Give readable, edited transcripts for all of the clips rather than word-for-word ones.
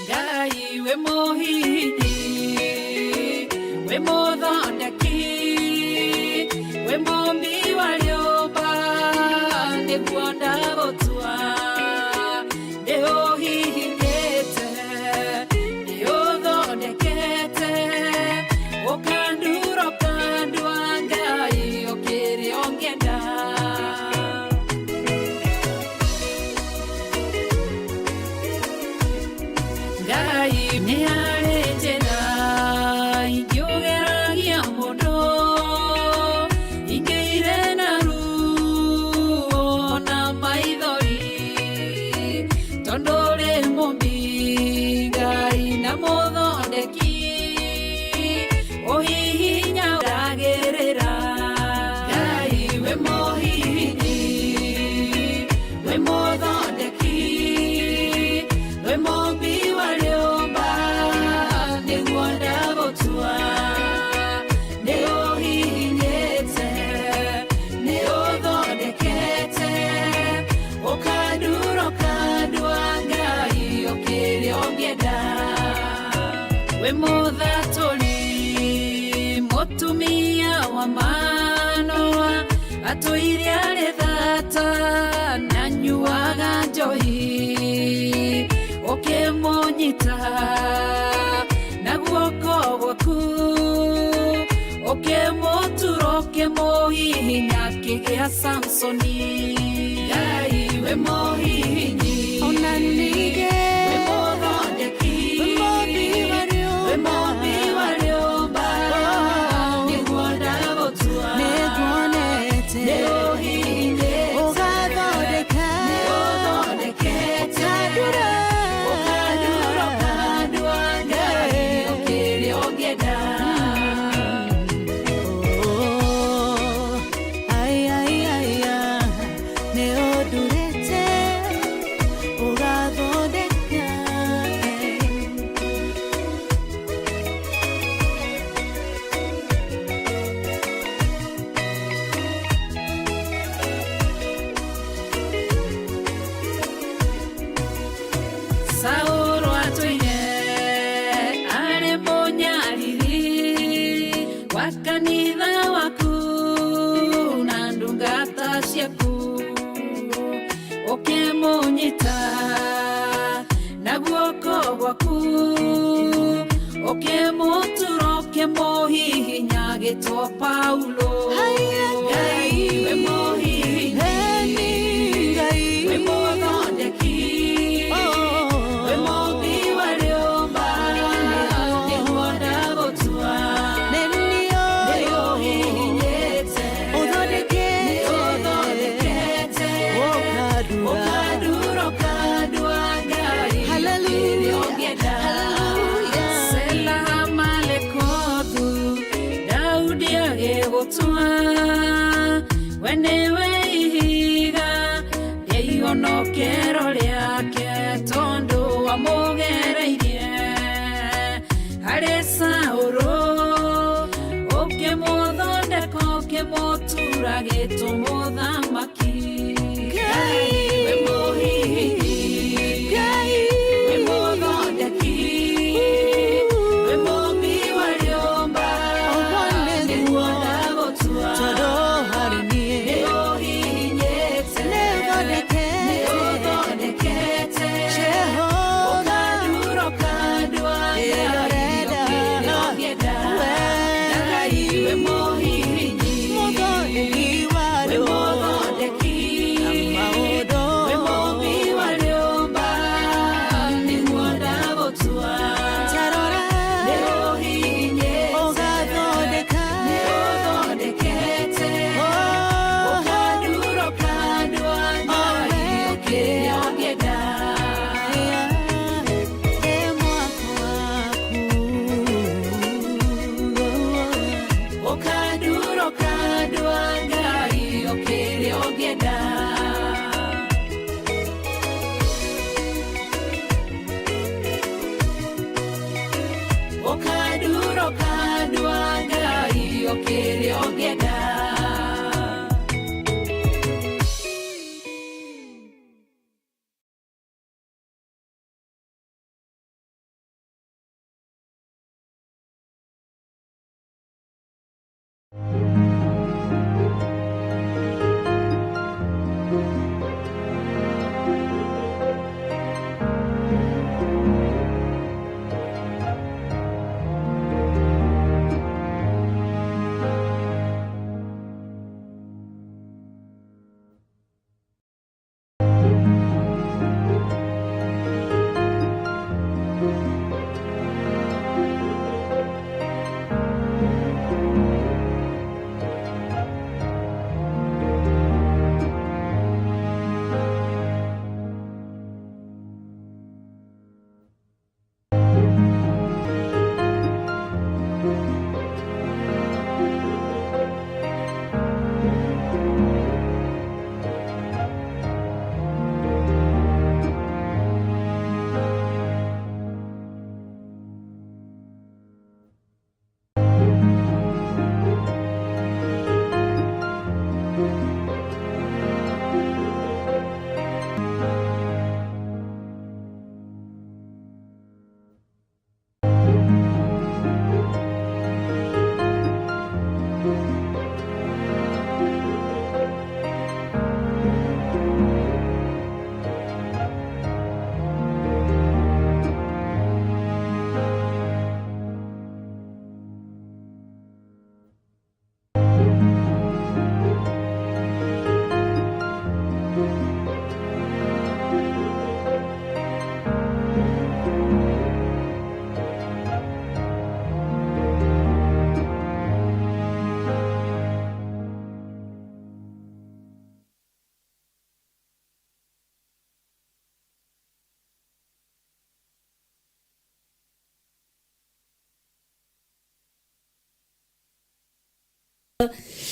Ngai wĩ mũhihinyi, wĩ mũthondeki, wĩ mũmbi wa rĩũmba, nĩguo ndagũtua. Nĩũhihinyĩte, nĩũthondekete, ũkandura ũkandua Ngai ũkĩrĩ ũngĩenda. Ngai nĩ harĩ njĩra ingĩũgeragia mũndũ, ingĩire na ruo na maithori, tondũ ũrĩ mũmbi Ngai na mũthondeki, ũhihinya ndagĩrĩra. Ngai wĩ mũhihinyi, wĩ mũthondeki, wĩ mũmbi wa rĩũmba, nĩguo ndagũtua. Nĩũhihinyĩte, nĩũthondekete, ũkandura ũkandua Ngai ũkĩrĩ ũngĩenda. Wĩ mũthatũri, mũtumia wa manoa, atũire arĩ thata na nyuaga njohi, ũkĩmũnyita na guoko gwaku, ũkĩmũtura ũkĩmũhihinya akĩgĩa Samsoni. Ngai wĩ mũhihinyi, Ona ningĩ wĩ mũthondeki, wĩ mũmbi wa wĩ rĩũmba, mũmbi wa rĩũmba, nĩguo ndagũtua. Nĩnguonete Nĩũhihinyĩte, ũgathondeka, nĩũthondekete, ũkandura, ũkandura ũkandua Ngai ũkĩrĩ ũngĩenda. Oh, ai, ai, ai, ah, nĩũndurĩte ũgathondeka. Saũlũ atũire arĩ mũnyariri wa kanitha waku na ndungata ciaku, ũkĩmũnyita na guoko gwaku, ũkĩmũtura ũkĩmũhihinya agĩtwo Paulo. Haiya, Ngai wĩ mũhihinyi, Eni Ngai, wĩ mũthondeki, Oh, wĩ mũmbi wa rĩũmba, nĩguo ndagũtua. Nĩniũĩ Nĩũhihinyĩte, ũthondekete, nĩũthondekete, ũkandura, ũkandura ũkandua Ngai Hallelujah, ũkĩrĩ ũngĩenda. hallelujah. Sela Malekothu, Daudi agĩgũtua, we nĩwe ihiga rĩa ihonokero rĩake, tondũ wamũgereirie harĩ Saũlũ, ũkĩmũthondeka ũkĩmũtura gĩtũ mũthamaki. Ngai, Wĩ mũhihinyi, Ngai, wĩ mũthondeki, wĩ mũmbi wa rĩũmba, Ũguo nĩguo nĩguo, ndagũtua. tondũ harĩ niĩ Nĩũhihinyĩte, nĩũthondekete, nĩũthondekete, Jehova, ũkandura ũkandua Ngai Ĩrorenda, ũkĩrĩ ũngĩenda. we Ngai wĩ mũhihinyi, mũthondeki wa wĩ rĩũmba, mũthondeki, maũndũ wĩ mũmbi wa rĩũmba, nĩguo ndagũtua. Tarora, Nĩũhihinyĩte, ũgathondeka, nĩũthondekete, Oh, ũkandura ũkandua Ngai ũkĩrĩ ũngĩenda. ĩ mwako waku. Ũkandura ũkandua Ngai ũkĩrĩ ũngĩenda. Ũkandura ũkandua Ngai ũkĩrĩ ũngĩenda.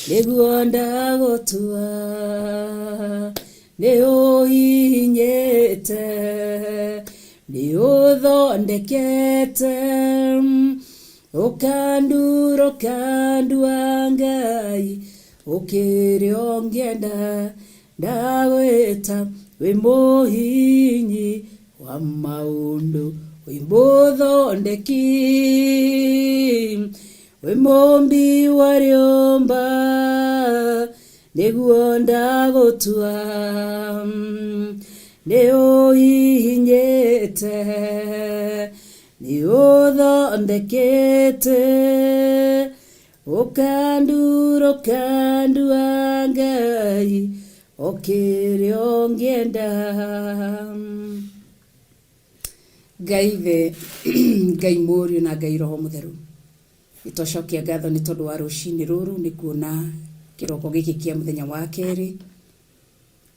Nĩguo ndagũtua nĩ ũhihinyĩte nĩ ũthondekete ũkandura ũkandua Ngai ũkĩrĩ ũngĩenda ndagwĩta wĩ mũhinyi wa maũndũ wĩ mũthondeki wĩ mũmbi wa rĩũmba nĩguo ndagũtua nĩ ũhihinyĩte nĩ ũthondekete ũkandura ũkandua Ngai ũkĩrĩ ũngĩenda. Ngai Ithe, Ngai Mũriũ na Ngai Roho Mũtheru, nĩ twacokia ngatho nĩ tondũ wa rũcinĩ rũrũ nĩ kuona kĩroko gĩkĩ kĩa mũthenya wa kerĩ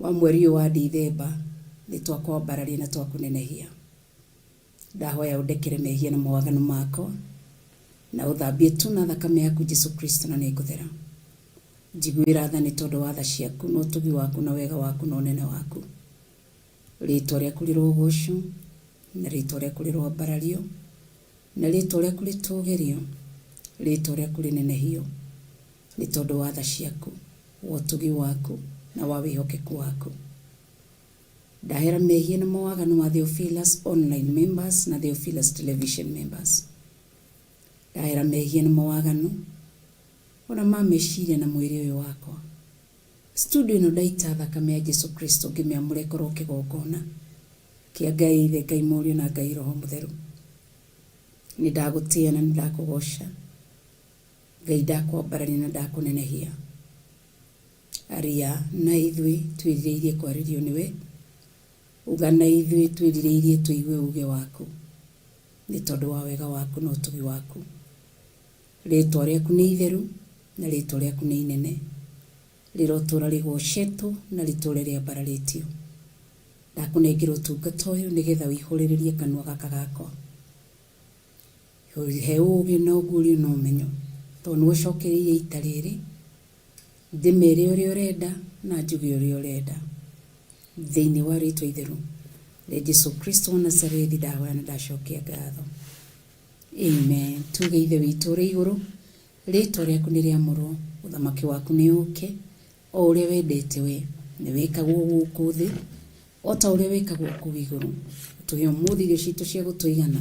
wa mweri ũyũ wa Dithemba nĩ twakwambararia na twakũnenehia. Ndahoya ũndekere mehia na mawaganu makwa na ũthambie tu na thakame yaku Jesu Kristo na nĩ ngũthera. Njiguĩra tha nĩ tondũ wa tha ciaku na ũtugi waku na wega waku na ũnene waku. Rĩtwa rĩaku rĩrogocwo na rĩtwa rĩaku rĩroambarario na rĩtwa rĩaku rĩtũgĩrio, rĩtwa rĩaku rĩnenehio nĩ tondũ wa tha ciaku, wa ũtugi waku na wa wĩhokeku waku. Ndahera mehia na mawaganu ma Theophilus online members na Theophilus television members. Ndahera mehia na mawaganu ona ma meciria na mwĩrĩ ũyũ wakwa. Studio ĩno ndaita thakame ya Jesu Kristo ngĩmĩamũra ĩkorwo kĩgongona kĩa Ngai Ithe, Ngai Mũriũ na Ngai Roho Mũtheru. Nĩ ndagũtĩĩa na nĩ ndakũgoca. Ngai ndakwambararia na ndakũnenehia. Aria na ithuĩ twĩrirĩirie kwarĩrio nĩwe. Uga na ithuĩ twĩrirĩirie tũigue uge waku nĩ tondũ wa wega waku na ũtugi waku. Rĩtwa rĩaku nĩ itheru na rĩtwa rĩaku nĩ inene, rĩrotũra rĩgocetwo na rĩtũre rĩambararĩtio. Ndakũnengera ũtungata ũyũ nĩgetha ũihũrĩrĩrie kanua gaka gakwa. He ũgĩ na ũguũrio na ũmenyo, tondũ nĩwe ũcokereirie ita rĩrĩ, ndĩmere ũrĩa ũrenda na njuge ũrĩa ũrenda. Thĩinĩ wa rĩtwa itheru rĩa Jesu Kristo wa Nazarethi ndahoya na ndacokia ngatho. Amen. Tuge Ithe witũ ũrĩ igũrũ, rĩtwa rĩaku nĩ rĩamũrwo, ũthamaki waku nĩ ũke, o ũrĩa wendete we nĩ wĩkagwo gũkũ thĩ o ta ũrĩa wĩkagwo kũu igũrũ. Ũtũhe ũmũthĩ irio citũ cia gũtũigana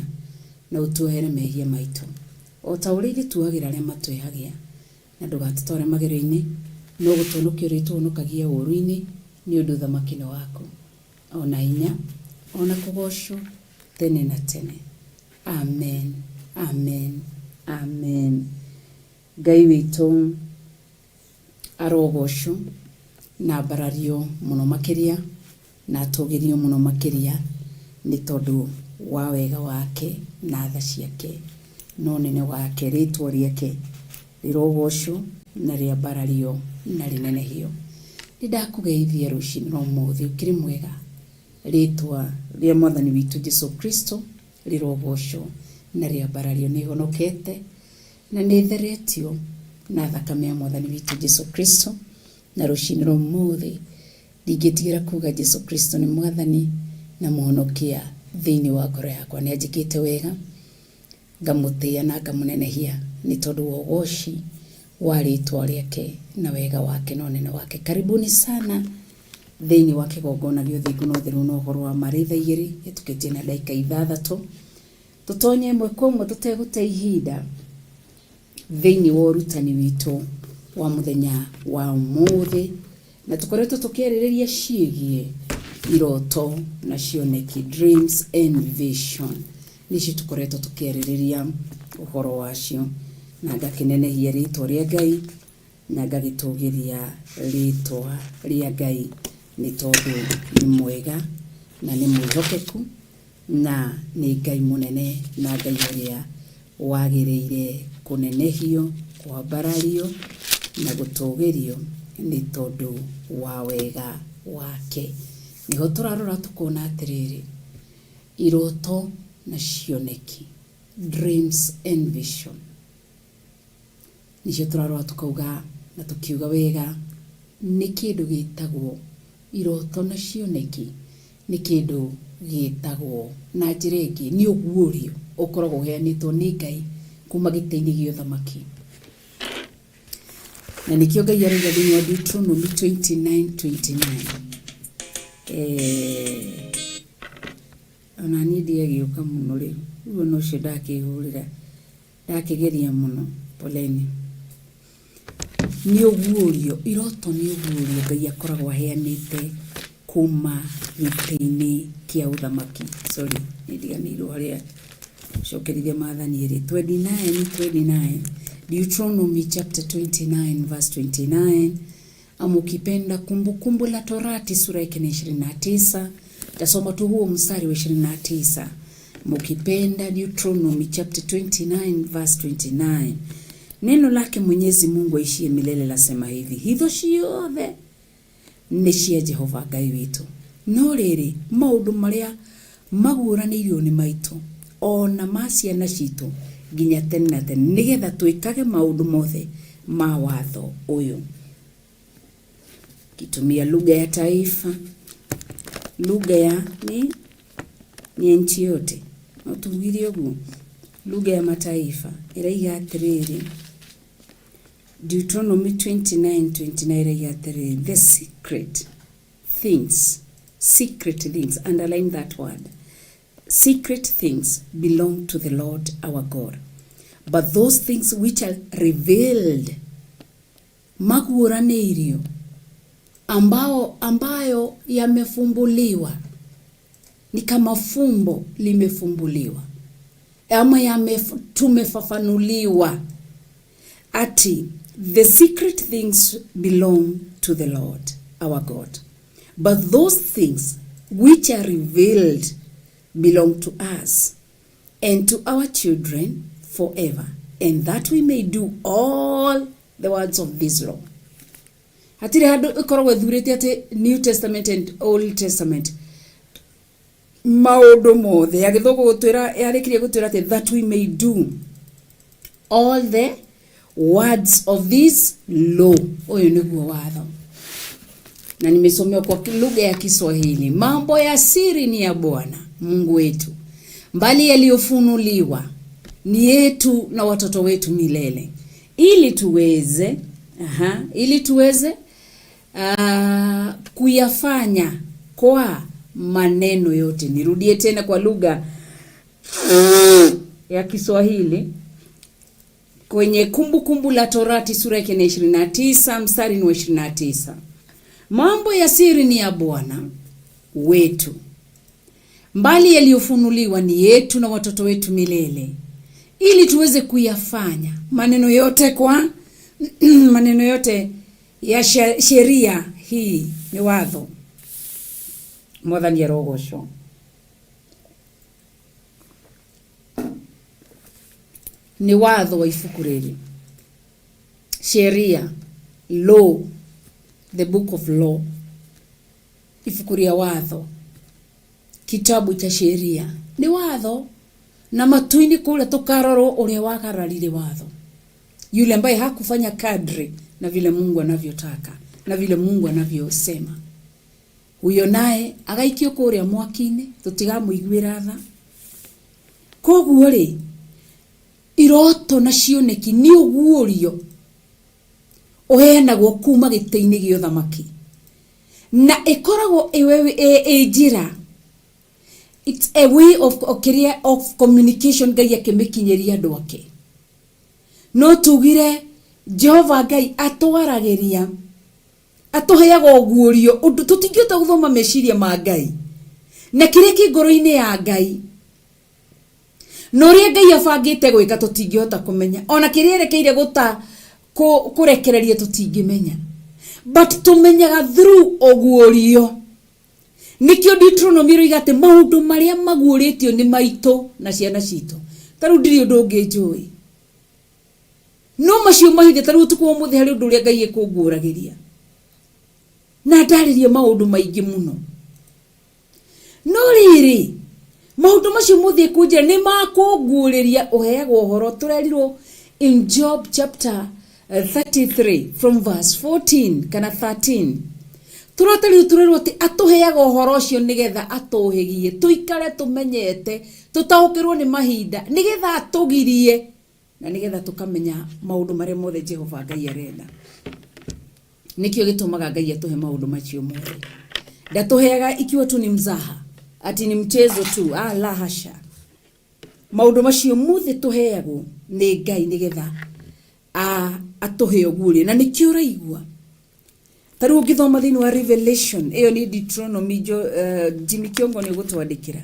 na ũtuohere mehia maitũ o ta ũrĩa ithuĩ tuohagĩra arĩa matwĩhagia, na ndũgatũtware magerio-inĩ, no gũtũhonokia ũrĩtũhonokagia ũũru-inĩ, nĩ ũndũ ũthamaki nĩ waku, ona hinya, ona kũgocwo tene na tene. Amen, amen, amen. Ngai witũ arogocwo na ambarario mũno makĩria na atũgĩrio mũno makĩria nĩ tondũ wa wega wake na tha ciake na ũnene wake. Rĩtwa rĩake rĩrogocwo na rĩambarario na rĩnenehio. Nĩ ndakũgeithia rũcinĩ rwa ũmũthĩ, ũkĩrĩ mwega. Rĩtwa rĩa Mwathani witũ Jesu Kristo rĩrogocwo na rĩambarario. Nĩ honokete na nĩ theretio na thakame ya Mwathani witũ Jesu Kristo, na rũcinĩ rwa ũmũthĩ ndingĩtigĩra kuga Jesu Kristo nĩ Mwathani na Mũhonokia thĩinĩ wa ngoro yakwa. Nĩ anjĩkĩte wega, ngamũtĩĩa na ngamũnenehia nĩ tondũ wa ũgoci wa rĩtwa rĩake na wega wake na ũnene wake. Karibuni sana thĩinĩ wa kĩgongona gĩa ũthingu na ũtheru na ũhoro wa ma. Rĩ thaa igĩrĩ hĩtũkĩtie na ndagĩka ithathatũ, tũtonye ĩmwe kwa ĩmwe tũtegũte ihinda thĩinĩ wa ũrutani witũ wa mũthenya wa ũmũthĩ, na tũkoretwo tũkĩarĩrĩria ciĩgiĩ iroto na cioneki, dreams and vision, nĩcio tũkoretwo tũkĩarĩrĩria ũhoro wacio, na ngakĩnenehia rĩtwa rĩa Ngai na ngagĩtũgĩria rĩtwa rĩa Ngai nĩ tondũ nĩ mwega na nĩ mwĩhokeku na nĩ Ngai mũnene na Ngai ũrĩa wagĩrĩire kũnenehio, kwambarario na gũtũgĩrio nĩ tondũ wa wega wake. Nĩho tũrarora tũkona atĩrĩrĩ, iroto na cioneki, dreams and vision, nicio tũrarora tũkauga na tũkiuga wega nĩ kĩndũ gĩtagwo iroto na cioneki, nĩ kĩndũ gĩtagwo na njĩra ĩngĩ nĩ ũguũrio ũkoragwo ũheanĩtwo nĩ Ngai kuma gĩtĩ-inĩ gĩa ũthamaki. Na nĩkĩo Ngai arauga thĩinĩ wa Deuteronomy 29:29, ona niĩ ndiagĩũka mũno rĩu, ũguo no ũcio ndakĩhũrĩra, ndakĩgeria mũno, poleni. Nĩ ũguũrio, iroto nĩ ũguũrio Ngai akoragwo aheanĩte kuma gĩtĩ-inĩ kĩa ũthamaki. Sorry, nĩ ndiganĩirwo harĩa cokerithia maathani ĩrĩ 29:29, Deuteronomy chapter 29 verse 29, ama ukipenda Kumbukumbu la Torati sura yake ni 29. Tasoma tu huo mstari wa 29. Mukipenda Deuteronomy chapter 29 verse 29. Neno lake Mwenyezi Mungu aishie milele lasema hivi: hitho ciothe nĩ cia Jehova Ngai witũ, no rĩrĩ, maũndũ marĩa maguũranĩirio nĩ maitũ ona ma ciana citũ nginya tene na tene, nĩgetha twĩkage maũndũ mothe ma watho ũyũ. Kitumia lugha ya taifa, lugha ya ni ya nchi yote, no tugire ũguo, lugha ya mataifa ĩraiga atĩrĩrĩ, Deuteronomy 29:29 ĩraiga atĩrĩrĩ, the secret things, secret things, underline that word, secret things belong to the Lord our God, but those things which are revealed, maguũranĩirio, ambayo yamefumbuliwa, ni kama fumbo limefumbuliwa ama tumefafanuliwa, ati the secret things belong to the Lord our God, but those things which are revealed belong to us and to our children forever, and that we may do all the words of this law. Hatirĩ handũ ĩkoragwo ĩthurĩte atĩ New Testament and Old Testament, maũndũ mothe ya gĩthũngũ gũtwĩra, yarĩkirie gũtwĩra atĩ that we may do all the words of this law. Ũyũ nĩguo watho, na nimesomewa kwa lugha ya Kiswahili. Mambo ya siri ni ya Bwana Mungu wetu, mbali yaliyofunuliwa ni yetu na watoto wetu milele, ili tuweze kuyafanya kwa maneno yote. Nirudie tena kwa lugha ya Kiswahili kwenye Kumbukumbu la Torati sura yake ni 29 mstari ni wa 29. Mambo ya siri ni ya Bwana wetu, mbali yaliyofunuliwa ni yetu na watoto wetu milele, ili tuweze kuyafanya maneno yote kwa maneno yote ya sheria hii. Ni watho. Mwathani arogocwo. Nĩ watho wa ibuku rĩrĩ. Sheria, law, the book of law. Ibuku rĩa watho. Kitabu cha sheria. Nĩ watho. Na matu-inĩ kũrĩa tũkarorwo ũrĩa wagararire watho. Yule ambaye hakufanya kadri na vile Mungu anavyotaka na vile Mungu anavyosema. Huyo naye agaikio kũrĩa mwaki-inĩ tũtigamũiguĩra tha. Koguo rĩ, iroto na cioneki nĩ ũguũrio ũheanagwo kuma gĩtĩ-inĩ gĩa ũthamaki na ĩkoragwo ĩ njĩra, it's a way of, kĩrĩa of communication Ngai akĩmĩkinyĩria andũ ake. No tugire Jehova Ngai atwaragĩria, atũheaga ũguũrio ũndũ tũtingĩhota gũthoma meciria ma Ngai na kĩrĩa kĩ ngoro-inĩ ya Ngai na ũrĩa Ngai abangĩte gwĩka tũtingĩhota kũmenya, ona kĩrĩa erekeire gũta kũrekereria tũtingĩmenya, but tũmenyaga through ũguũrio. Nĩkĩo Deuteronomy ĩroiga atĩ maũndũ marĩa maguũrĩtio nĩ maitũ na ciana citũ. Ta rĩu ndirĩ ũndũ ũngĩ njũĩ, no macio mahithe. Ta rĩu ũtukũ wa ũmũthĩ harĩ ũndũ ũrĩa Ngai ekũnguũragĩria na ndarĩrie maũndũ maingĩ mũno, no rĩrĩ maũndũ macio mothe ekũnjĩra nĩ makũnguũrĩria. Ũheagwo ũhoro, tũrerirwo in Job chapter 33 from verse 14 kana 13, tũrota rĩu tũrerwo atĩ atũheaga ũhoro ũcio nĩgetha atũhĩgie, tũikare tũmenyete, tũtaũkĩrwo nĩ mahinda, nĩgetha atũgirie na nĩgetha tũkamenya maũndũ marĩa mothe Jehova Ngai arenda. Nĩkĩo gĩtũmaga Ngai atũhe maũndũ macio mothe. Ndatũheaga ikiwa tu ni mzaha, ati ni mchezo tu, ah, la hasha. Maũndũ macio mothe tũheagwo nĩ Ngai nĩgetha atũhe ũguũrio, na nĩkĩo ũraigua ta rĩu ũngĩthoma thĩinĩ wa Revelation ĩyo nĩ Deuteronomy. Jimmy Kiongo nĩ ũgũtwandĩkĩra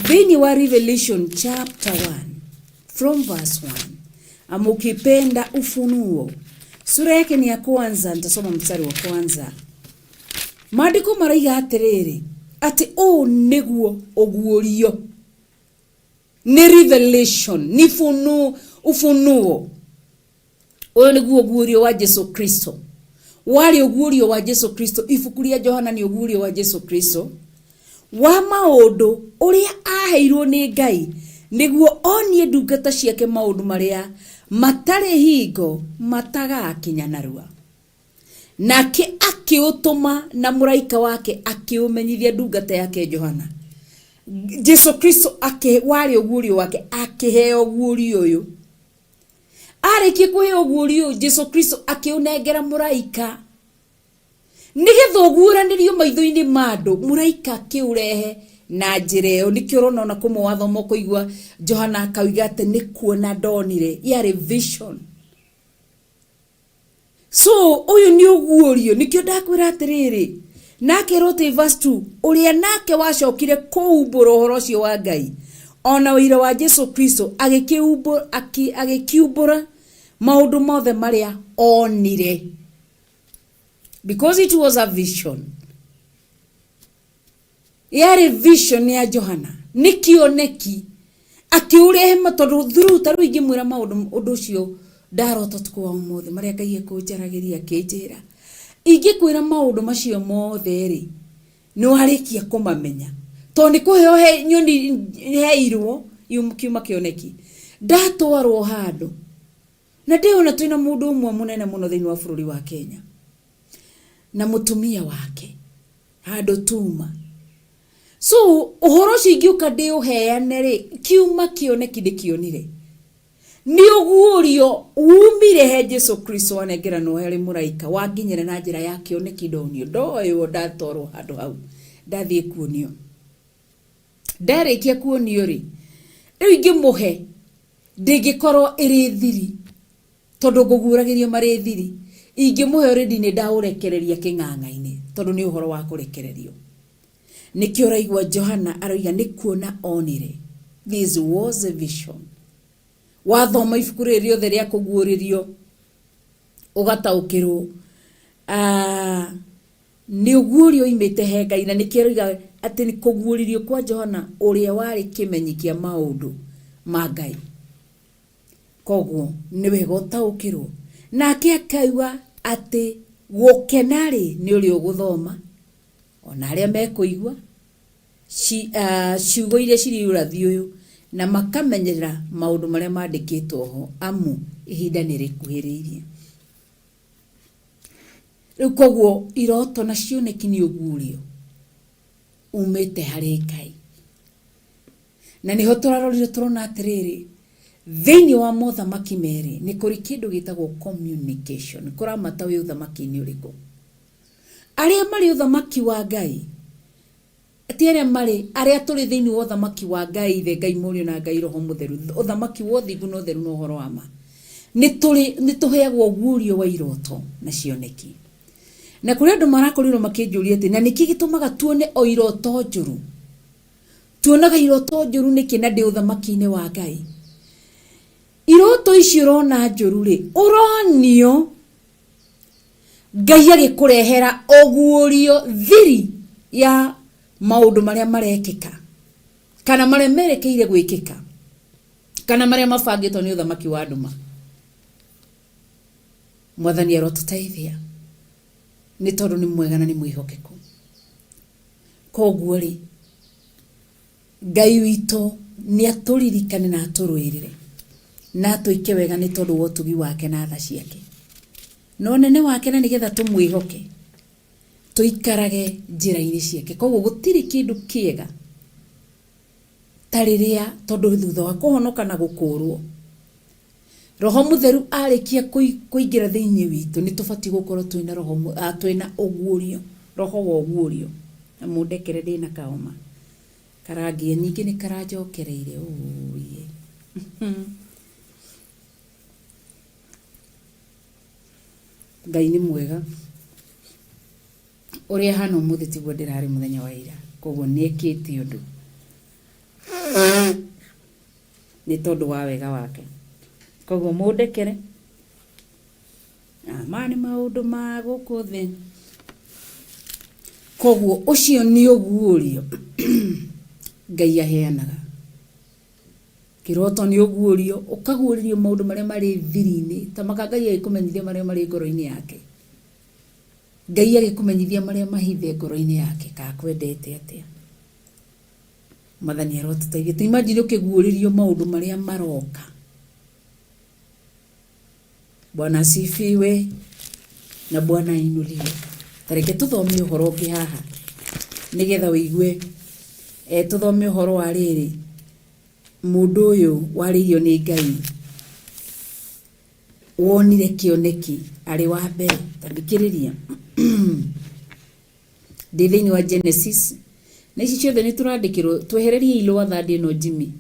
thĩinĩ wa Revelation chapter 1 from verse 1, ama ukipenda Ufunuo sura yake ni ya kwanza, nitasoma mstari wa kwanza. Maandĩko maraiga atĩrĩrĩ, atĩ ũũ nĩguo ũguũrio, nĩ revelation, ni ufunuo. Ũyũ nĩguo ũguũrio wa Jesu Kristo, warĩ ũguũrio wa Jesu Kristo. Ibuku rĩa Johana nĩ ũguũrio wa Jesu Kristo wa maũndũ ũrĩa aheirwo nĩ Ngai nĩguo onie ndungata ciake maũndũ marĩa matarĩ hingo matagakinya narua. Nake akĩũtũma na mũraika wake akĩũmenyithia ndungata yake Johana. Jesu Kristo warĩ ũguũrio wake, akĩheo ũguũrio ũyũ. Arĩkia kũheo ũguũrio ũyũ, Jesu Kristo akĩũnengera mũraika nĩgetha ũguũranĩrio maitho-inĩ ma andũ. Mũraika akĩũrehe na njĩra ĩyo. Nĩkĩo ũrona ona kũmwe wathoma ũkũigua Johana akauga atĩ nĩ kuona ndonire, yarĩ vision. So ũyũ nĩ ũguũrio. Nĩkĩo ndakwĩra atĩrĩrĩ, nake atĩ verse 2, ũrĩa nake wacokire kũumbũra ũhoro ũcio wa Ngai ona ũira wa Jesu Kristo, agĩkiumbũra maũndũ mothe marĩa onire, because it was a vision. Yarĩ vision ya Johana, nĩ kĩoneki akĩũrehe tondũ through ta rĩu ingĩmwĩra maũndũ ũndũ ũcio ndarota ũtukũ wa ũmũthĩ, marĩa Ngai ekũnjaragĩria akĩnjĩra, ingĩkwĩra maũndũ macio mothe rĩ, nĩ warĩkia kũmamenya tondũ nĩ kũheo he nyoni heirwo kiuma kĩoneki. Ndatwarwo handũ na ndĩona twĩna mũndũ ũmwe mũnene mũno thĩinĩ wa bũrũri wa Kenya na mũtumia wake handũ tuma. So ũhoro ũcio ingĩũka ndĩũheane rĩ, kiuma kĩoneki ndĩkĩonire, nĩ ũguũrio umire he Jesu Kristo wanengeranwo harĩ mũraika, wanginyĩra na njĩra ya kĩoneki ndonio, ndoywo ndatwarwo handũ hau, ndathiĩ kuonio. Ndarĩkia kuonio rĩ, rĩu ingĩmũhe ndĩngĩkorwo ĩrĩ thiri tondũ ngũguũragĩrio marĩ thiri. Ingĩmũhe already nĩ ndaũrekereria kĩng'ang'a-inĩ tondũ nĩ ũhoro wa kũrekererio. Nĩkĩo ũraigua Johana aroiga nĩ kuona onire, this was a vision. Wathoma ibuku rĩrĩ rĩothe rĩa kũguũrĩrio ũgataũkĩrwo nĩ ũguũrio oimĩte he Ngai, na nĩkĩo aroiga atĩ nĩ kũguũrĩrio kwa Johana ũrĩa warĩ kĩmenyi kĩa maũndũ ma Ngai. Koguo nĩ wega ũtaũkĩrwo. Nake akauga atĩ gũkena rĩ nĩ ũrĩa ũgũthoma ona arĩa mekũigua ciugo iria cirĩ ũrathi ũyũ na makamenyerera maũndũ marĩa mandĩkĩtwo ho, amu ihinda nĩ rĩkuhĩrĩirie. Rĩu koguo iroto na cioneki nĩ ũguũrio umĩte harĩ Ngai. Na nĩho tũrarorire tũrona atĩrĩrĩ, thĩinĩ wa mothamaki merĩ nĩ kũrĩ kĩndũ gĩtagwo communication. Kũramata wĩ ũthamaki-inĩ ũrĩkũ. Arĩa marĩ ũthamaki wa Ngai, ti arĩa marĩ, arĩa tũrĩ thĩinĩ wa ũthamaki wa Ngai Ithe, Ngai Mũriũ na Ngai Roho Mũtheru, ũthamaki wa ũthingu na ũtheru na ũhoro wa ma, nĩ tũheagwo ũguũrio wa iroto na cioneki. Na kũrĩ andũ marakorirwo makĩnjũria atĩ, na nĩkĩ gĩtũmaga tuone o iroto njũru? Tuonaga iroto njũru nĩkĩ na ndĩ ũthamaki-inĩ wa Ngai? Iroto icio ũrona njũru rĩ, ũronio Ngai agĩkũrehera ũguũrio thiri ya maũndũ marĩa marekĩka kana marĩa merekeire gwĩkĩka kana marĩa mabangĩtwo nĩ ũthamaki wa nduma. Mwathani arotũteithia nĩ tondũ nĩ mwega na nĩ mwĩhokeku. Koguo rĩ, Ngai witũ nĩ atũririkane na atũrũĩrĩre na atwĩke wega nĩ tondũ wa ũtugi wake na tha ciake na ũnene wake, na nĩgetha tũmwĩhoke tũikarage njĩra-inĩ ciake. Koguo gũtirĩ kĩndũ kĩega ta rĩrĩa, tondũ thutha wa kũhonoka na gũkũrwo, Roho Mũtheru arĩkia kũingĩra thĩinĩ witũ, nĩ tũbatiĩ gũkorwo twĩna roho, twĩna ũguũrio, roho wa ũguũrio. Na mũndekere ndĩna kahoma karangia, ningĩ nĩ karanjokereire ũũiĩ. Ngai nĩ mwega. Ũrĩa hana ũmũthĩ tiguo ndĩrarĩ mũthenya wa ira, koguo nĩ ekĩte ũndũ nĩ tondũ wa wega wake. Koguo mũndekere, maya nĩ maũndũ ma gũkũ thĩ. Koguo ũcio nĩ ũguũrio Ngai aheanaga. Kĩroto nĩ ũguũrio, ũkaguũrĩrio maũndũ marĩa marĩ thiri-inĩ, ta maka Ngai agĩkũmenyithia marĩa marĩ ngoro-inĩ yake. Ngai agĩkũmenyithia marĩa mahithe ngoro-inĩ yake, ka akwendete atĩa. Mwathani arotũteithia. Ta imagine ũkĩguũrĩrio maũndũ marĩa maroka. Bwana asifiwe na Bwana ainuliwe. Ta reke tũthome ũhoro ũngĩ haha nĩgetha ũigue. Tũthome ũhoro wa rĩrĩ, mũndũ ũyũ warĩirio nĩ Ngai wonire kĩoneki arĩ wa mbere. Ta thikĩrĩria. Ndĩ thĩinĩ wa Genesis na ici ciothe nĩ tũrandĩkĩrwo twehererie lower third ĩno Jimmy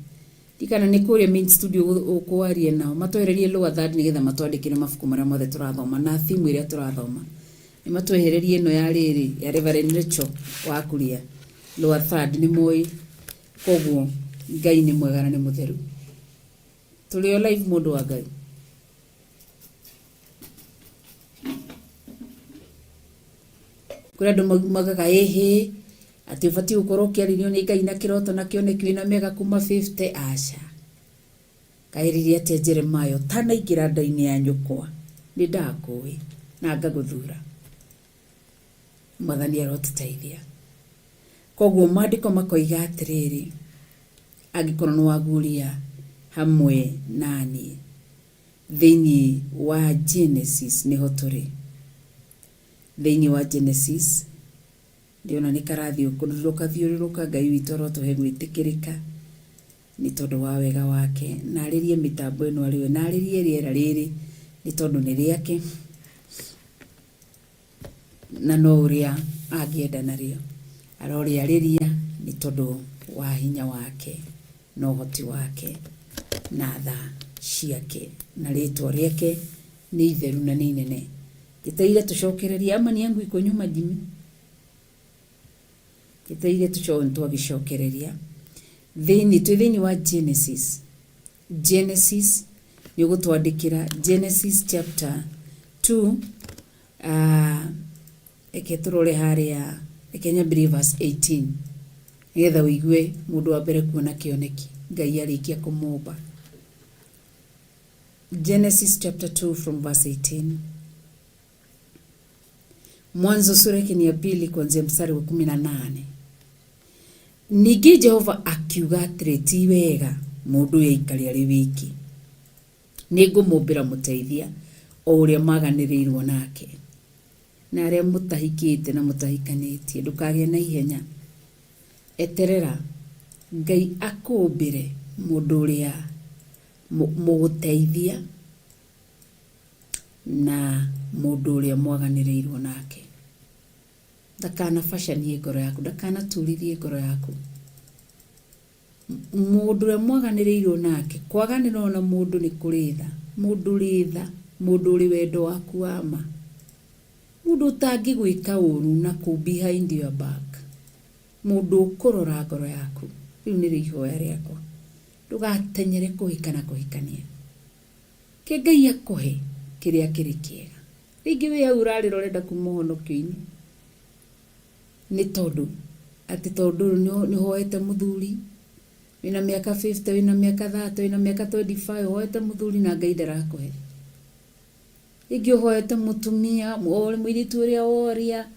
ndikana nĩ kũrĩa main studio ũkwaria nao matwehererie lower third nĩgetha matwandĩkĩre mabuku marĩa mothe tũrathoma na theme ĩrĩa tũrathoma. Nĩ matwehererie ĩno ya rĩrĩ ya Reverend Rachel wa Kuria lower third nĩ moĩ. Koguo Ngai nĩ mwega na nĩ mũtheru. Tũrĩ o live mũndũ wa Ngai. Kũrĩ andũ maugaga ĩhĩ atĩ ũbatiĩ gũkorwo ũkĩarĩrio nĩ Ngai na kĩroto na kĩoneki wĩna mĩaka kuma 50, aca. Kaĩrire atĩa Jeremiah ũtanaingĩra nda-inĩ ya nyũkwa nĩ ndakũĩ na ngagũthura. Mwathani arotũteithia. Koguo maandĩko makoiga atĩrĩrĩ, angĩkorwo nĩ waguũria hamwe naniĩ thĩinĩ wa Genesis nĩho tũrĩ. Thĩinĩ wa Genesis ndĩrona nĩ karathiũrũrũka thiũrũrũka. Ngai witũ arotũhe gwĩtĩkĩrĩka nĩ tondũ wa wega wake, na arĩrie mĩtambo ĩno arĩ we, na arĩrie rĩera rĩrĩ nĩ tondũ nĩ rĩake na no ũrĩa angĩenda narĩo. Arorĩarĩria nĩ tondũ wa hinya wake na ũhoti wake na tha ciake, na rĩtwa rĩake nĩ itheru na nĩ inene. Njetereire tũcokererie amani yangu iko nyuma Jimmy. Njetereire tũcoke twagĩcokereria thĩinĩ twĩ thĩinĩ wa Genesis. Genesis nĩ ũgũtwandĩkĩra Genesis chapter 2, reke tũrore harĩa, reke nyambĩrĩrie verse 18 nĩgetha ũigue mũndũ wa mbere kuona kĩoneki Ngai arĩkia kũmũmba. Genesis chapter 2 from verse 18. Mwanzo sura yake ni ya pili kuanzia mstari wa 18. Ningĩ Jehova akiuga atĩrĩ, ti wega mũndũ ũyũ aikare arĩ wiki, nĩngũmũmbĩra mũteithia o ũrĩa maganĩrĩirwo nake. Na arĩa mũtahikĩte na mũtahikanĩtie, ndũkagĩe na ihenya, eterera Ngai akũmbĩre mũndũ ũrĩa mũgũteithia na mũndũ ũrĩa mwaganĩrĩirwo nake. Ndakanabacanie ngoro yaku, ndakanaturithie ngoro yaku. Mũndũ ũrĩa mwaganĩrĩirwo nake, kwaganĩrwo na mũndũ nĩ kũrĩ tha, mũndũ ũrĩ tha, mũndũ ũrĩ wendo waku wa ma, mũndũ ũtangĩgwĩka ũru na kũu behind your back, mũndũ ũkũrora ngoro yaku. Rĩu nĩrĩo ihoya rĩakwa, ndũgatenyere kũhika na kũhikania. Ke Ngai akũhe kĩrĩa kĩrĩ kĩega. Rĩngĩ wĩ hau ũrarĩra ũrenda kuma ũhonokio-inĩ, nĩ tondũ atĩ tondũ nĩ ũhoete mũthuri wĩna mĩaka 50, wĩna mĩaka 30, wĩna mĩaka 25, ũhoete mũthuri na Ngai ndarakũhe. Rĩngĩ ũhoete mũtumia, mũirĩtu ũrĩa woria,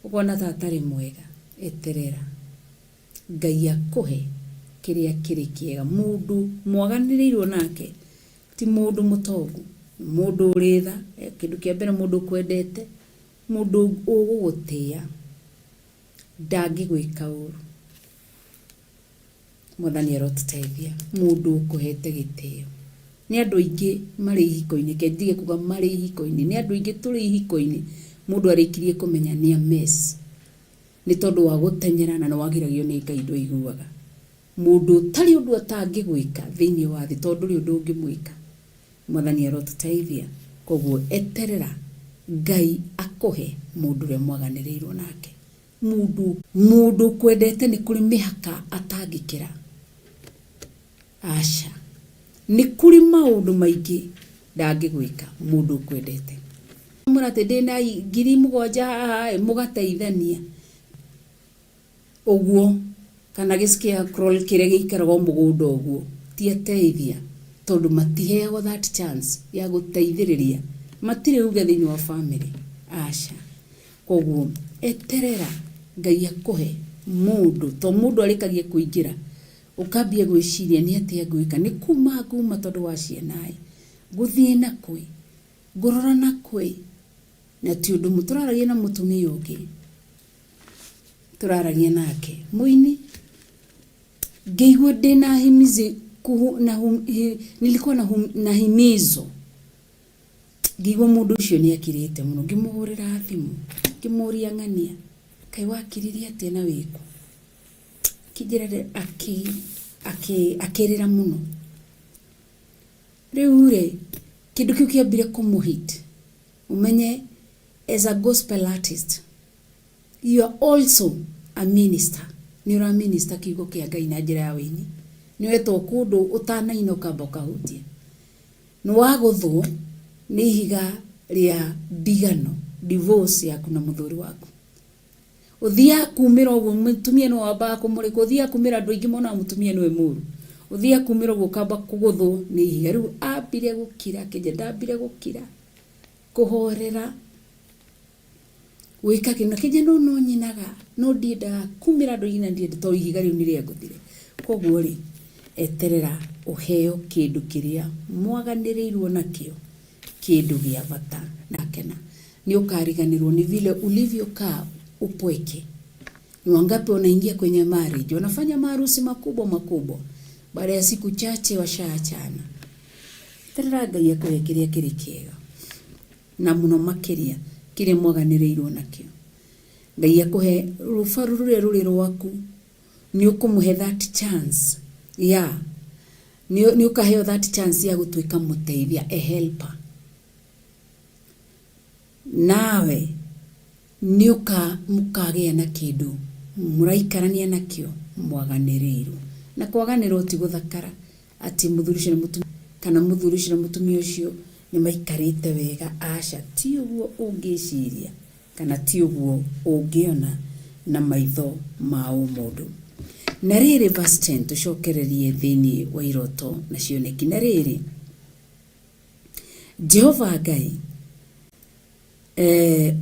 ũkona ta atarĩ mwega. Eterera Ngai akũhe kĩrĩa kĩrĩ kĩega. Mũndũ mwaganĩrĩirwo nake ti mũndũ mũtongu, mũndũ ũrĩ tha, kĩndũ kĩa mbere mũndũ ũkwendete, mũndũ ũgũgũtĩĩa, ndangĩgwĩka ũru. Mwathani arotũteithia. Mũndũ ũkũhete gĩtĩo. Nĩ andũ aingĩ marĩ ihiko-inĩ, ke ndige kuga marĩ ihiko-inĩ, nĩ andũ aingĩ tũrĩ ihiko-inĩ, mũndũ arĩkirie kũmenya nĩ a mess, nĩ tondũ wa gũtenyera na nĩ wagiragio nĩ Ngai ndwaiguaga. Mũndũ ũtarĩ ũndũ atangĩgwĩka thĩinĩ wa thĩ, tondũ ndũrĩ ũndũ ũngĩmwĩka. Mwathani arotũteithia. Koguo eterera Ngai akũhe mũndũ ũrĩa mwaganĩrĩirwo nake. Mũndũ ũkwendete nĩ kũrĩ mĩhaka atangĩkĩra. Aca. Nĩ kũrĩ maũndũ maingĩ ndangĩgwĩka mũndũ ũkwendete. Mwĩra atĩ ndĩna 7,000 haha ĩ, mũgateithania. Ũguo, kana gĩ scarecrow kĩrĩa gĩikaraga o mũgũnda ũguo, ti ateithia, tondũ matiheagwo that chance ya gũteithĩrĩria. Matirĩ uge thĩinĩ wa family. Aca. Koguo, eterera Ngai akũhe mũndũ, to mũndũ arĩkagia kũingĩra, ũkambia gwĩciria nĩ atĩa ngwĩka, nĩ kuma nguma tondũ wa ciana ĩ, ngũthiĩ na kwĩ, ngũrora na kwĩ, na ti ũndũ tũraragia na mũtumia ũngĩ, tũraragia nake mũini, ngĩigua ndĩna himizi kuhu, na hum, hi, nilikuwa na, hum, na himizo, ngĩigua mũndũ ũcio nĩ akirĩte mũno, ngĩmũhũrĩra thimũ, ngĩmũria ng'ania, kaĩ wakiririe atĩa na wĩkũ? Akĩnjĩra akĩrĩra mũno. Rĩu rĩ, kĩndũ kĩu kĩambire kũmũhit. Ũmenye as a gospel artist, you are also a minister. Nĩ ũra minister kiugo kĩa Ngai na njĩra ya wĩini. Nĩ wetwo kũndũ ũtanaina ũkamba ũkahutia. Nĩ wagũthwo nĩ ihiga rĩa ndigano, divorce yaku na mũthuri waku. Ũthiaga kumĩra ũguo mũtumia nĩwe wambaga kũmũrĩka, ũthiaga kumĩra andũ aingĩ monaga mũtumia nĩwe mũru. Ũthiaga kumĩra ũguo ũkamba kũgũthwo nĩ ihiga. Rĩu ambire gũkira, akĩnjĩra ndambire gũkira, kũhorera, gwĩka kĩndũ. Akĩnjĩra no no nyinaga, no ndiendaga kumĩra andũ aingĩ na ndiendaga tondũ ihiga rĩu nĩ rĩangũthire. Koguo rĩ, eterera ũheo kĩndũ kĩrĩa mwaganĩrĩirwo nakĩo, kĩndũ gĩa bata na kena. Nĩ ũkariganĩrwo ni vile ulivyokaa upweke. Ni wangapi wanaingia kwenye marriage, wanafanya maharusi makubwa makubwa, baada ya siku chache washaachana. Eterera Ngai akũhe kĩrĩa kĩrĩ kĩega na mũno makĩria kĩrĩa mwaganĩrĩirwo nakĩo. Ngai akũhe rũbaru rũrĩa rũrĩ rwaku, nĩ ũkũmũhe that chance ya nĩ ũkaheo that chance ya gũtuĩka mũteithia, a helper. Nawe nĩ mũkagĩa na kĩndũ mũraikarania nakĩo mwaganĩrĩirwo. Na kwaganĩrwo ti gũthakara atĩ mũthuri ũcio na mũtumia kana mũthuri ũcio na mũtumia ũcio nĩ maikarĩte wega. Aca, ti ũguo ũngĩciria kana ti ũguo ũngĩona na maitho ma ũmũndũ. Na rĩrĩ verse 10 tũcokererie thĩinĩ wa iroto na cioneki. Na rĩrĩ Jehova Ngai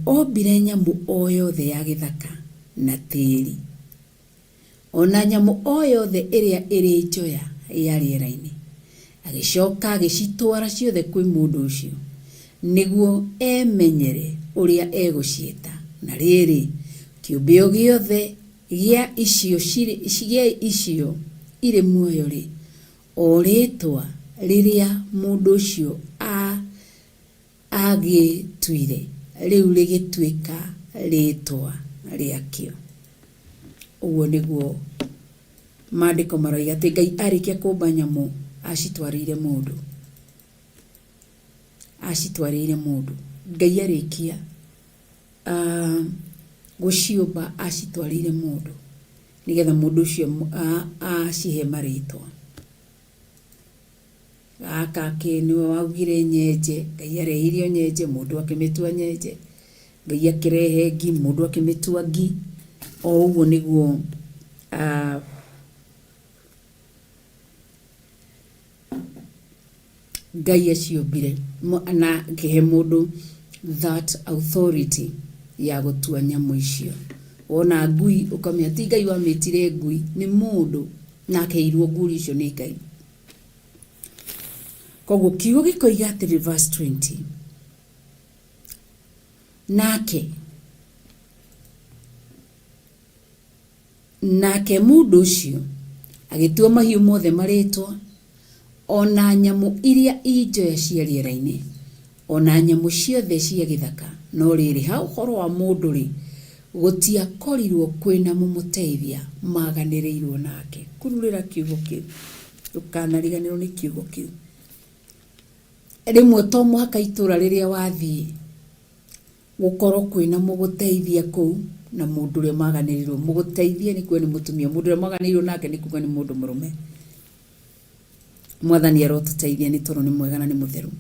ombire nyamũ o yothe ya gĩthaka na tĩri, ona nyamũ o yothe ĩrĩa ĩrĩ njoya ya rĩera-inĩ, agĩcoka agĩcitwara ciothe kwĩ mũndũ ũcio nĩguo emenyere ũrĩa egũciĩta. Na rĩrĩ, kĩũmbe o gĩothe gĩa icio irĩ muoyo-rĩ, o rĩtwa rĩrĩa mũndũ ũcio agĩtuire, rĩu rĩgĩtuĩka rĩtwa rĩakĩo. Ũguo nĩguo maandĩko maroiga atĩ Ngai arĩkia kũmba nyamũ acitwarĩire mũndũ, acitwarĩire mũndũ. Ngai arĩkia gũciũmba acitwarĩire mũndũ nĩgetha mũndũ ũcio acihe marĩtwa. Gaka kĩ nĩwe waugire nyenje, Ngai arehire o nyenje, mũndũ akĩmĩtua nyenje. Ngai akĩrehe ngi, mũndũ akĩmĩtua ngi. O ũguo nĩguo Ngai aciũmbire na akĩhe mũndũ that authority ya gũtua nyamũ icio. Wona ngui ũkamenya ti Ngai wamĩtire ngui, nĩ mũndũ na akeirwo nguri icio nĩ Ngai. Koguo kiugo gĩkoiga atĩrĩ verse 20, nake mũndũ ũcio agĩtua mahiũ mothe marĩtwa, ona nyamũ iria i njoya cia rĩera-inĩ, ona nyamũ ciothe cia gĩthaka. No rĩrĩ, ha ũhoro wa mũndũ-rĩ, gũtiakorirwo kwĩna mũmũteithia maganĩrĩirwo nake. Kururĩra kiugo kĩu, ndũkanariganĩrwo nĩ kiugo kĩu. Rĩmwe to mũhaka itũra rĩrĩa wathiĩ gũkorwo kwĩna mũgũteithia kũu na mũndũ ũrĩa maganĩrĩirwo. Mũgũteithia nĩ kuga nĩ mũtumia, mũndũ ũrĩa maganĩrĩirwo nake nĩ kuga nĩ mũndũ mũrũme. Mwathani arotũteithia nĩ tondũ nĩ mwega na nĩ mũtheru.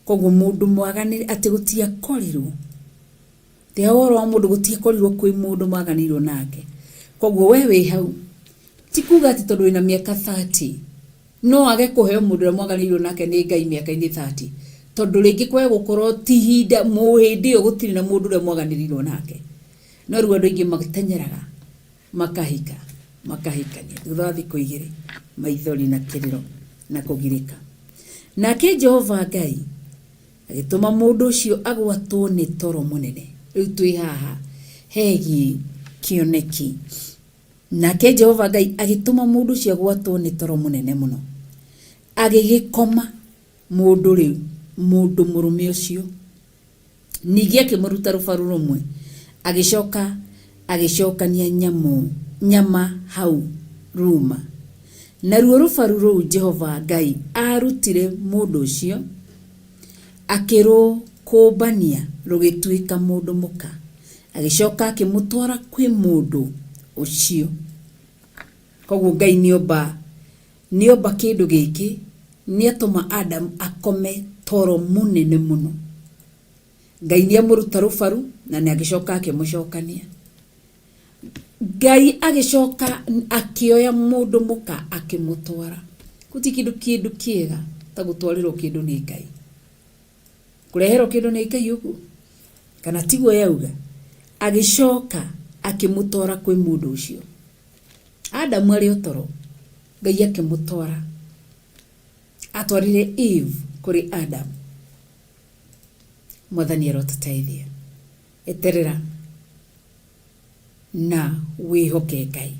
Koguo mũndũ mwaganĩre atĩ gũtiakorirwo, ti ha ũhoro wa mũndũ gũtiakorirwo kwĩ mũndũ maganĩirwo nake. Koguo we wĩ hau, ti kuga atĩ tondũ wĩna mĩaka 30 no age kũheo mũndũ ũrĩa mwaganĩirwo nake nĩ Ngai mĩaka-inĩ 30, tondũ rĩngĩ kwae gũkorwo ti ihinda hĩndĩ ĩyo gũtirĩ na mũndũ ũrĩa mwaganĩrĩirwo nake. No rĩu andũ aingĩ matenyeraga makahika, makahikania thutha wa thikũ igĩrĩ, maithori na kĩrĩro na kũgirĩka. Nake Jehova Ngai agĩtũma mũndũ ũcio agwatwo nĩ toro mũnene. Rĩu twĩ haha hegiĩ kĩoneki. Nake Jehova Ngai agĩtũma mũndũ ũcio agwatwo nĩ toro mũnene mũno, agĩgĩkoma mũndũ rĩu, mũndũ mũrũme ũcio. Ningĩ akĩmũruta rũbaru rũmwe, agĩcoka agĩcokania nyamũ, nyama hau ruma. Naruo rũbaru rũu Jehova Ngai aarutire mũndũ ũcio, akĩrũkũmbania rũgĩtuĩka mũndũ mũka, agĩcoka akĩmũtwara kwĩ mũndũ ũcio. Koguo Ngai nĩomba nĩomba kĩndũ gĩkĩ, nĩatũma Adamu akome toro mũnene mũno. Ngai nĩamũruta rũbaru na nĩagĩcoka akĩmũcokania. Ngai agĩcoka akĩoya mũndũ mũka akĩmũtwara. Gũtirĩ kĩndũ kĩndũ kĩega ta gũtwarĩrwo kĩndũ nĩ Ngai. Kũreherwo kĩndũ nĩ Ngai ũguo, kana tiguo yauga? Agĩcoka akĩmũtwara kwĩ mũndũ ũcio. Adamu arĩ o toro, Ngai akĩmũtwara. Atwarire Eve kũrĩ Adamu. Mwathani arotũteithia. Eterera na wĩhoke Ngai.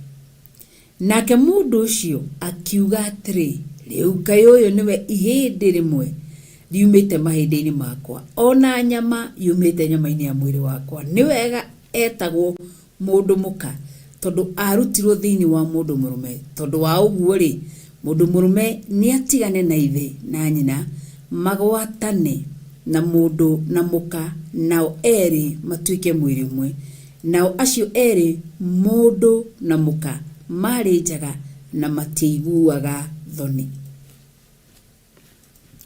Nake mũndũ ũcio akiuga atĩrĩ, Rĩu kaĩ ũyũ nĩwe ihĩndĩ rĩmwe riumĩte mahĩndĩ-inĩ makwa, o na nyama yumĩte nyama-inĩ ya mwĩrĩ wakwa. Nĩ wega etagwo mũndũ mũka, tondũ aarutirwo thĩinĩ wa mũndũ mũrũme. Tondũ wa ũguo-rĩ, mũndũ mũrũme nĩatigane na ithe na nyina, magwatane na mũndũ na mũka, nao erĩ matuĩke mwĩrĩ ũmwe. Nao acio erĩ, mũndũ na mũka, maarĩ njaga na matiaiguaga thoni.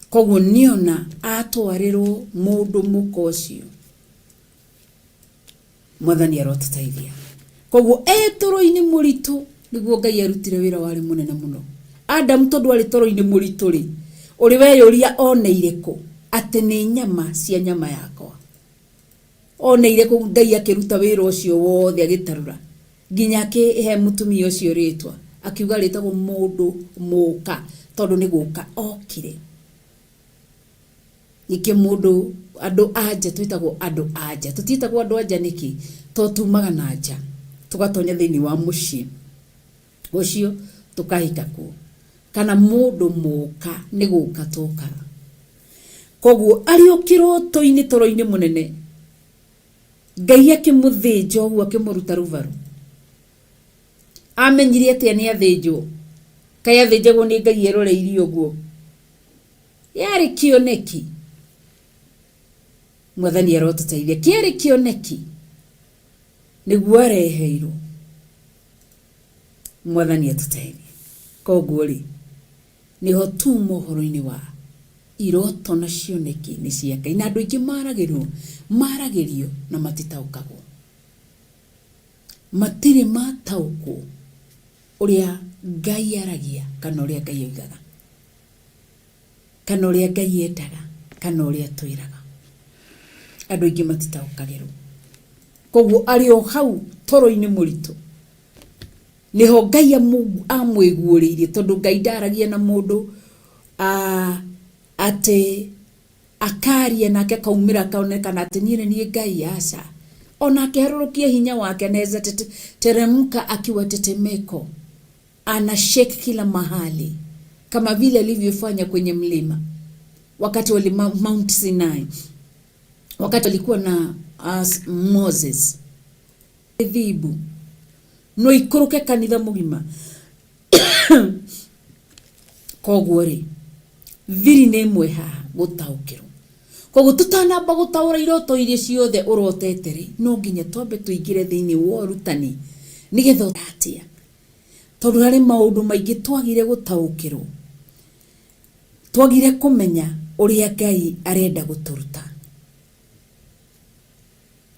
Koguo nĩona atwarĩrwo mũndũ mũka ũcio. Mwathani arotũteithia. Koguo e toro-inĩ mũritũ nĩguo Ngai arutire wĩra warĩ mũnene mũno. Adamu tondũ arĩ toro-inĩ mũritũ rĩ, ũrĩ weyũria oneire kũ? Atĩ nĩ nyama cia nyama yakwa. Oneire kũ Ngai akĩruta wĩra ũcio wothe agĩtarũra nginya akĩhe mũtumia ũcio rĩtwa, akiuga rĩtagwo mũndũ mũka tondũ nĩ gũka okire. Nĩkĩo mũndũ andũ a nja twĩtagwo andũ a nja. Tũtiĩtagwo andũ a nja nĩkĩ? Tondũ tumaga na nja tũgatonya thĩinĩ wa mũciĩ ũcio tũkahika kuo. Kana mũndũ mũka nĩ gũka tokaga. Koguo arĩ o kĩroto-inĩ toro-inĩ mũnene, Ngai akĩmũthĩnja ũguo akĩmũruta rũbaru. Amenyire atĩa nĩ athĩnjwo? Kaĩ athĩnjagwo nĩ Ngai eroreirie ũguo? Yarĩ kĩoneki. Mwathani arotũteithia. Kĩarĩ kĩoneki nĩguo areheirwo. Mwathani atũteithie. Koguo rĩ, nĩho tuma ũhoro-inĩ wa iroto na cioneki nĩ cia Ngai. Na andũ aingĩ maragĩrwo, maragĩrio na matitaũkagwo. Matirĩ mataũkwo ũrĩa Ngai aragia kana ũrĩa Ngai oigaga. Kana ũrĩa Ngai endaga kana ũrĩa atwĩraga. Andũ aingĩ matitaũkagĩrwo. Koguo arĩ o hau toro-inĩ mũritũ, nĩho Ngai amwĩguũrĩirie tondũ Ngai ndaragia na mũndũ atĩ akaria nake akaumĩra akaonekana atĩ niĩ nĩ niĩ Ngai, aca. Ona akĩharũrũkia hinya wake anaweza teremka akiwa tetemeko ana shake kila mahali kama vile alivyofanya kwenye mlima wakati wa Mount Sinai, wakati alikuwa na Moses. Thibu no ikũrũke kanitha mũgima. Koguo rĩ, thiri nĩ ĩmwe haha gũtaũkĩrwo. Koguo tũtanamba gũtaũra iroto iria ciothe ũrotete rĩ, no nginya twambe tũingĩre thĩinĩ wa ũrutani nĩgetha atĩa, tondũ harĩ maũndũ maingĩ twagire gũtaũkĩrwo, twagire kũmenya ũrĩa Ngai arenda gũtũruta.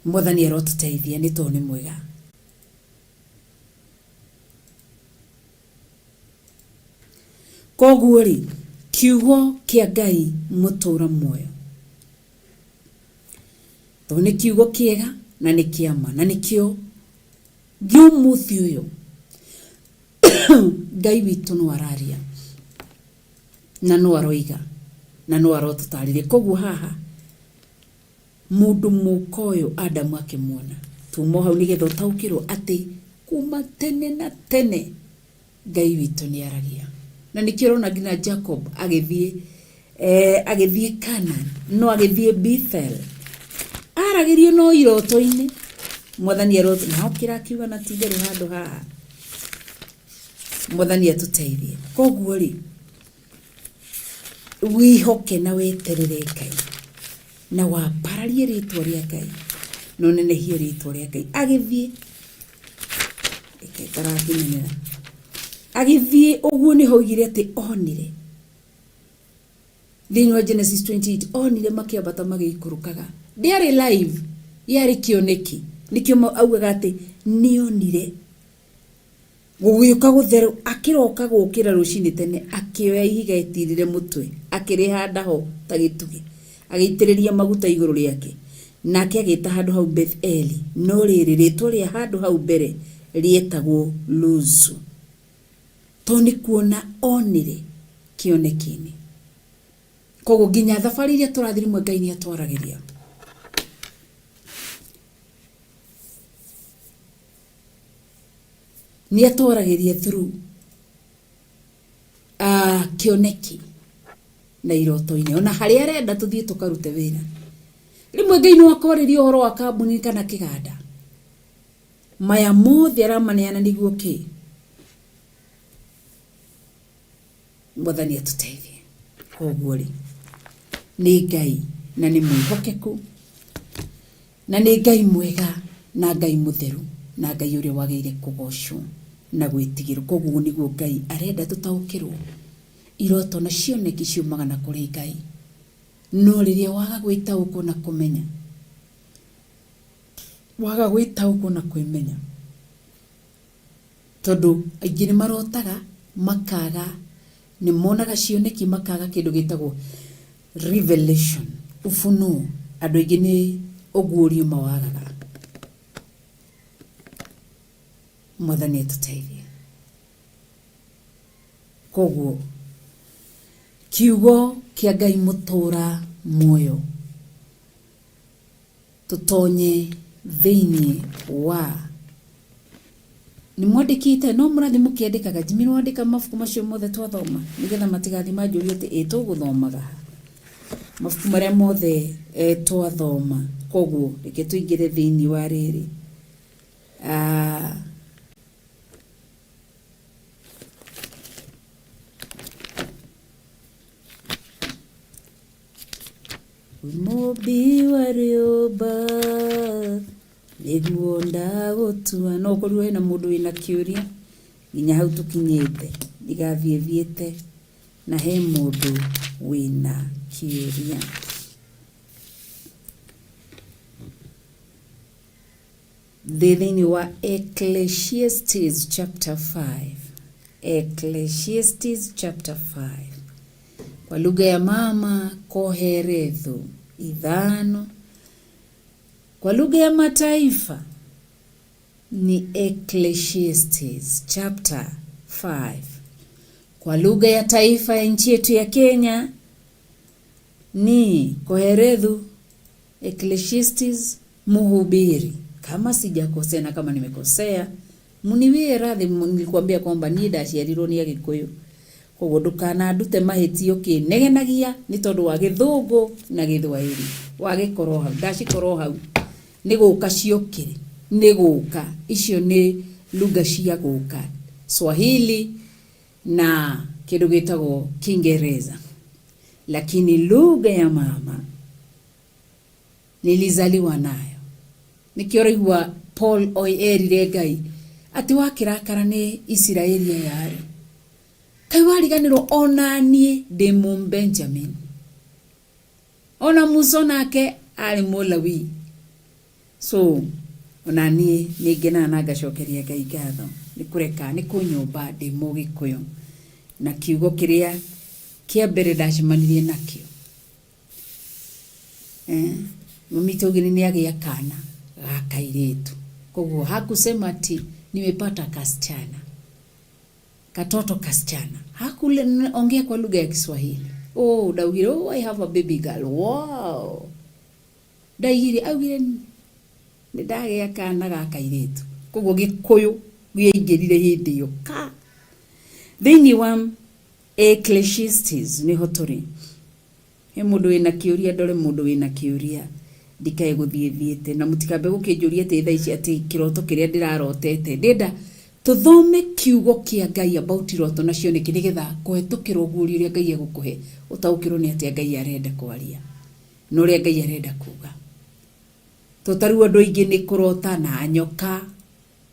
Mwathani arotũteithia nĩ tondũ nĩ mwega. Koguo rĩ, kiugo kĩa Ngai mũtũra muoyo, tondũ nĩ kiugo kĩega na nĩ kĩa ma, na nĩkĩo nginya ũmũthĩ ũyũ Ngai witũ no araria na no aroiga na no arotũtarĩria. Koguo haha mũndũ mũka ũyũ Adamu akĩmuona, tuma o hau nĩgetha ũtaũkĩrwo atĩ kuma tene na tene Ngai witũ nĩ aragia. Na nĩkĩo ũrona nginya Jacob agĩthiĩ agĩthiĩ Canaan, no agĩthiĩ Bethel aragĩrio no iroto-inĩ. Mwathani aroto na okĩra akiuga na ti itherũ handũ haha. Mwathani atũteithie. Koguo rĩ, wĩhoke na weterere Ngai na wambararie rĩtwa rĩa Ngai na ũnenehie rĩtwa rĩa Ngai. Agĩthiĩ reke ngarakinyanĩra, agĩthiĩ ũguo nĩho oigire atĩ onire thĩinĩ wa Genesis 28, onire makĩambata magĩikũrũkaga. Ndĩarĩ live, yarĩ kĩoneki. Nĩkĩo augaga atĩ nĩonire gũgĩũka gũtherũ. Akĩroka gũkĩra rũcinĩ tene, akĩoya ihiga etirĩre mũtwe, akĩrĩhanda ho ta gĩtugĩ, agĩitĩrĩria maguta igũrũ rĩake, nake agĩta handũ hau Beth Eli, no rĩrĩ, rĩtwa rĩa handũ hau mbere rĩetagwo Luzu, tondũ nĩ kuona onire kĩoneki-inĩ. Koguo nginya thabarĩ iria tũrathiĩ rĩmwe Ngai nĩ atwaragĩria. Nĩ atwaragĩria through kĩoneki na iroto-inĩ, ona harĩa arenda tũthiĩ tũkarute wĩra. Rĩmwe Ngai no akwarĩria ũhoro wa kambuni kana kĩganda. Maya mothe aramaneana nĩguo kĩ? Mwathani atũteithie. Koguo rĩ, nĩ Ngai na nĩ mwĩhokeku na nĩ Ngai mwega na Ngai mũtheru na Ngai ũrĩa wagĩrĩire kũgocwo na gwĩtigĩrwo. Koguo nĩguo Ngai arenda tũtaũkĩrwo iroto na cioneki ciumaga na kũrĩ Ngai. No rĩrĩa waga gwĩtaũkwo na kũmenya, waga gwĩtaũkwo na kwĩmenya, tondũ aingĩ nĩ marotaga makaga, nĩ monaga cioneki makaga kĩndũ gĩtagwo Revelation, ufunuo, andũ aingĩ nĩ ũguũrio mawagaga. Mwathani atũteithie. Koguo kiugo kĩa Ngai mũtũra muoyo tũtonye thĩinĩ wa nĩ mwandĩkĩte no mũrathiĩ mũkĩandĩkaga Jimmy nĩ wandĩka mabuku macio mothe twathoma nĩgetha matigathiĩ manjũrie atĩ ĩ tũgũthomaga ha mabuku marĩa mothe twathoma. Koguo reke tũingĩre thĩinĩ wa rĩrĩ. Mũmbi wa rĩũmba nĩguo ndagũtua. No ũkorirwo hena mũndũ wĩna kĩũria nginya hau tũkinyĩte ndigathiĩ thiĩte na he mũndũ wĩna kĩũria. Ndĩ thĩinĩ wa Ecclesiastes chapter 5. Ecclesiastes chapter 5. Kwa lugha ya mama Koherethu 5. Kwa lugha ya mataifa ni Ecclesiastes chapter 5. Kwa lugha ya taifa ya nchi yetu ya Kenya ni Koherethu, Ecclesiastes, Mhubiri. Kama sijakosea na kama nimekosea muniwie radhi. Nilikwambia kwamba niĩ ndaciarirwo nĩ Agĩkũyũ, koguo ndũkanandute mahĩtio kĩnegenagia nĩ tondũ wa gĩthũngũ na gĩthwaĩri. Wagĩkorwo hau, ndacikorwo hau nĩ gũka ciokire, nĩ gũka icio nĩ lugha cia gũka, Swahili na kĩndũ gĩtagwo Kiingereza, lakini lugha ya mama nilizaliwa nayo. Nikĩo ũraigua Paul erire Ngai atĩ wakĩrakara nĩ Isiraeli aya rĩ, kaĩ wariganĩrwo ona niĩ ndĩ Mũbenjamin, ona Musa nake arĩ Mũlawi. So ona niĩ nĩ ngenaga na ngacokeria Ngai ngatho nĩ kũreka nĩ kũnyũmba ndĩ Mũgĩkũyũ, na kiugo kĩrĩa kĩa mbere ndacemanirie nakĩo mami augire nĩ agĩa kana ga kairĩtu, koguo hakusema ati nimepata kasichana, katoto kasichana, hakuongea kwa lugha ya Kiswahili. Oh, ndaugire, oh, I have a baby girl. Wow, ndaigire augire nĩ ndagĩa kana ga kairĩtu, koguo gĩkũyũ gĩaingĩrire hĩndĩ ĩyo ka thĩinĩ wa Ecclesiastes nĩho tũrĩ. He mũndũ wĩna kĩũria, ndore mũndũ wĩna kĩũria ndikae gũthiĩ thiĩte na mũtikambe gũkĩnjũria atĩ thaa ici atĩ kĩroto kĩrĩa ndĩrarotete. Ndĩrenda tũthome kiugo kĩa Ngai about iroto na cioneki nĩgetha kũhetũkĩra ũguũrio ũrĩa Ngai egũkũhe ũtaũkĩrwo nĩ atĩa Ngai arenda kwaria na ũrĩa Ngai arenda kuga. To ta rĩu andũ aingĩ nĩ kũrota na nyoka,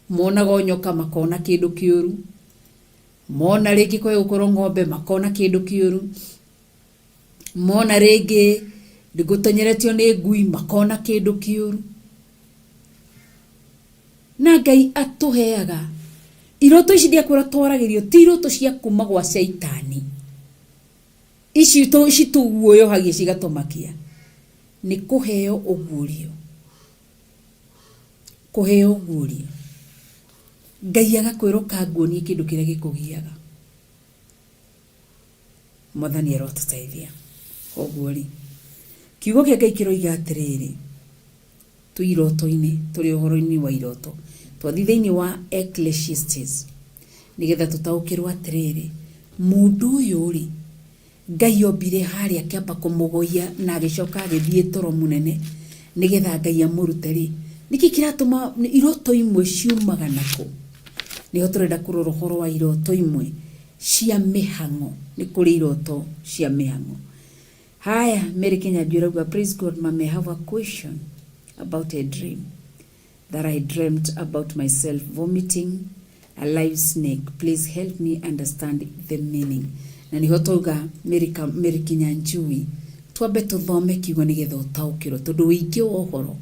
monaga o nyoka makona kĩndũ kĩũru, mona rĩngĩ kwae gũkorwo ng'ombe makona kĩndũ kĩũru, mona rĩngĩ gũtenyeretio nĩ ngui makona kĩndũ kĩũru. Na Ngai atũheaga iroto ici ndiakwĩra twaragĩrio ti iroto cia kuma gwa caitani, ici citũguoyohagia cigatũmakia, nĩ kũheo ũguũrio, kũheo ũguũrio. Ngai agakwĩra ũkanguonie kĩndũ kĩrĩa gĩkũgiaga. Mwathani arotũteithia. Koguo rĩ, kiugo kĩa Ngai kĩroiga atĩrĩrĩ, twĩ iroto-inĩ, tũrĩ ũhoro-inĩ wa iroto, twathiĩ thĩinĩ wa Ecclesiastes nĩgetha tũtaũkĩrwo atĩrĩrĩ, mũndũ ũyũ rĩ, Ngai ombire harĩa akĩamba kũmũgũia na agĩcoka agĩthiĩ toro mũnene nĩgetha Ngai amũrute rĩ, nĩkĩ kĩratũma iroto imwe ciumaga nakũ? Nĩho tũrenda kũrora ũhoro wa iroto imwe cia mĩhang'o. Nĩ kũrĩ iroto cia mĩhang'o. Haya, Mary Kinyanjui arauga, praise God, ma'am, I have a question about a dream that I dreamt about myself vomiting a live snake. Please help me understand the meaning. Na niho twauga Mary Kinyanjui twambe tũthome kiugo nĩgetha ũtaũkĩrwo, tondũ ũingĩ wa ũhoro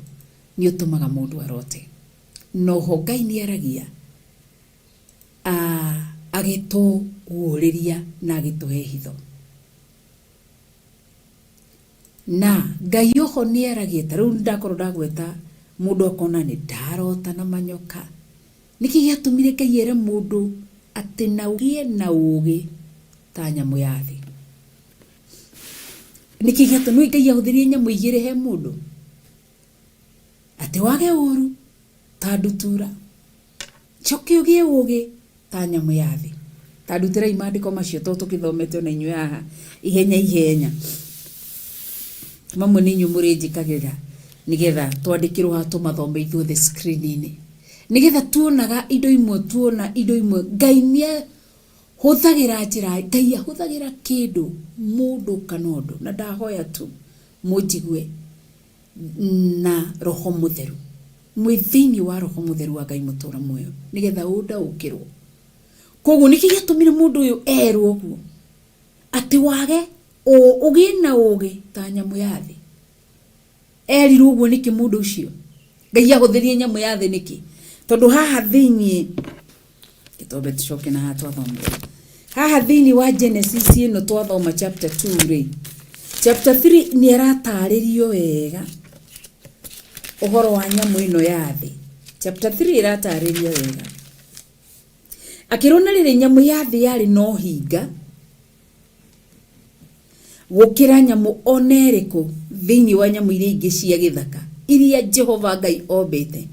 nĩ ũtũmaga mũndũ arote. Noho Ngai nĩ aragia agĩtũguũrĩria na agĩtũhe hitho. Na Ngai oho nĩ aragia. Ta rĩu ndakorwo ndagweta mũndũ akona nĩ ndarota na manyoka. Nĩkĩ gĩatũmire Ngai ere mũndũ atĩ na ũgĩe na ũgĩ ta nyamũ ya thĩ? Nĩkĩ gĩatũmire Ngai ahũthĩrie nyamũ igĩrĩ he mũndũ? Atĩ wage ũru ta ndutura, coke ũgĩe ũgĩ ta nyamũ ya thĩ. Ta ndutĩrai maandĩko macio to tũkĩthomete ona inyuĩ haha ihenya ihenya. Mamwe nĩ inyuĩ mũrĩnjĩkagĩra nĩgetha twandĩkĩrwo haha tũmathome ithuothe screen-inĩ. Nĩgetha tuonaga indo imwe, tuona indo imwe Ngai nĩ hũthagĩra njĩra, Ngai ahũthagĩra kĩndũ, mũndũ kana ũndũ. Na ndahoya tu mũnjigue na roho mũtheru, mwĩ thĩinĩ wa roho mũtheru wa Ngai mũtũra muoyo, nĩgetha ũndaũkĩrwo. Koguo nĩkĩ gĩatũmire mũndũ ũyũ erwo ũguo atĩ wage ũgĩe na ũgĩ ta nyamũ ya thĩ? Erirwo ũguo nĩkĩ mũndũ ũcio? Ngai ahũthĩrie nyamũ ya thĩ nĩkĩ? Tondũ haha thĩinĩ, gĩtombe tũcoke na haha twathomera haha thĩinĩ wa Genesis ĩno twathoma chapter 2 rĩ, chapter 3 nĩ aratarĩrio wega ũhoro wa nyamũ ĩno ya thĩ. Chapter 3 ĩratarĩria wega akĩrwo na rĩrĩ nyamũ ya thĩ yarĩ na ũhinga gũkĩra nyamũ o na ĩrĩkũ thĩinĩ wa nyamũ iria ingĩ cia gĩthaka iria Jehova Ngai ombĩte.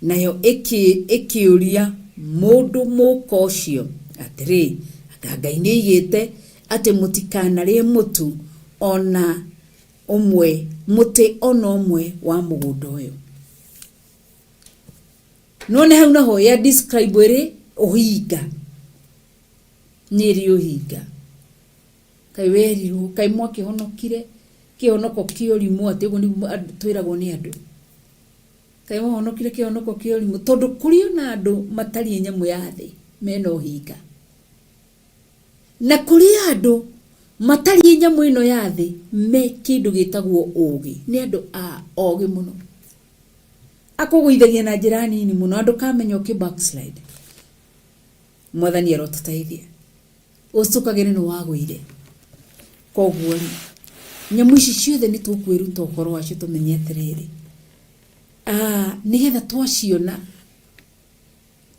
Nayo ĩkĩũria mũndũ mũka ũcio atĩrĩ, Anga Ngai nĩoigĩte atĩ mũtikanarĩe mũtu o na ũmwe, mũtĩ o na ũmwe wa mũgũnda ũyũ? Nĩwona hau naho ya describe ĩrĩ ũhinga, nĩ ĩrĩ ũhinga. Kaĩ werirwo, kaĩ mwakĩhonokire kĩhonoko kĩa ũrimũ atĩ ũguo nĩguo twĩragwo nĩ andũ. Kaĩ mwahonokire kĩhonoko kĩa ũrimũ, tondũ kũrĩ ona andũ matariĩ nyamũ ya thĩ mena ũhinga. Na kũrĩ andũ matariĩ nyamũ ĩno ya thĩ me kĩndũ gĩtagwo ũgĩ. Nĩ andũ a ogĩ mũno. Akũgũithagia na njĩra nini mũno, andũ kamenya ũkĩ backslide. Mwathani arotũteithia. Ũcukagĩre nĩ wagũire. Koguo rĩ, nyamũ ici ciothe nĩ tũkwĩruta ũhoro wacio tũmenye atĩrĩrĩ, nĩgetha twaciona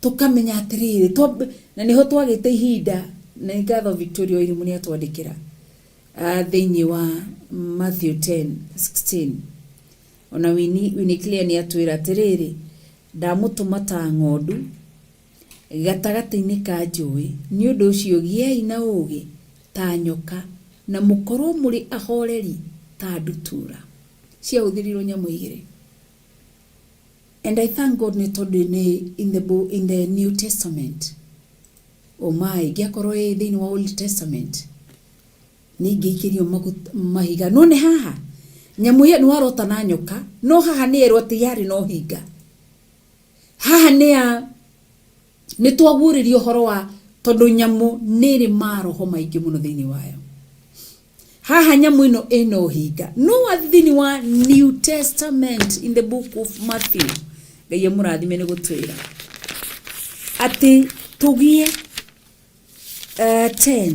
tũkamenya atĩrĩrĩ, na nĩho twagĩte ihinda, na nĩ ngatho Victoria Wairimu nĩ atwandĩkĩra thĩinĩ wa Matthew 10:16. Ona Winnie, Winnie Clear nĩ atwĩra atĩrĩrĩ, ndamũtũma ta ng'ondu gatagatĩ-inĩ ka njũĩ, nĩ ũndũ ũcio gĩai na ũũgĩ ta nyoka na mũkorwo mũrĩ ahoreri ta ndutura. Ciahũthĩrirwo nyamũ igĩrĩ. And I thank God nĩ tondũ nĩ in the, in the New Testament. Oh my, ingĩakorwo ĩ thĩinĩ wa Old Testament nĩ ingĩikĩrio mahiga. No nĩ haha nyamũ ĩyo nĩ warota na nyoka, no haha nĩ yerwo atĩ yarĩ na ũhinga. Haha nĩ ya nĩ twaguũrĩrio ũhoro wa tondũ nyamũ nĩ ĩrĩ maroho maingĩ mũno thĩinĩ wayo. Haha nyamũ ĩno ĩna ũhinga. No wathiĩ thĩinĩ wa New Testament in the book of Matthew, Ngai amũrathime nĩ gũtwĩra atĩ tũgĩe 10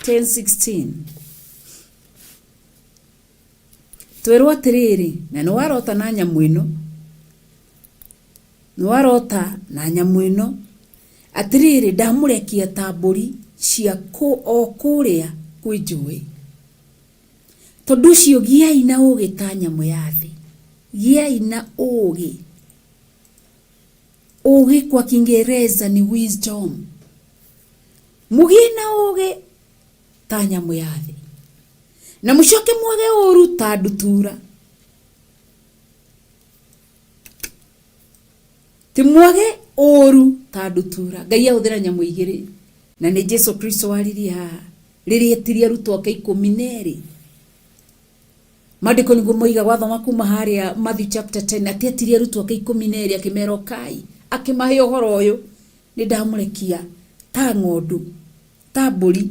10 16 Twerwo atĩrĩrĩ, na nĩ warota na nyamũ ĩno, nĩ warota na nyamũ ĩno, atĩrĩrĩ ndamũrekia ta mbũri cia kũ, o kũrĩa kwĩ njũĩ. Tondũ ũcio gĩai na ũũgĩ ta nyamũ ya thĩ. Gĩai na ũũgĩ. Ũũgĩ kwa Kiingereza ni wisdom. Mũgĩe na ũũgĩ ta nyamũ ya thĩ. Na mũcoke mwage ũũru ta ndutura. Ti mwage ũũru ta ndutura. Ngai ahũthĩra nyamũ igĩrĩ. Na nĩ Jesu Kristo waririe haha rĩrĩa etirie arutwo ake 12. Maandĩko nĩguo moiga gwathoma kuma harĩa Matthew chapter 10 atĩ etirie arutwo ake 12 akĩmera ũkai, akĩmahe ũhoro ũyũ, nĩ ndamũrekia ta ng'ondu, ta mbũri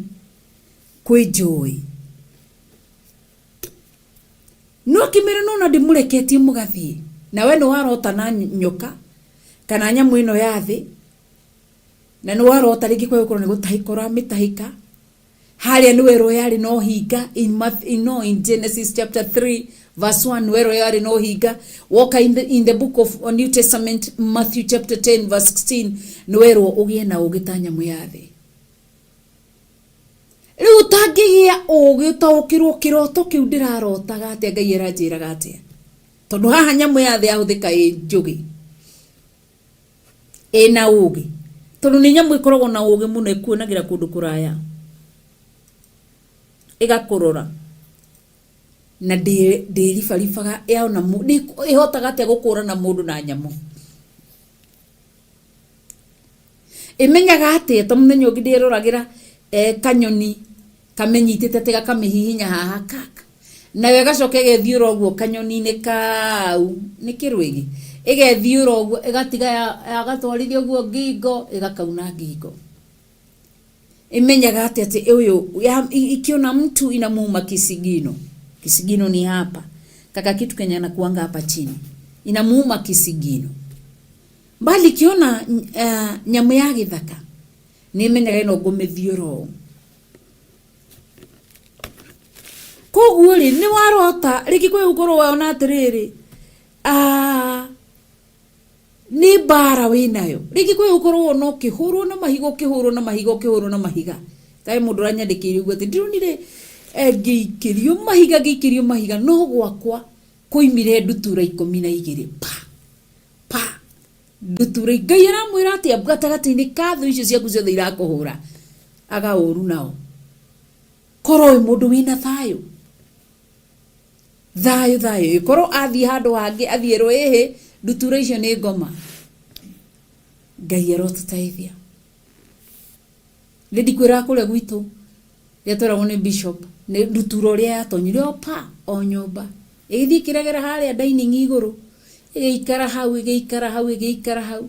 kwĩ njũĩ. No akĩmera no na ndĩmũreketie mũgathiĩ, na we nĩ warota na nyoka kana nyamũ ĩno ya thĩ, na nĩ warota rĩngĩ kwa gũkorwo nĩ gũtahĩka ũramĩtahĩka, Harĩa nĩ werwo yarĩ na ũhinga in, Matthew, in, no, in Genesis chapter 3 verse 1 werwo yarĩ na ũhinga. Woka in the book of New Testament Matthew chapter 10 verse 16 nĩ werwo ũgĩe na ũgĩ ta nyamũ ya thĩ. Rĩu ũtangĩgĩa ũgĩ ũtaũkĩrwo kĩroto kĩu ndĩrarotaga atĩa Ngai aranjĩraga atĩa, tondũ haha nyamũ ya thĩ yahũthĩka ĩ njũgĩ ĩna ũgĩ, tondũ nĩ nyamũ ĩkoragwo na ũgĩ mũno, ĩkuonagĩra kũndũ kũraya ĩgakũrora na ndĩribaribaga yaona ĩhotaga atĩa gũkũrana mũndũ na nyamũ. Ĩmenyaga atĩa ta mũthenya ũngĩ ndĩroragĩra kanyoni kamenyitĩte atĩ gakamĩhihinya haha kaka, nayo ĩgacoka ĩgethiũra ũguo kanyoni-inĩ kau, nĩ kĩrwĩgĩ, ĩgethiũra ũguo ĩgatiga yagatwarithia ũguo ngingo ĩgakauna ngingo. Ĩmenyaga atĩ atĩ ũyũ ikiona mtu inamuuma kisigino. Kisigino ni hapa kaka kitu kenye anakuanga hapa chini, inamuuma kisigino. Mbali ikiona nyamũ ya gĩthaka nĩ ĩmenyaga ĩno ngũmĩthiũra ũũ. Koguo rĩ nĩ warota rĩngĩ kwĩ ũkorwo wona atĩrĩrĩ, nĩ mbara wĩnayo, rĩngĩ kwĩ ũkorwo wona ũkĩhũrwo na mahiga, ũkĩhũrwo na mahiga, ũkĩhũrwo na mahiga. Tae mũndũ ũranyandĩkĩire ũguo atĩ ndĩronire ngĩikĩrio mahiga, ngĩikĩrio mahiga, no gwakwa kwoimire ndutura 12 pa pa ndutura. Ngai aramwĩra atĩa gatagatĩ-inĩ ka thũ icio ciaku ciothe irakũhũra, aga ũru nao, korwo wĩ mũndũ wĩna thayũ thayũ thayũ, ĩkorwo athiĩ handũ hangĩ athiĩrwo ĩhĩ ndutura icio nĩ ngoma. Ngai arotũteithia. Nĩ ndikwĩraga kũrĩa gwitũ rĩrĩa tweragwo nĩ bishop nĩ ndutura ũrĩa yatonyire o pa o nyũmba ĩgĩthiĩ ĩkĩregera harĩa dining igũrũ, ĩgĩikara hau ĩgĩikara hau ĩgĩikara hau,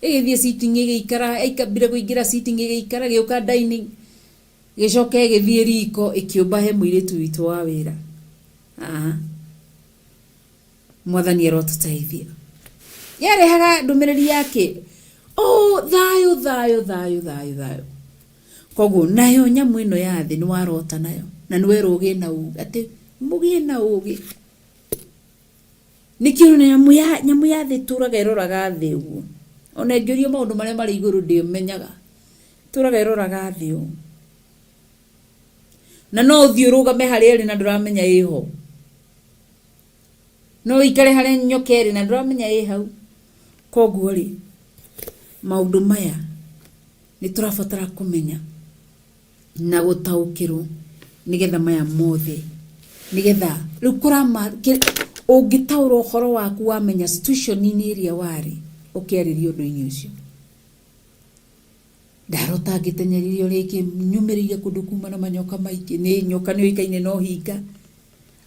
ĩgĩthiĩ sitting ĩgĩikara, ĩkambire kũingĩra sitting ĩgĩikara, ĩgĩũka dining, ĩgĩcoka ĩgĩthiĩ riko ĩkĩũmba he mũirĩtu witũ wa wĩra. Aha. Mwathani arotũteithia. Yarehaga ndũmĩrĩri yake o thayũ thayũ thayũ thayũ thayũ. Koguo nayo nyamũ ĩno ya thĩ nĩ warota nayo na nĩ werwo ũgĩe na ũgĩ, atĩ mũgĩe na ũgĩ. Nĩkĩo nyamũ ya thĩ ĩtũraga ĩroraga thĩ ũguo, ona ĩngĩũrio maũndũ marĩa marĩ igũrũ ndĩmenyaga, ĩtũraga ĩroraga thĩ ũguo, na no ũthiĩ ũrũgame harĩa ĩrĩ na ndũramenya ĩho, no ũikare harĩa nyoka ĩrĩ na ndũramenya ĩ hau. Koguo rĩ maũndũ maya nĩ tũrabatara kũmenya na gũtaũkĩrwo nĩgetha maya mothe, nĩgetha rĩu kũrama ũngĩtaũra ũhoro waku wamenya situation-inĩ ĩrĩa warĩ ũkĩarĩria ũndũ-inĩ ũcio. Ndarota ngĩteng'erio rĩngĩ nyumĩrĩire kũndũ kuma na manyoka maingĩ, nĩ nyoka nĩ ũĩkaine na ũhinga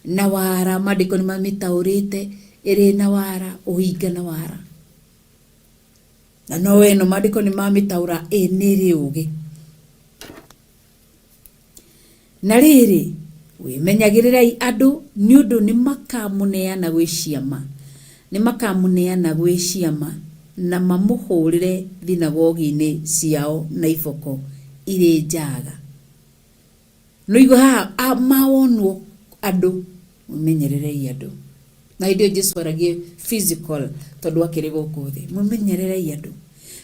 na wara, maandĩko nĩ mamĩtaũrĩte ĩrĩ na wara, ũhinga na wara, na no ĩno maandĩko nĩ mamĩtaũra ĩ nĩ ĩrĩ ũgĩ. Na rĩrĩ, wĩmenyagĩrĩrei andũ nĩ ũndũ nĩ makamũneana gwĩ ciama, nĩ makamũneana gwĩ ciama na mamũhũrĩre thinagogi-inĩ ciao na iboko irĩ njaga. Nĩũigua haha mawonwo andũ, mwĩmenyererei andũ. Na hĩndĩ ĩyo Jesu aragie physical tondũ akĩrĩ gũkũ thĩ, mwĩmenyererei andũ.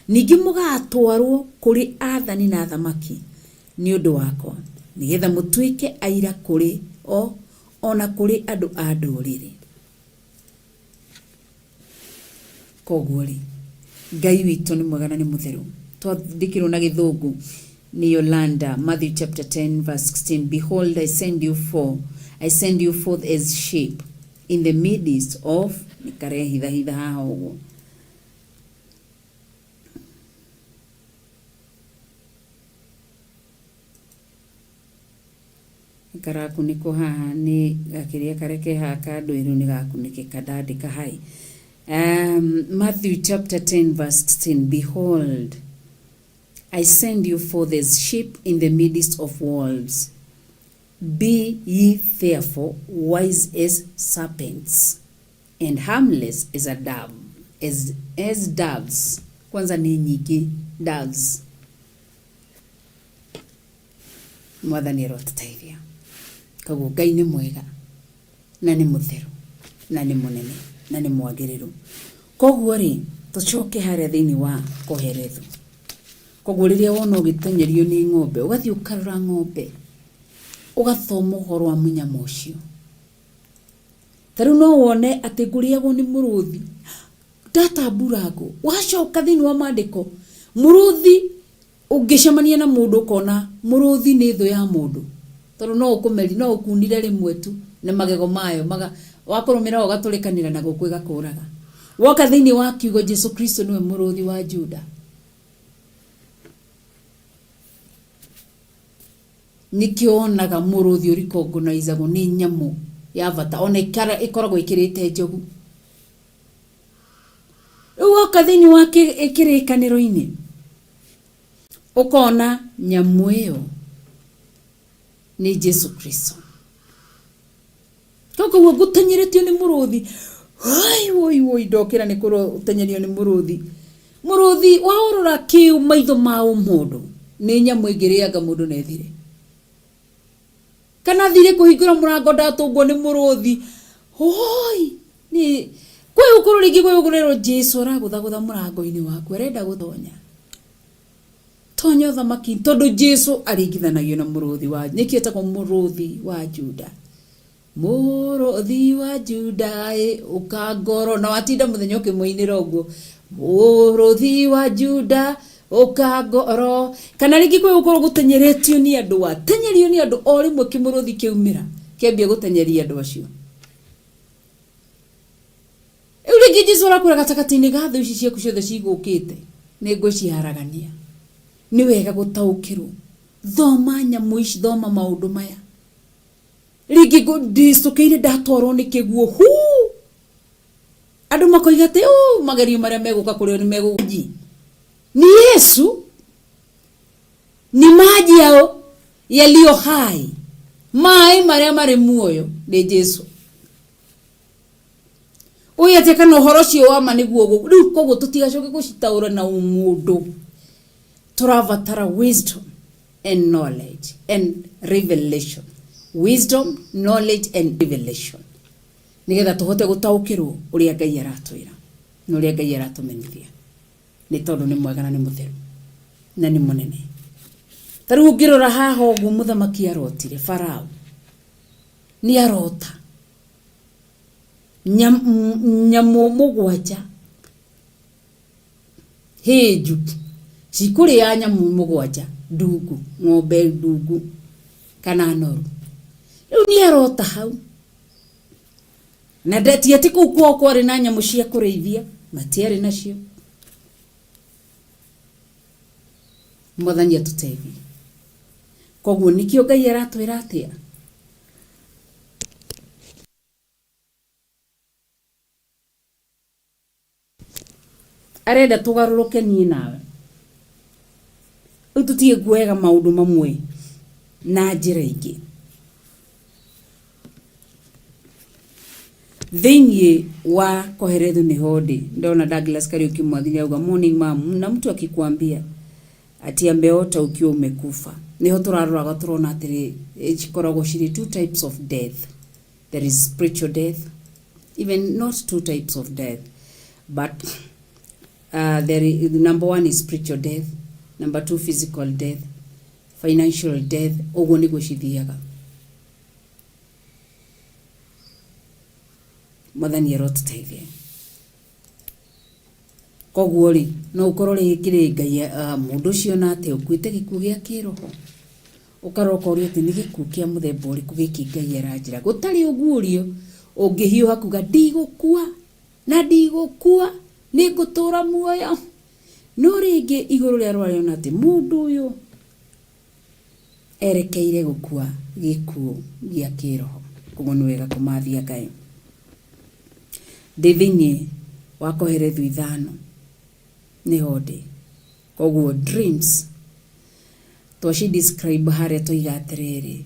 Ningĩ mũgatwarwo kũrĩ athani na athamaki nĩ ũndũ wakwa, nĩgetha mũtuĩke aira kũrĩ o ona kũrĩ andũ a ndũrĩrĩ. Koguo rĩ, Ngai witũ nĩ mwega na nĩ mũtheru. Twandĩkĩrwo na gĩthũngũ nĩ Yolanda, Matthew chapter 10 verse 16, behold I send you for I send you forth as sheep in the midst of, nĩ karehithahitha haha ũguo. Karakunĩkwo haha nĩ gakĩrĩa karĩa ke haha ka ndwĩrũ nĩ gakunĩkĩka ndandĩka hai. Matthew chapter 10 verse 16, behold I send you forth as sheep in the midst of wolves, be ye therefore wise as serpents and harmless as a dove, as doves. Kwanza nĩ nyingĩ doves. Mwathani arotũteithia. Koguo Ngai nĩ mwega na nĩ mũtheru na nĩ mũnene na nĩ mwagĩrĩru. Koguo rĩ, tũcoke harĩa thĩinĩ wa Kohelethu. Koguo rĩrĩa wona ũgĩtenyerio nĩ ng'ombe, ũgathiĩ ũkarora ng'ombe, ũgathoma ũhoro wa mũnyamũ ũcio. Ta rĩu no wone atĩ ngũrĩagwo nĩ mũrũthi, ndatamburangwo. Wacoka thĩinĩ wa maandĩko, mũrũthi ũngĩcemania na mũndũ ũkona mũrũthi nĩ thũ ya mũndũ. Tondũ no ũkũmeri, no ũkunire rĩmwe tu na magego mayo, maga wakũrũmĩra ũgatũrĩkanĩra na gũkũ ĩgakũraga. Woka thĩinĩ wa kiugo Jesu Kristo nĩwe mũrũthi wa Juda. Nĩkĩo wonaga mũrũthi ũrikongonaizagwo nĩ nyamũ ya bata ona ĩkoragwo ĩkĩrĩte njogu. Rĩu woka thĩinĩ wa kĩrĩkanĩro-inĩ ũkona nyamũ ĩyo nĩ Jesu Kristo. Koguo ngũtenyeretio nĩ mũrũthi, woi woi woi, ndokĩra nĩ kũtenyerio nĩ mũrũthi. Mũrũthi waũrora kĩu maitho ma ũmũndũ nĩ nyamũ ĩngĩrĩanga mũndũ na ĩthire. Kana thire kũhingũra mũrango ndatũngwo nĩ mũrũthi, woi nĩ kwĩ ũkorwo rĩngĩ kwĩ ũkorwo Jesu aragũthagũtha mũrango-inĩ waku arenda gũtonya. Tonya ũthamaki tondũ Jesu aringithanagio na mũrũthi wa, nĩkĩo etagwo mũrũthi wa Juda. Mũrũthi wa Juda ĩ ũka ngoro, na watinda mũthenya ũkĩmũinĩra ũguo, mũrũthi wa Juda ũka ngoro. Kana rĩngĩ kwĩ gũkorwo gũtenyeretio nĩ andũ, watenyerio nĩ andũ o rĩmwe kĩmũrũthi kĩaumĩra kĩambia gũtenyeria andũ acio. Rĩu rĩngĩ Jesu arakwĩra gatagatĩ-inĩ ga thũ ici ciaku ciothe cigũkĩte nĩ ngũciharagania. Nĩ wega gũtaũkĩrwo, thoma nyamũ ici, thoma maũndũ maya. Rĩngĩ ndicũkĩire ndatwarwo nĩ kĩguũ hu, andũ makoiga atĩ ũ magerio marĩa megũka kũrĩ o nĩ megũji. Ni Yesu ni maji yao yaliyo hai, maĩ marĩa marĩ muoyo nĩ Jesu. Ũyũ atĩ kana ũhoro ũcio wa ma nĩguo rĩu koguo tũtigacoke gũcitaũra na ũmũndũ. Tũrabatara wisdom and knowledge and revelation. Wisdom, knowledge and revelation. Nĩgetha tũhote gũtaũkĩrwo ũrĩa Ngai aratwĩra na ũrĩa Ngai aratũmenyithia. Nĩ tondũ nĩ mwega na nĩ mũtheru na nĩ mũnene. Ta rĩu ũngĩrora haha ũguo mũthamaki arotire, Farao nĩ arota nyamũ mũgwanja hĩnju cikũrĩa nyamũ mũgwanja ndungu, ng'ombe ndungu kana noru. Rĩu nĩ arota hau na ti atĩ kũu kwao kwarĩ na nyamũ cia kũrĩithia, matiarĩ nacio. Mwathani atũteithie. Koguo nĩkĩo Ngai aratwĩra atĩa? Arenda tũgarũrũke niĩ nawe. Rĩu tũtige kuoyaga maũndũ mamwe na njĩra ingĩ. Thĩinĩ wa Kohelethu nĩho ndĩ. Ndona Douglas Kariuki Mwathi auga morning ma'am, na mtu akikwambia ati ameota ukiwa umekufa. Niho tũraroraga tũrona atĩrĩ cikoragwo cirĩ two types of death. There is spiritual death, even not two types of death, but there is, number one is spiritual death, number two physical death, financial death. Ũguo nĩguo cithiaga. Mwathani arotũteithia. Koguo rĩ, no ũkorwo rĩngĩ rĩ Ngai mũndũ ũcio ona atĩ ũkuĩte gĩkuũ gĩa kĩroho, ũkarora ũkoria atĩ nĩ gĩkuũ kĩa mũthemba ũrĩkũ gĩkĩ Ngai aranjĩra. Gũtarĩ ũguũrio ũngĩhiũha kuga ndigũkua na ndigũkua nĩ ngũtũra muoyo. No rĩngĩ igũrũ rĩa rware ona atĩ mũndũ ũyũ erekeire gũkua gĩkuũ gĩa kĩroho. Koguo nĩ wega kũmathia Ngai. Ndĩ thĩinĩ wa Kohelethu 5 nĩho ndĩ. Koguo dreams twaci describe harĩa twoiga atĩrĩrĩ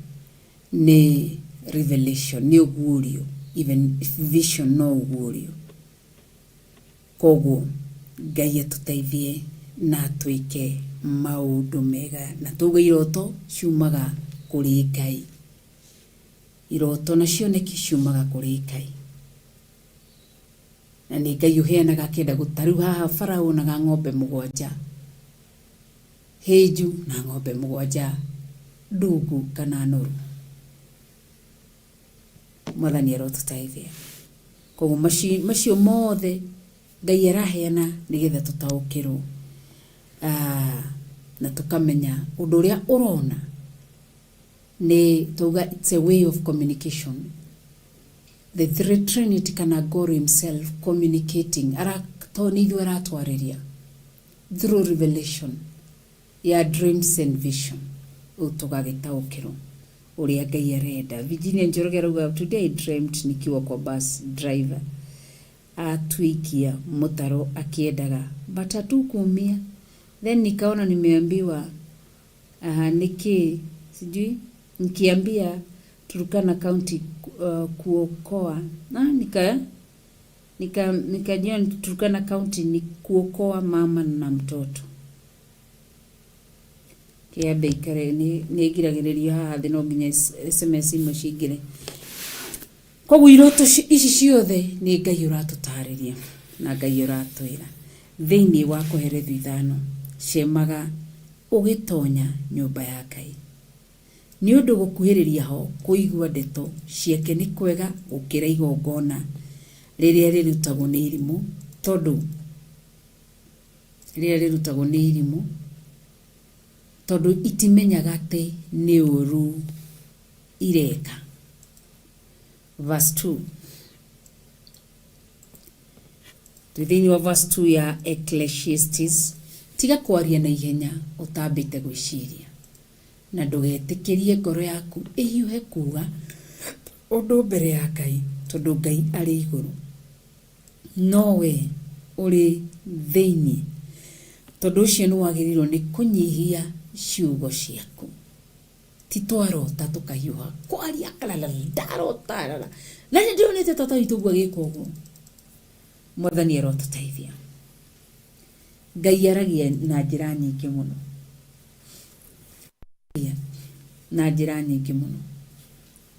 nĩ revelation, nĩ ũguũrio, even vision no ũguũrio. Koguo Ngai atũteithie na atwĩke maũndũ mega, na tuge iroto ciumaga kũrĩ Ngai. Iroto na cioneki ciumaga kũrĩ Ngai. Na nĩ Ngai ũheanaga akĩenda ta rĩu haha Farao onaga ng'ombe mũgwanja hĩnju na ng'ombe mũgwanja ndungu kana noru. Mwathani arotũteithia. Koguo macio mothe Ngai araheana nĩgetha tũtaũkĩrwo na tũkamenya ũndũ ũrĩa ũrona nĩ tauga it's a way of communication. The three Trinity kana God himself communicating to nĩ ithuĩ aratwarĩria through revelation ya dreams and vision. Rĩu tũgagĩtaũkĩrwo ũrĩa Ngai arenda. Virginia Njoroge arauga today I dreamt nikiwa kwa bus driver atuikia mutaro akiendaga but hatukuumia. Then nikaona nimeambiwa niki sijui nikiambia Turkana County kuokoa na nikajua Turkana County ni kuokoa mama na mtoto. Kĩambe ikare nĩ ĩgiragĩrĩrio haha thĩ no nginya SMS imwe cingĩre. Koguo iroto ici ciothe nĩ Ngai ũratũtarĩria na Ngai ũratwĩra thĩinĩ wa Kohelethu 5 cemaga ũgĩtonya nyũmba ya Ngai. Nĩ ũndũ gũkuhĩrĩria ho kũigua ndeto ciake nĩ kwega gũkĩra igongona rĩrĩa rĩrutagwo nĩ irimũ, tondũ rĩrĩa rĩrutagwo nĩ irimũ tondũ itimenyaga atĩ nĩ ũru ireka. Verse 2. Twĩ thĩinĩ wa verse 2 ya Ecclesiastes, tiga kwaria na ihenya ũtambĩte gwĩciria, na ndũgetĩkĩrie ngoro yaku ĩhiũhe kuga ũndũ mbere ya Ngai, tondũ Ngai arĩ igũrũ no we ũrĩ thĩinĩ. Tondũ ũcio nĩ wagĩrĩirwo nĩ kũnyihia ciugo ciaku. Ti twarota tũkahiũha kwaria karara ndarota rara na nĩ ndĩronete tata witũ ũguo agĩka ũguo. Mwathani arotũteithia. Ngai aragia na njĩra nyingĩ mũno, na njĩra nyingĩ mũno.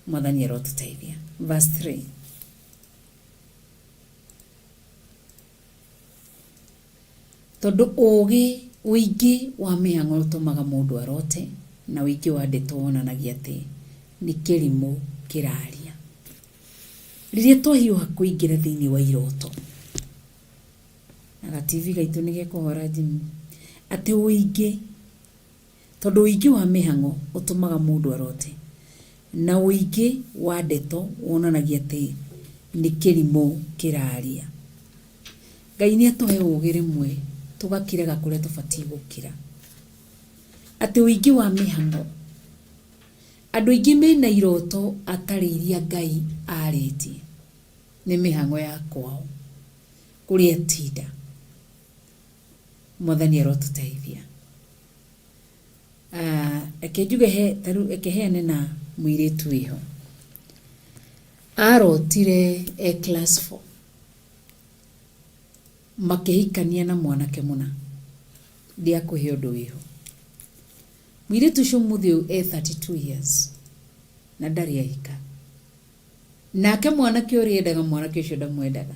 Mwathani arotũteithia. Verse 3. Tondũ ũũgĩ ũingĩ wa mĩhang'o ũtũmaga mũndũ arote, na ũingĩ wa ndeto wonanagia atĩ nĩ kĩrimũ kĩraria. Rĩrĩa twahiũha kũingĩra thĩinĩ wa iroto, na ga TV gaitũ nĩ gekũhora Jimmy, atĩ ũingĩ, tondũ ũingĩ wa mĩhang'o ũtũmaga mũndũ arote, na ũingĩ wa ndeto wonanagia atĩ nĩ kĩrimũ kĩraria. Ngai nĩ atũhe ũũgĩ rĩmwe tũgakiraga kũrĩa tũbatiĩ gũkira. Atĩ ũingĩ wa mĩhang'o, andũ aingĩ mena iroto atarĩ iria Ngai arĩtie, nĩ mĩhang'o ya kwao kũrĩa tinda. Mwathani arotũteithia. Reke njuge he tarĩu reke heane na mũirĩtu wĩho. Arotire e class 4 makĩhikania na mwanake mũna. Ndiakũhe ũndũ wĩho. Mũirĩtu ũcio ũmũthĩ ũyũ e 32 years na ndarĩ ahika. Nake mwanake ũrĩa endaga mwanake ũcio ndamwendaga,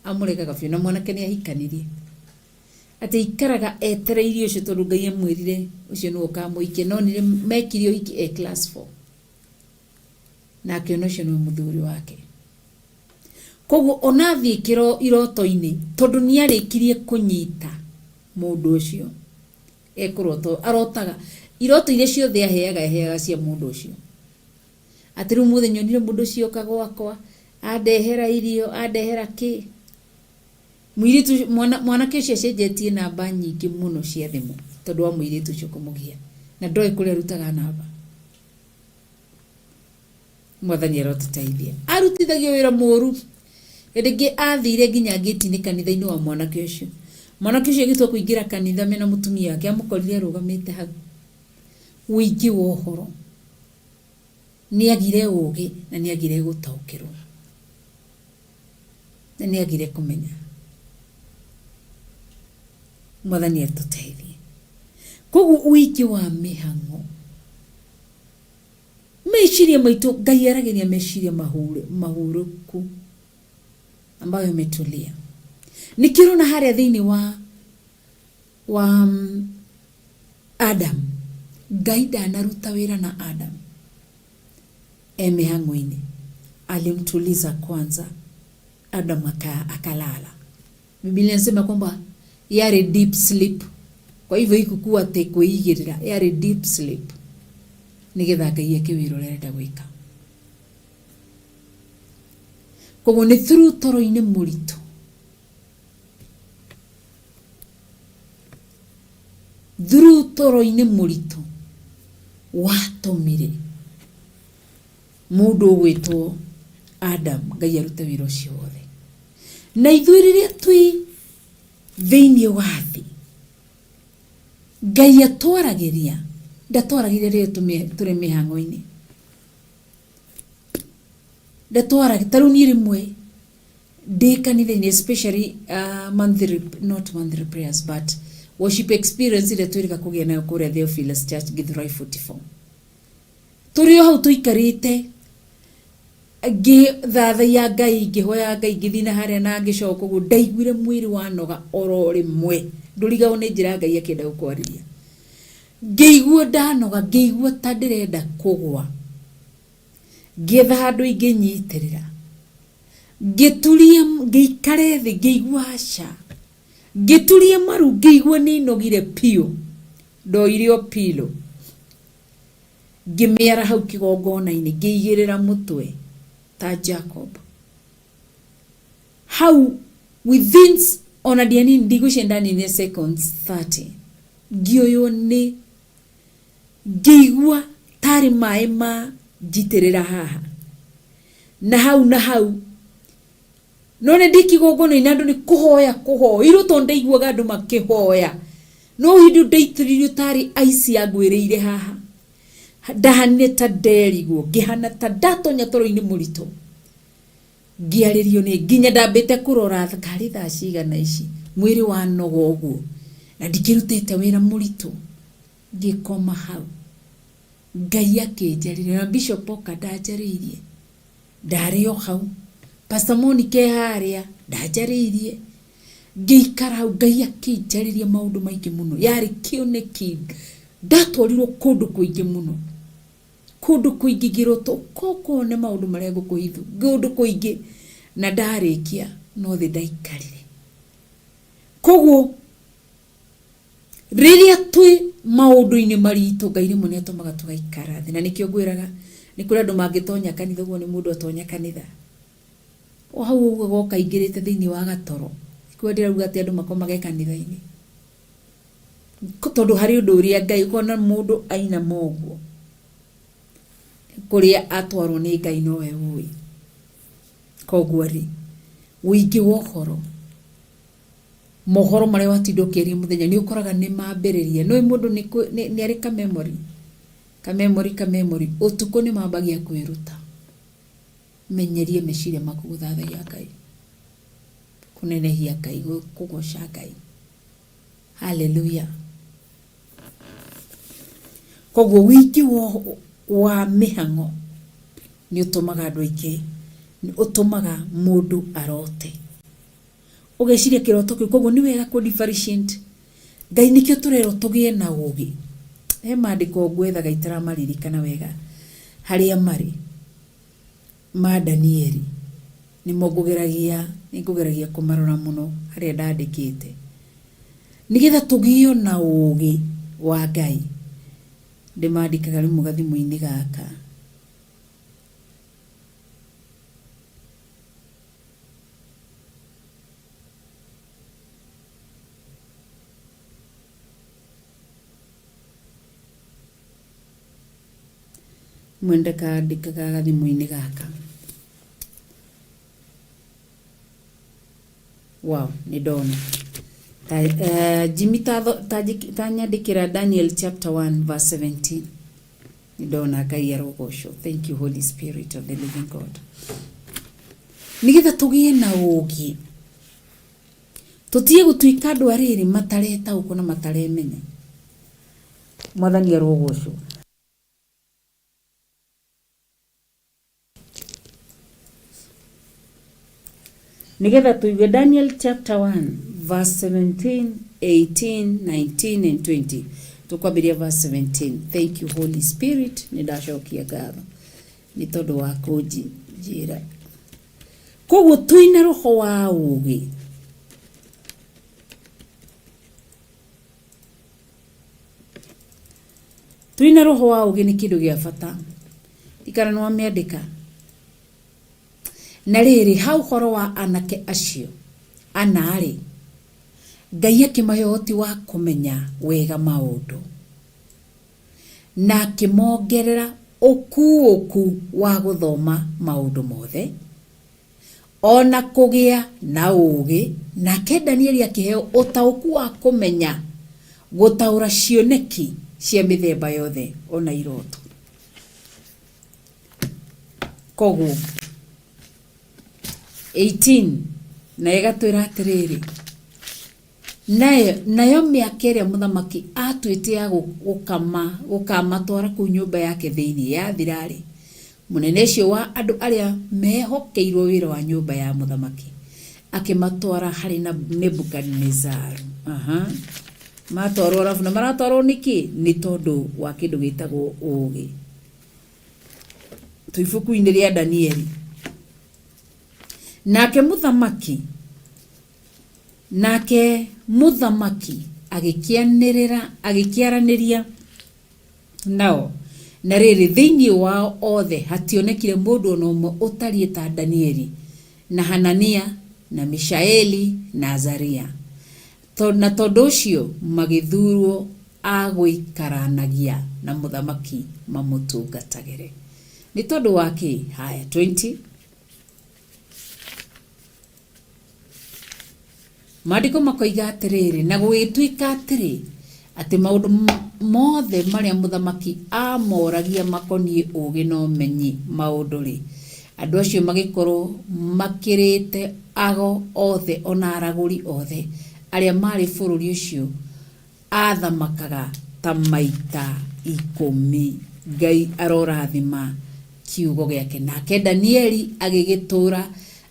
amũregaga biũ na mwanake nĩ ahikanirie. Atĩ aikaraga etereire ũcio tondũ Ngai amwĩrire ũcio nĩwe ũkamũhikia, no nĩ mekire ũhiki e class 4 na akĩona ũcio nĩwe mũthuri wake. Koguo ona athiĩ iroto-inĩ tondũ nĩ arĩkirie kũnyita mũndũ ũcio ekũrota, arotaga iroto iria ciothe aheaga aheaga cia mũndũ ũcio. Atĩ rĩu mũthenya nyonire mũndũ ũcio oka gwakwa andehera irio andehera kĩ. Mũirĩtu mwanake ũcio acenjetie namba nyingĩ mũno cia thimũ tondũ wa mũirĩtu ũcio kũmũgia na ndoĩ kũrĩa arutaga namba. Mwathani arotũteithia. Arutithagio wĩra mũru. Hĩndĩ ĩngĩ athire nginya ngĩti-inĩ kanitha-inĩ wa mwanake ũcio. Mwanake ũcio agĩtua kũingĩra kanitha mena mũtumia wake amũkorire arũgamĩte hau. Ũingĩ wa ũhoro. Nĩ agire ũũgĩ na nĩ agire gũtaũkĩrwo. Na nĩ agire kũmenya. Mwathani atũteithie. Koguo ũingĩ wa mĩhang'o. Meciria maitũ, Ngai aragĩria meciria mahurũku ambayo yametulia. Nĩkĩo ũrona harĩa thĩinĩ wa Adam, Ngai ndanaruta wĩra na Adam e mĩhang'o-inĩ, alimtuliza kwanza Adam akalala. Biblia inasema kwamba yari deep sleep, kwa hivyo ikukuwa atĩ kwĩigĩrĩra, yarĩ deep sleep nĩgetha Ngai eke wĩra ũrĩa arenda gwĩka. Koguo nĩ through toro-inĩ mũritũ, through toro-inĩ mũritũ watũmire mũndũ ũgwĩtwo Adam Ngai arute wĩra ũcio wothe. Na ithuĩ rĩrĩa twĩ thĩinĩ wa thĩ, Ngai atwaragĩria, ndatwaragĩria rĩrĩa tũrĩ mĩhang'o-inĩ, ndatwaragĩria. Ta rĩu niĩ rĩmwe ndĩ kanitha-inĩ, especially monthly, not monthly prayers but worship experience ĩrĩa twĩrĩga kũgĩa nayo kũrĩa Theophilus Church Githurai 44, tũrĩ o hau tũikarĩte ngĩthathaiya Ngai, ngĩhoya Ngai, ngĩthiĩ na harĩa na ngĩcoka ũguo, ndaiguire mwĩrĩ wanoga oro rĩmwe. Ndũrigagwo nĩ njĩra Ngai akĩenda gũkwarĩria. Ngĩigua ndanoga, ngĩigua ta ndĩrenda kũgwa, ngĩetha handũ ingĩnyitĩrĩra, ngĩturia, ngĩikare thĩ, ngĩigua aca, ngĩturia maru, ngĩigua nĩ nogire biũ. Ndoire o pillow ngĩmĩara hau kĩgongona-inĩ, ngĩigĩrĩra mũtwe ta Jacob hau. Within ona ndianini, ndigwĩciria ndaninire seconds 30, ngĩoywo nĩ ngĩigua tarĩ maĩ ma njitĩrĩra haha na hau na hau. No nĩ ndĩ kĩgongona-inĩ, andũ nĩ kũhoya kũhoirwo, tondũ ndaiguaga andũ makĩhoya, no hĩndĩ ĩyo ndaitĩrĩirio tarĩ ice yangwĩrĩire haha. Ndahanire ta nderigwo, ngĩhana ta ndatonya toro-inĩ mũritũ, ngĩarĩrio nĩ nginya ndambĩte kũrora karĩ thaa cigana ici, mwĩrĩ wanoga ũguo na ndikĩrutĩte wĩra mũritũ. Ngĩkoma hau, Ngai akĩnjarĩria, na Bishop oka ndanjarĩirie, ndarĩ o hau. Pastor Monica e harĩa ndanjarĩirie. Ngĩikara hau, Ngai akĩnjarĩria maũndũ maingĩ mũno. Yarĩ kĩoneki, ndatwarirwo kũndũ kũingĩ mũno, kũndũ kũingĩ, ngĩrwo ũka wone maũndũ marĩa ngũkũhithu, kũndũ kũingĩ. Na ndarĩkia no thĩ ndaikarire. Koguo rĩrĩa twĩ maũndũ-inĩ maritũ, Ngai rĩmwe nĩ atũmaga tũgaikara thĩ. Na nĩkĩo ngwĩraga nĩ kũrĩ andũ mangĩtonya kanitha ũguo, nĩ mũndũ atonya kanitha o hau ũguo agoka aingĩrĩte thĩinĩ wa gatoro. Nĩkĩo ndĩrauga atĩ andũ makomage kanitha-inĩ, tondũ harĩ ũndũ ũrĩa Ngai ũkona mũndũ ainama ũguo, kũrĩa atwarwo nĩ Ngai nowe ũĩ. Koguo rĩ, ũingĩ wa ũhoro, mohoro marĩa watinda ũkĩaria mũthenya, nĩ ũkoraga nĩ mambĩrĩria. Nĩ mũndũ nĩ arĩ ka memory, ka memory, ka memory, ũtukũ nĩ mambagia kwĩruta. Menyeria meciria maku gũthathaiya Ngai, kũnenehia Ngai, kũgoca Ngai. Hallelujah. Koguo ũingĩ wa mĩhang'o nĩ ũtũmaga andũ aingĩ, nĩ ũtũmaga mũndũ arote. Ũgeciria kĩroto kĩu, koguo nĩ wega kũ differentiate. Ngai nĩkĩo tũrerwo tũgĩe na ũgĩ. He maandĩko ngwethaga itaramaririkana wega harĩa marĩ ma Danieli, nĩmo ngũgeragia, nĩ ngũgeragia kũmarora mũno harĩa ndandĩkĩte, nĩgetha tũgĩo na ũgĩ wa Ngai. Ndĩmandĩkaga rĩmwe gathimũ-inĩ gaka. Rĩmwe ndĩkandĩkaga gathimũ-inĩ gaka. Wow, nĩ ndona. Ta, Jimmy ta nyandĩkĩra Daniel chapter 1 verse 17. Nĩ ndona. Ngai arogocwo. Thank you, Holy Spirit of the living God. Nĩgetha tũgĩe na ũũgĩ, tũtige gũtuĩka andũ arĩrĩ mataretaũkwo na mataremenya. Mwathani arogocwo. Nigetha tuigue Daniel chapter 1 verse 17, 18, 19 and 20. Tukwambiria verse 17. Thank you Holy Spirit, nĩ ndacokia ngatho nĩ tondũ wa kũnjĩra. Koguo twĩna roho wa ũgĩ. Twĩna roho wa ũgĩ nĩ kĩndũ gĩa bata. Ikara nĩ wamĩandĩka. Na rĩrĩ, ha ũhoro wa anake acio ana-rĩ, Ngai akĩmahe ũhoti wa kũmenya wega maũndũ, na akĩmongerera ũkuũku wa gũthoma maũndũ mothe, o na kũgĩa na ũũgĩ, nake Danieli akĩheo ũtaũku wa kũmenya gũtaũra cioneki cia mĩthemba yothe o na iroto. Koguo 18 na ĩgatwĩra atĩrĩrĩ, nayo mĩaka ĩrĩa mũthamaki atuĩte ya gũkamatwara kũu nyũmba yake thĩinĩ yathira-rĩ, mũnene ũcio wa andũ arĩa mehokeirwo wĩra wa nyũmba ya mũthamaki akĩmatwara harĩ Nebukadinezaru. Aha. Matwarwo arabu na maratwarwo nĩkĩ? Nĩ tondũ wa kĩndũ gĩtagwo ũũgĩ. Twĩ ibuku-inĩ rĩa Danieli. Nake mũthamaki nake mũthamaki agĩkĩanĩrĩra agĩkĩaranĩria nao, na rĩrĩ, thĩinĩ wao othe hationekire mũndũ o na ũmwe ũtariĩ ta Danieli na Hanania na Mishaeli na Azaria. Na tondũ ũcio magĩthurwo a gũikaranagia na mũthamaki mamũtungatagĩre. Nĩ tondũ wa kĩ? Haya, 20. Maandĩko makoiga atĩrĩrĩ, na gũgĩtuĩka atĩrĩ, atĩ maũndũ mothe marĩa mũthamaki aamoragia makoniĩ ũũgĩ na ũmenyi maũndũ-rĩ, andũ acio magĩkorũo makĩrĩte ago othe o na aragũri othe arĩa maarĩ bũrũri ũcio aathamakaga ta maita ikũmi. Ngai arorathima kiugo gĩake. Nake Danieli agĩgĩtũũra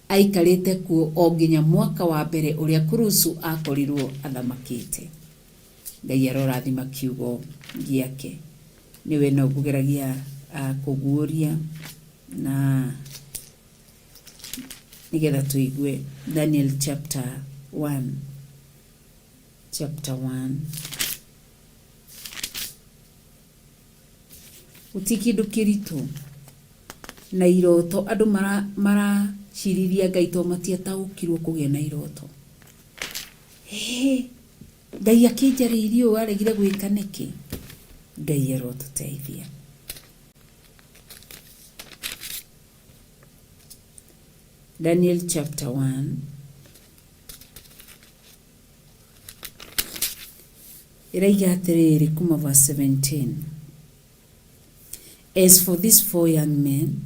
aikarĩte kuo o nginya mwaka wa mbere ũrĩa Kurusu aakorirũo athamakĩte. Ngai arorathima kiugo gĩake. Nĩwe no ngũgeragia kũguũria na nĩgetha tũigue Daniel chapter 1 chapter 1. Gũtirĩ kĩndũ kĩritũ na iroto andũ maracirithia Ngai tondũ matiataũkirwo kũgĩa na iroto. Hĩ, Ngai akĩnjarĩirie ũũ aregire gwĩka nĩkĩ? Ngai arotũteithia. Daniel chapter 1. Ĩraiga atĩrĩrĩ kuma verse 17. As for these four young men,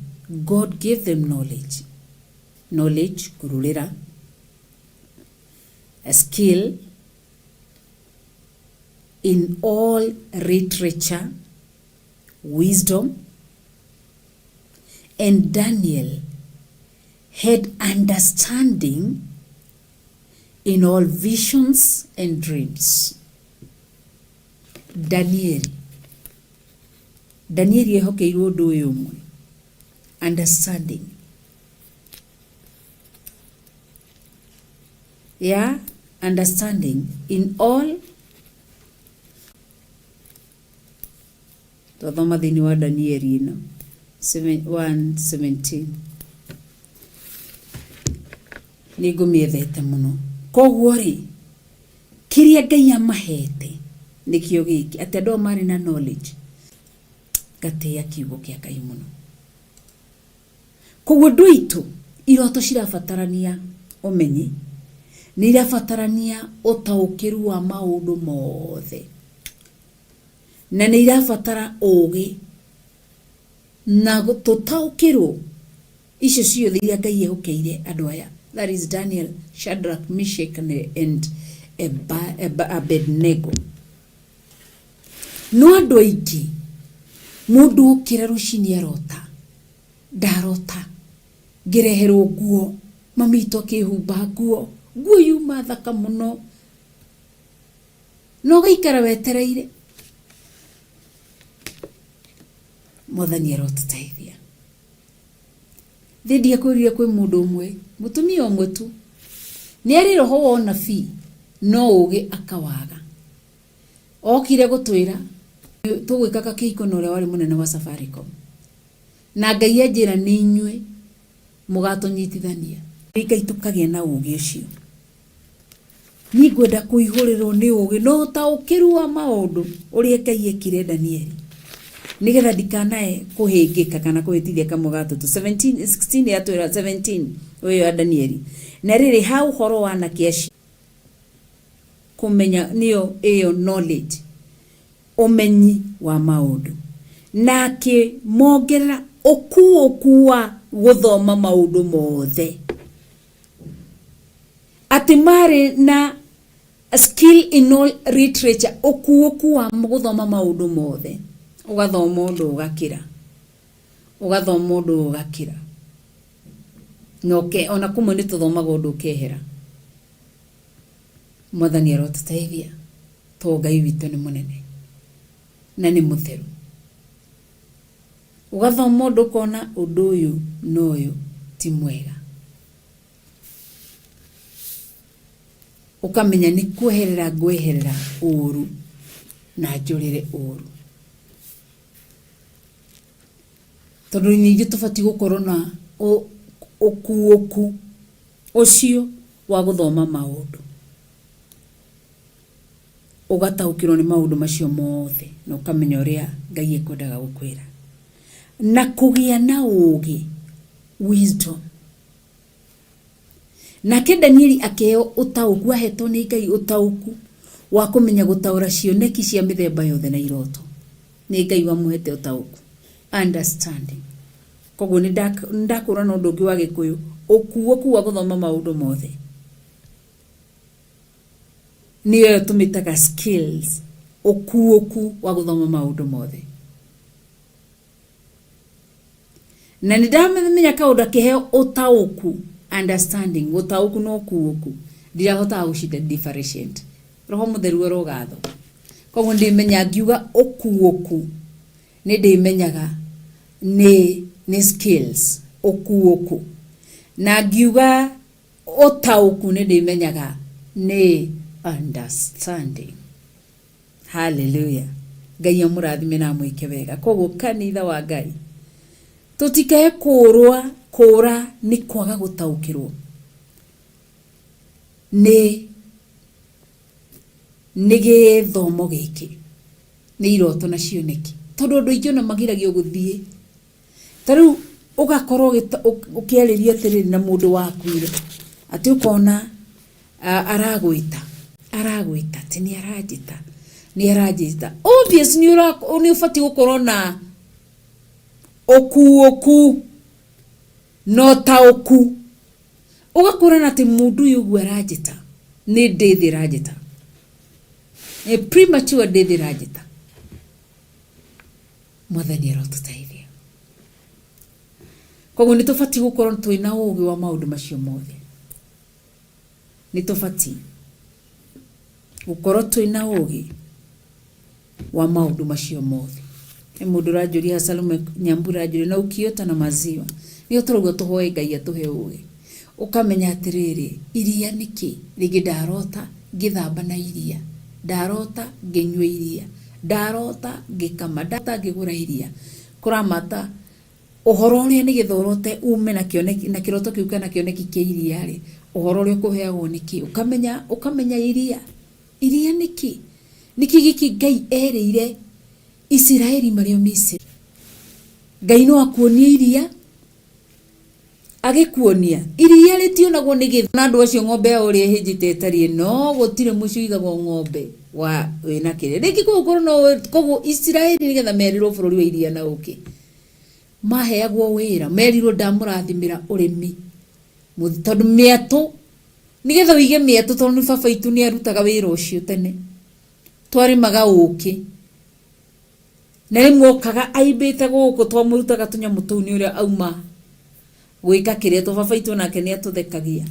God gave them knowledge. Knowledge, kururĩra, a skill in all literature, wisdom, and Daniel had understanding in all visions and dreams. Danieli. Danieli ehokeirwo ũndũ ũyũ ũmwe. Understanding. Yeah, understanding in all twathoma thĩinĩ wa Danieli ĩno 1:17. Nĩ ngũmĩendete mũno. Koguo rĩ, kĩrĩa Ngai amahete nĩkĩo gĩkĩ, atĩ andũ aya marĩ na knowledge. Ngatĩĩa kiugo kĩa Ngai mũno. Koguo andũ aitũ, iroto cirabatarania ũmenyi, nĩ irabatarania ũtaũkĩru wa maũndũ mothe, na nĩ irabatara ũgĩ na tũtaũkĩrwo icio ciothe iria Ngai ehokeire andũ aya, that is Daniel, Shadrach, Meshach and Abednego. No andũ aingĩ mũndũ okĩra rũcinĩ arota, ndarota ngĩreherwo nguo. Mami witũ akĩhumba nguo, nguo yuma thaka mũno, na ũgaikara wetereire. Mwathani arotũteithia. Thĩ ndiakwĩrire kwĩ mũndũ ũmwe, mũtumia ũmwe tu, nĩ arĩ roho wa ũnabii no ũgĩ akawaga. Okire gũtwĩra tũgwĩkaga kĩhiko na ũrĩa warĩ mũnene wa Safaricom. Na Ngai anjĩra nĩ inyuĩ mũgatũnyitithania. Ngai tũkagĩa na ũgĩ ũcio. Niĩ ngwenda kũihũrĩrwo nĩ ũgĩ na ũtaũkĩru wa maũndũ ũrĩa Ngai ekire Danieli. Nĩgetha ndikanae kũhĩngĩka kana kũhĩtithia kamwe ga tũtũ. 17, 16 yatwĩra 17 ũyũ ya Danieli. Na rĩrĩ ha ũhoro wa anake acio kũmenya nĩyo ĩyo knowledge ũmenyi wa maũndũ na akĩmongerera ũkuũku wa gũthoma maũndũ mothe atĩ marĩ na skill in all literature ũkuũku wa gũthoma maũndũ mothe ũgathoma ũndũ ũgakĩra ũgathoma ũndũ ũgakĩra na ũke ona kũmwe nĩ tũthomaga ũndũ ũkehera mwathani arotũteithia to Ngai witũ nĩ mũnene na nĩ mũtheru ũgathoma ũndũ ũkona ũndũ ũyũ na ũyũ ti mwega ũkamenya nĩ kweherera ngweherera ũru na njũrĩre ũru tondũ ningĩ tũbatiĩ gũkorwo na ũkuũku ũcio wa gũthoma maũndũ ũgataũkĩrwo nĩ maũndũ macio mothe na ũkamenya ũrĩa Ngai ekwendaga gũkwĩra na kũgĩa na ũũgĩ wisdom nake Danieli akĩheo ũtaũku ahetwo nĩ Ngai ũtaũku wa kũmenya gũtaũra cioneki cia mĩthemba yothe na iroto nĩ Ngai wamũhete ũtaũku understanding koguo nĩ ndakũra na ũndũ ũngĩ wa gĩkũyũ ũkuũku wa gũthoma maũndũ mothe nĩyo tũmĩtaga skills ũkuũku wa gũthoma maũndũ mothe na nĩ ndamenya kaũndũ akĩheo ũtaũku understanding ũtaũku na ũkuũku ndirahotaga gũcinda differentiate roho mũtheru arogathwo koguo ndĩmenya ngiuga ũkuũku nĩ ndĩmenyaga nĩ nĩ skills ũkuũku na ngiuga ũtaũku nĩ ndĩmenyaga nĩ understanding haleluya ngai amũrathime na amwĩke wega koguo kanitha wa ngai tũtikae kũrwa kũra nĩ kwaga gũtaũkĩrwo nĩ nĩ gĩthomo gĩkĩ nĩ iroto na cioneki tondũ andũ aingĩ ona magiragio gũthiĩ ta rĩu ũgakorwo ũkĩarĩria atĩrĩrĩ na mũndũ wakuire atĩ ũkona aragwĩta aragwĩta atĩ nĩ aranjĩta nĩ aranjĩta obvious nĩ ũbatiĩ gũkorwo na ũkuũku na ũtaũku ũgakũrana atĩ mũndũ ũyũ ũguo aranjĩta nĩ ndĩthĩ ĩranjĩta nĩ premature ndĩthĩ ĩranjĩta mwathani arotũteithia koguo nĩ tũbatiĩ gũkorwo twĩna ũgĩ wa maũndũ macio mothe nĩ tũbatiĩ gũkorwo twĩna ũgĩ wa maũndũ macio mothe he mũndũ ũranjũria Salome Nyambura anjũria na ukiota na maziwa nĩyo tũrauga tũhoe Ngai atũhe ũgĩ ũkamenya atĩrĩrĩ iria nĩkĩ rĩngĩ ndarota ngĩthamba na iria ndarota ngĩnyua iria ndarota ngĩkama ndarota ngĩgũra iria kũramata ũhoro ũrĩa nĩgetha ũrote ume na kĩoneki na kĩroto kĩu kana kĩoneki kĩa iria rĩ ũhoro ũrĩa ũkũheagwo nĩkĩ ũkamenya ũkamenya iria iria nĩkĩ nĩkĩ gĩkĩ Ngai erĩire Isiraeli marĩ o Misiri Ngai no akuonie iria agĩkuonia iria rĩtionagwo nĩ gĩthĩ na andũ acio ng'ombe yao ũrĩa ĩhĩnjĩte ĩtariĩ no gũtirĩ mũciĩ ũigagwo ng'ombe wa wĩna kĩrĩa rĩngĩ kũu no koguo Isiraeli nĩgetha merirwo bũrũri wa iria na ũkĩ maheagwo wĩra merirwo ndamũrathimĩra ũrĩmi tondũ mĩatũ nĩgetha ũige mĩatũ tondũ nĩ baba itũ nĩ arutaga wĩra ũcio tene twarĩmaga ũkĩ na rĩmwe okaga aimbĩte gũkũ twamũrutaga tũnyamũ tũu nĩ ũrĩa auma Gwĩka kĩrĩa to baba itũ nake nĩ atũthekagia.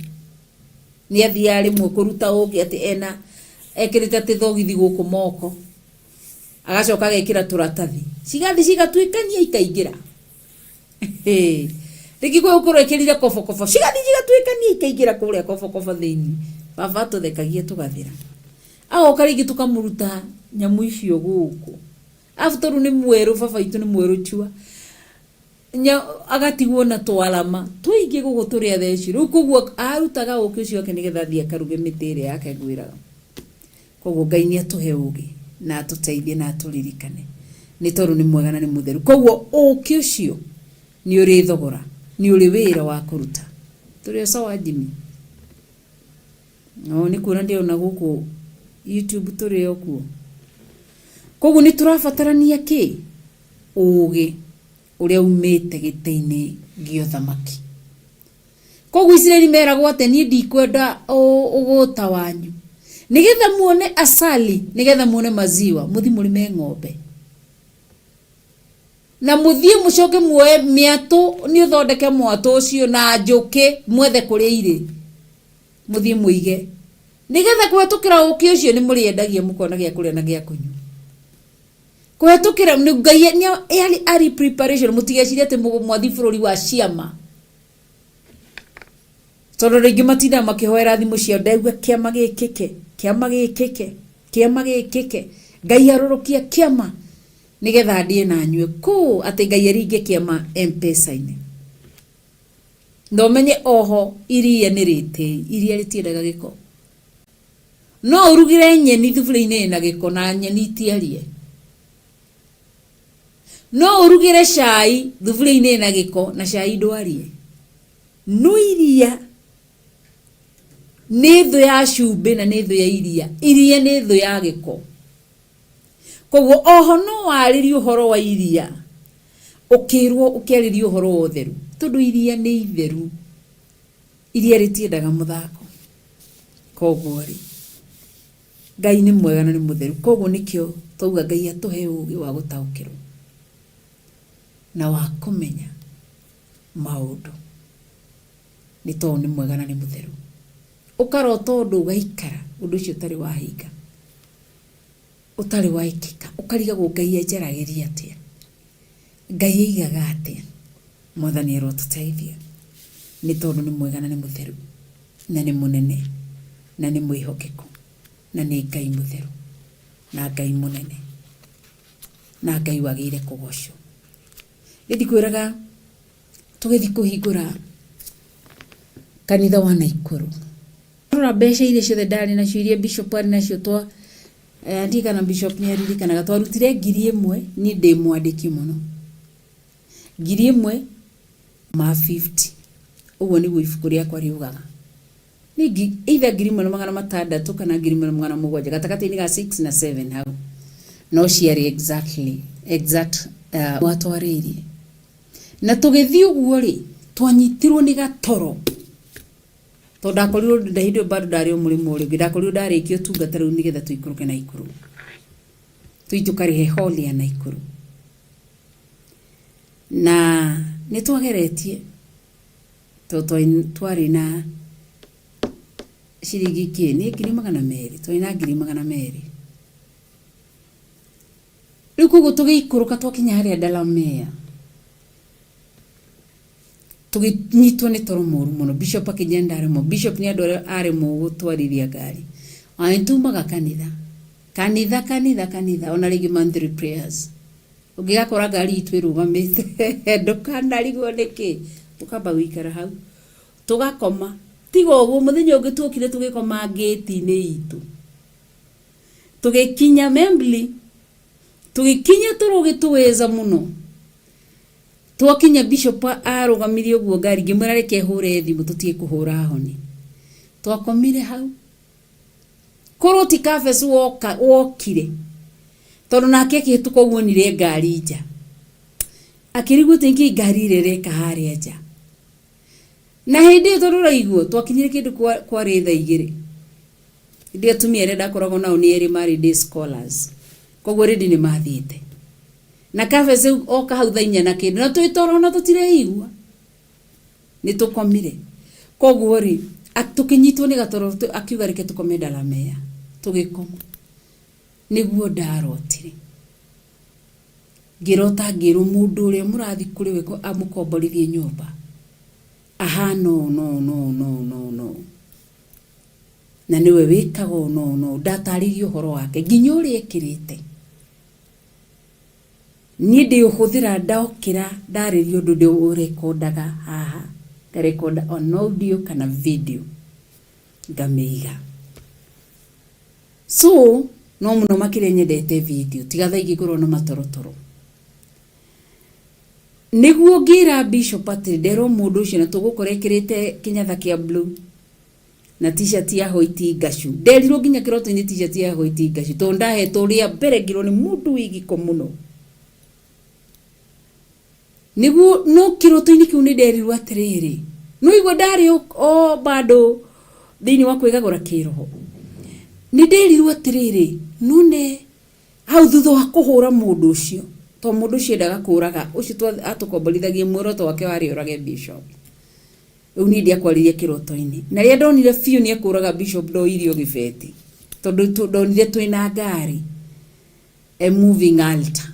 Nĩ athiaga rĩmwe kũruta ũkĩ atĩ ena ekĩrĩte atĩ thogithi gũkũ moko. Agacoka agekĩra tũratathi. Cigathiĩ cigatuĩkania ikaingĩra. Rĩngĩ kwĩ gũkorwo ekĩrire kobokobo. Cigathiĩ cigatuĩkania ikaingĩra kũrĩa kobokobo thĩinĩ. Baba atũthekagia tũgathira. Agoka rĩngĩ tũkamũruta nyamũ icio gũkũ. Arabu tondũ nĩ mwerũ baba witũ nĩ mwerũ chua. Agatigwo na twarama tũingĩ gũkũ tũrĩa theci. Rĩu koguo arutaga ũkĩ ũcio wake nĩgetha athiĩ akaruge mĩtĩ ĩrĩa yake ngwĩraga. Koguo Ngai nĩ atũhe ũgĩ na atũteithie na atũririkane nĩ tondũ nĩ mwega na nĩ mũtheru. Koguo ũkĩ ũcio nĩ ũrĩ thogora, nĩ ũrĩ wĩra wa kũruta. Tũrĩ o sawa Jimmy? No nĩ kuona ndĩrona gũkũ YouTube tũrĩ o kuo. Koguo nĩ tũrabatarania kĩ? Ũgĩ ũrĩa umĩte gĩtĩ-inĩ gĩa ũthamaki. Koguo Isiraeli meragwo atĩ niĩ ndikwenda ũgũta wanyu. Nĩgetha muone asali, nĩgetha muone maziwa, mũthi mũrĩme ng'ombe. Na mũthiĩ mũcoke muoe mĩatũ, nĩ ũthondeke mwatũ ũcio na njũkĩ mwethe kũrĩa irĩ. Mũthiĩ mũige. Nĩgetha kũhetũkĩra ũkĩ ũcio nĩ mũrĩendagia mũkona gĩa kũrĩa na gĩa kũnyua. Kũhetũkĩra nĩ Ngai nĩ arĩ arĩ preparation mũtigecirie atĩ mwathi bũrũri wa ciama. Tondũ rĩngĩ matindaga makĩhoera thimũ ciao ndaigua kĩama gĩkĩke, kĩama gĩkĩke, kĩama gĩkĩke. Ngai arũrũkia kĩama nĩgetha ndĩe na nyue. Kũ atĩ Ngai aringe kĩama M-Pesa-inĩ. Na ũmenye oho iria nĩ rĩtĩi, iria rĩtiendaga gĩko. No ũrugĩre nyeni thuburia-inĩ ĩna gĩko na nyeni itiarie. No ũrugĩre cai thuburia-inĩ ĩna gĩko na cai ndwarie. No iria nĩ thũ ya cumbĩ na nĩ thũ ya iria. Iria nĩ thũ ya gĩko. Koguo oho no warĩrie ũhoro wa iria ũkĩrwo ũkĩarĩria ũhoro wa ũtheru tondũ iria nĩ itheru. Iria rĩtiendaga mũthako. Koguo rĩ, Ngai nĩ mwega na nĩ mũtheru. Koguo nĩkĩo twauga Ngai atũhe ũgĩ wa gũtaũkĩrwo na wa kũmenya maũndũ nĩ tondũ nĩ mwega na nĩ mũtheru. Ũkarota ũndũ ũgaikara ũndũ ũcio ũtarĩ wahinga, ũtarĩ wekĩka, ũkarigagwo Ngai anjaragĩria atĩa, Ngai aigaga atĩa. Mwathani arotũteithia nĩ tondũ nĩ mwega na nĩ mũtheru na nĩ mũnene na nĩ mwĩhokeku na nĩ Ngai mũtheru na Ngai mũnene na Ngai wagĩrĩire kũgocwo. Nĩ ndikwĩraga tũgĩthiĩ kũhingũra kanitha wa Naikuru. Rora mbeca iria ciothe ndarĩ nacio iria bishop arĩ nacio twa ndiũĩ kana bishop nĩ aririkanaga twarutire 1000 niĩ ndĩ mwandĩki mũno. 1000 ma 50 ũguo nĩguo ibuku rĩakwa riugaga. Nĩ either 1600 kana 1700 gatagatĩ-inĩ ga 6 na 7 hau. No ciarĩ exactly exact watwarĩirie. Na tũgĩthiĩ ũguo rĩ, twanyitirwo nĩ gatoro. Tondũ ndakorirwo hĩndĩ ĩyo bado ndarĩ o mũrĩmo ũrĩa ũngĩ, ndakorirwo ndarĩkia ũtungata rĩu nĩgetha tũikũrũke Naikuru. Tũthiĩ tũkarĩhe hall ya Naikuru. Na nĩ twageretie tondũ twarĩ na ciringi kĩ, nĩ 200,000, twarĩ na 200,000. Rĩu koguo tũgĩikũrũka twakinya harĩa Delamere, tũgĩnyitwo nĩ toro mũru mũno. Bishop akĩnjĩra ndaremwo. Bishop nĩ andũ arĩa aremwo gũtwarithia ngari. Ona nĩ tumaga kanitha. Kanitha, kanitha, kanitha, ona rĩngĩ monthly prayers. Ũngĩgakora ngari itũ ĩrũgamĩte, ndũkanarigwo nĩkĩ. Tũkamba gũikara hau. Tũgakoma. Tiga ũguo, mũthenya ũngĩ tuokire tũgĩkoma ngĩti-inĩ itũ. Tũgĩkinya Membli, tũgĩkinya toro ũgĩtũweza mũno. Twakinya bishop arũgamirie ũguo ngari, ngĩmwĩra reke hũre thimũ tũtige kũhũra honi. Twakomire hau. Korwo ti Kafesu woka wokire, tondũ nake akĩhĩtũka ũguo onire ngari nja. Akĩrigwo atĩ nĩkĩ ngari ĩrĩa ĩreka harĩa nja. Na hĩndĩ ĩyo tondũ ũraigua, twakinyire kĩndũ kwarĩ thaa igĩrĩ. Hĩndĩ ĩyo atumia arĩa ndakoragwo nao nĩ erĩ marĩ day scholars. Koguo already nĩ mathiĩte. Na Kafesu oka hau thaa inya na kĩndũ, na twĩ toro na tũtireigua. Nĩ tũkomire. Koguo rĩ, tũkĩnyitwo nĩ gatoro akiuga reke tũkome Ndaramea. Tũgĩkoma. Nĩguo ndarotire. Ngĩrota ngĩrwo mũndũ ũrĩa mũrathiĩ kũrĩ we amũkomborithie nyũmba. Ahana ũũ na ũũ na ũũ na ũũ na ũũ na ũũ. Na nĩwe wĩkaga ũũ na ũũ na ũũ. Ndatarĩirie ũhoro wake nginya ũrĩa ekĩrĩte. Niĩ ndĩũhũthĩra ndokĩra ndarĩria ũndũ ndĩũrekondaga haha. Ngarekonda on audio kana video ngamĩiga. So no mũno makĩria nyendete video tiga thaa ingĩ ngorwo na matorotoro. Nĩguo ngĩra bishop atĩ nderwo mũndũ ũcio na tũgũkora ekĩrĩte kĩnyatha kĩa blue na t-shirt ya white ngacu. Nderirwo nginya kĩroto-inĩ t-shirt ya white ngacu tondũ ndahetwo rĩa mbere ngĩrwo nĩ mũndũ wĩ gĩko mũno. Nĩguo no kĩroto-inĩ kĩu nĩ nderirwo atĩrĩrĩ, no igua ndarĩ o bado thĩinĩ wa kwĩgagũra kĩroho. Nĩ nderirwo atĩrĩrĩ, no nĩ hau thutha wa kũhũra mũndũ ũcio, tondũ mũndũ ũcio endaga kũraga, ũcio atũkomborithagia muoroto wake warĩ orage bishop. Rĩu niĩ ndiakwaririe kĩroto-inĩ. Na rĩrĩa ndonire biũ nĩ ekũraga bishop ndoire o gĩbeti. Tondũ ndonire twĩna ngari, a moving altar.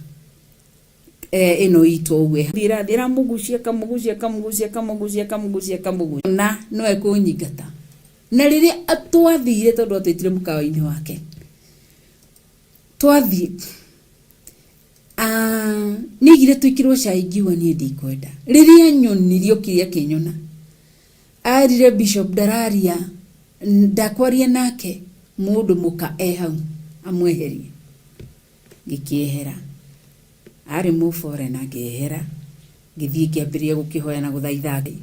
Ĩno itũ ũguo ĩrathiĩ ĩramũgucia ĩkamũgucia ĩkamũgucia ĩkamũgucia ĩkamũgucia ĩkamũgucia na no ekũnyingata. Na rĩrĩa twathire tondũ atwĩtire mũkawa-inĩ wake, twathiĩ nĩaigire twĩkĩrwo cai ngiuga niĩ ndikwenda. Rĩrĩa anyonirie okire akĩnyona, erire bishop ndararia, ndakwaria nake mũndũ mũka e hau amweherie. Ngĩkĩehera. Arĩ mũ foreigner ngĩehera, ngĩthiĩ ngĩambĩrĩria gũkĩhoya na gũthaitha Ngai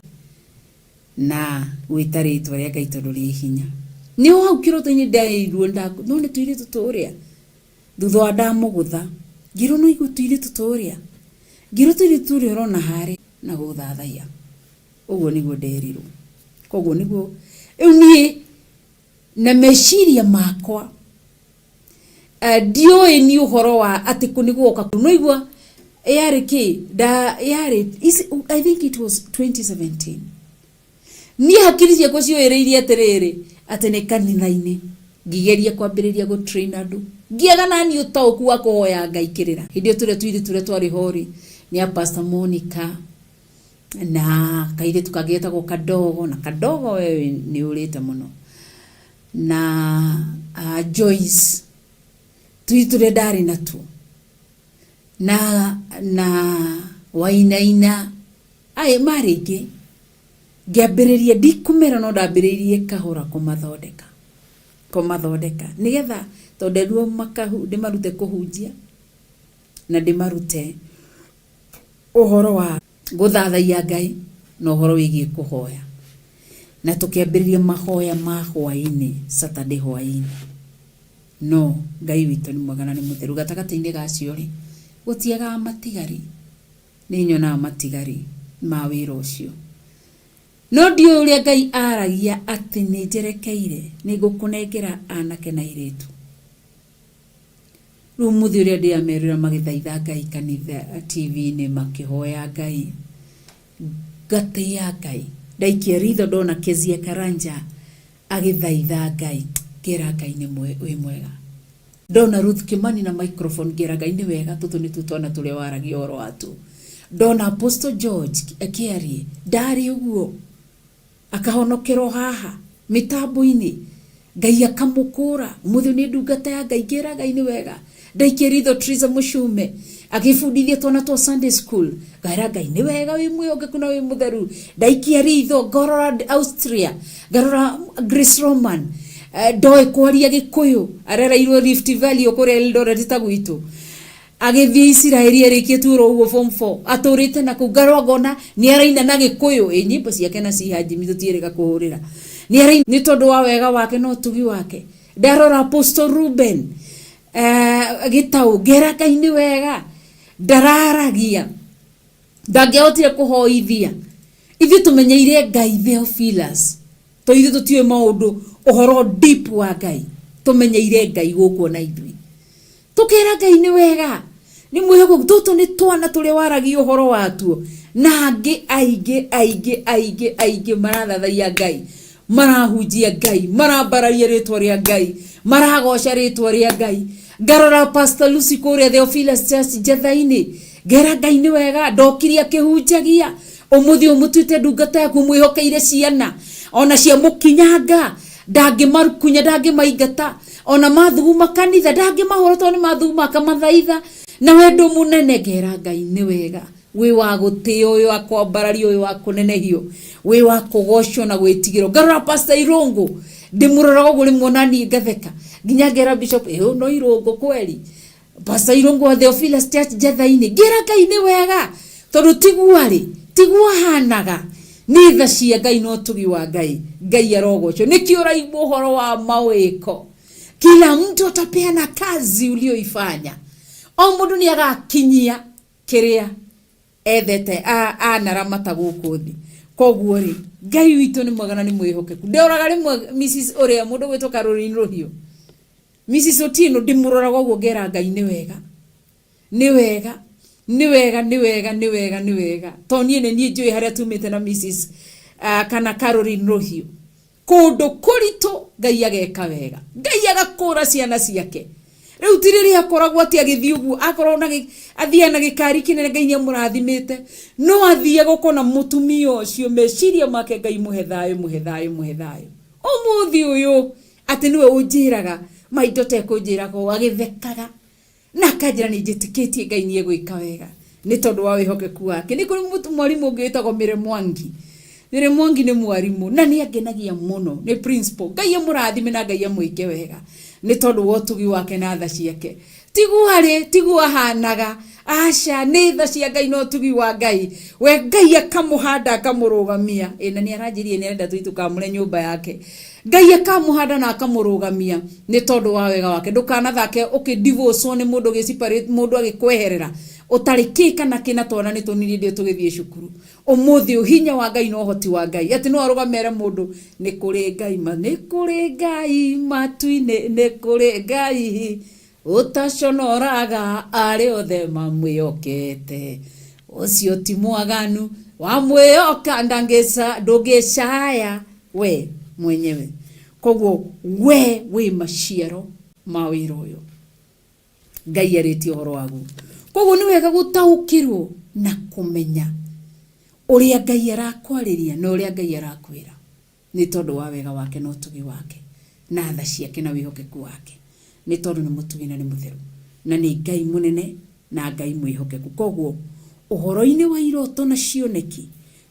na gwĩta rĩtwa rĩa Ngai tondũ rĩ hinya. Nĩ o hau kĩroto-inĩ nderirwo no nĩ tũirĩtu tũrĩa. Thutha wa ndamũgũtha, ngĩrwo no igue tũirĩtu tũrĩa. Ngĩrwo tũirĩtu tũrĩa ũrona harĩa na gũthathaiya. Ũguo nĩguo nderirwo. Koguo nĩguo, rĩu niĩ na meciria makwa Ndiũĩ niĩ ũhoro wa atĩ kũ nĩ guoka no igua yarĩ kĩ nda yarĩ I think it was 2017 niĩ hakiri ciakwa cioĩrĩirie atĩrĩrĩ atĩ nĩ kanitha-inĩ ngĩgeria kwambĩrĩria gũ train andũ ngĩaga naniĩ ũtaũku wa kũhoya Ngai kĩrĩra hĩndĩ ĩyo tũrĩa tũirĩtu tũrĩa twarĩ ho rĩ nĩ a Pastor Monica na kairĩtu kangĩ getagwo Kadogo na Kadogo we nĩ ũrĩte mũno na Joyce tũirĩtu tũrĩa ndarĩ natuo na na Wainaina aĩ marĩ aingĩ ngĩambĩrĩria ndikũmera no ndambĩrĩirie kahora kũmathondeka kũmathondeka nĩgetha tondũ nderirwo ndĩmarute kũhunjia na ndĩmarute ũhoro wa gũthathaiya Ngai na ũhoro wĩgiĩ kũhoya. Na tũkĩambĩrĩria mahoya ma hwaĩ-inĩ, Saturday hwaĩ-inĩ. No Ngai witũ nĩ mwega na nĩ mũtheru. Gatagatĩ-inĩ ga acio rĩ, gũtiagaga matigari. Nĩ nyonaga matigari ma wĩra ũcio. No ndiũĩ ũrĩa Ngai aragia atĩ nĩ njerekeire, nĩ ngũkũnengera anake na airĩtu. Rĩu ũmũthĩ ũrĩa ndĩramerĩra magĩthaitha Ngai kanitha TV-inĩ makĩhoya Ngai, ngatĩĩa Ngai. Ndaikia ritho ndona Kezia Karanja agĩthaitha Ngai, ngera Ngai nĩ wĩ mwega. Ndona Ruth Kimani na microphone ngera Ngai nĩ wega, tũtũ nĩtuo twana tũrĩa waragia ũhoro watuo. Ndona Apostle George akĩaria, ndarĩ ũguo. Akahonokera o haha mĩtambo-inĩ, Ngai akamũkũra. Ũmũthĩ nĩ ndungata ya Ngai, ngĩra Ngai nĩ wega. Ndaikia ritho Triza Mũcume agĩbundithia twana twa Sunday school, ngaĩra Ngai nĩ wega, wĩ mwĩhokeku na wĩ mũtheru. Ndaikia ritho ngorora Austria, ngarora Grace Roman, ndoĩ kwaria Gĩkũyũ, arereirwo Rift Valley o kũrĩa Eldoret ta gwitũ. Agĩthiĩ Isiraeli arĩkĩtie oro ũguo form 4 atũrĩte na kũu ngarora ngona nĩ araina na Gĩkũyũ ĩ nyĩmbo ciake na ciha Jimmy tũtiĩrĩga kũhũrĩra nĩ araina nĩ tondũ wa wega wake na ũtugi wake. Ndarora Apostle Ruben Gĩtaũ ngera Ngai nĩ wega ndararagia ndangĩahotire kũhoithia ithuĩ tũmenyeire Ngai Theophilus to ithuĩ tũtiũĩ maũndũ ũhoro deep wa Ngai tũmenyeire Ngai gũkũ ona ithuĩ Tũkera Ngai nĩ wega, nĩ mwĩhokeku. Tũtũ nĩ twana tũrĩa waragia ũhoro watuo. Na angĩ aingĩ aingĩ aingĩ aingĩ marathathaiya Ngai, marahunjia Ngai, marambararia rĩtwa rĩa Ngai, maragoca rĩtwa rĩa Ngai. Ngarora Pastor Lucy kũrĩa Theophilus Church Njetha-inĩ, ngera Ngai nĩ wega, ndokire akĩhunjagia, ũmũthĩ ũmũtuĩte ndungata yaku, ũmwĩhokeire ciana ona cia mũkinyanga, ndangĩmakunya, ndangĩmaingata, ona mathuguma kanitha ndangĩmahũra tondũ nĩ mathuguma, akamathaitha na wendo mũnene. Ngera Ngai nĩ wega, wĩ wa gũtĩo, wĩ wa kwambarario, wĩ wa kũnenehio, wĩ wa kũgocwo na gwĩtigĩrwo. Ngarora Pastor Irũngũ, ndĩmũroraga ũguo rĩmwe ona niĩ ngatheka, nginya ngera Bishop, ĩ no Irũngũ kweri, Pastor Irũngũ wa Theophilus Church Njetha-inĩ, ngĩra Ngai nĩ wega, tondũ tiguo arĩ, tiguo ahanaga, nĩ tha cia Ngai na ũtugi wa Ngai. Ngai arogocwo. Nĩkĩo ũraigua ũhoro wa mawĩko, kila mtu atapeana kazi ulioifanya, o mũndũ nĩ agakinyia kĩrĩa ethete anaramata gũkũ thĩ. Koguo rĩ, Ngai witũ nĩ mwega na nĩ mwĩhokeku. Ndoraga rĩmwe Mrs ũrĩa mũndũ gwĩtwo Caroline Rũhiũ, Mrs Otieno, ndĩmũroraga ũguo ngera Ngai nĩ wega, nĩ wega, nĩ wega, nĩ wega, nĩ wega, nĩ wega, tondũ niĩ nĩ niĩ njũĩ harĩa tumĩte na Mrs kana Caroline Rũhiũ, kũndũ kũritũ Ngai ageka wega, Ngai agakũra ciana ciake. Rĩu ti rĩrĩa akoragwo atĩ agĩthiĩ ũguo, akoragwo na athiaga na gĩkari kĩnene, Ngai nĩ amũrathimĩte, no athiaga ũkona mũtumia ũcio meciria make Ngai mũhe thayũ, mũhe thayũ, mũhe thayũ. Ũmũthĩ ũyũ atĩ nĩwe ũnjĩraga maitũ atekũnjĩraga ũũ, agĩthekaga na akanjĩra nĩ njĩtĩkĩtie Ngai nĩ egwĩka wega nĩ tondũ wa wĩhokeku wake. Nĩ kũrĩ mwarimũ ũngĩ wĩtagwo Mary Mwangi. Mary Mwangi nĩ mwarimũ na nĩ angenagia mũno, nĩ principal. Ngai amũrathime na Ngai amwĩke wega nĩ tondũ wa ũtugi wake na tha ciake. Tiguo arĩ, tiguo ahanaga, aca, nĩ tha cia Ngai na ũtugi wa Ngai. We Ngai akamũhanda akamũrũgamia. Ĩ na nĩ aranjĩrire nĩ arenda tũthiĩ tũkamũre nyũmba yake. Ngai akamũhanda na akamũrũgamia nĩ tondũ wa wega wake. Ndũkanathake ũkĩ divorce nĩ mũndũ ũgĩ separate mũndũ agĩkweherera ũtarĩ kĩ kana kĩ na twana nĩ tũnini hĩndĩ ĩyo tũgĩthiĩ cukuru. Ũmũthĩ ũyũ hinya wa Ngai na ũhoti wa Ngai atĩ no arũgame ere mũndũ nĩ kũrĩ Ngai ma, nĩ kũrĩ Ngai matu-inĩ, nĩ kũrĩ Ngai ũtaconoraga arĩa othe mamwĩhokete. Ũcio ti mwaganu wamwĩhoka ndũngĩcaya we mwenyewe. Koguo we wĩ maciaro ma wĩra ũyũ Ngai arĩtie ũhoro waguo. Koguo nĩ wega gũtaũkĩrwo na kũmenya ũrĩa Ngai arakwarĩria na ũrĩa Ngai arakwĩra, nĩ tondũ wa wega wake na ũtugi wake na tha ciake na wĩhokeku wake, nĩ tondũ nĩ mũtugi na nĩ mũtheru na nĩ Ngai mũnene na Ngai mwĩhokeku. Koguo ũhoro-inĩ wa iroto na cioneki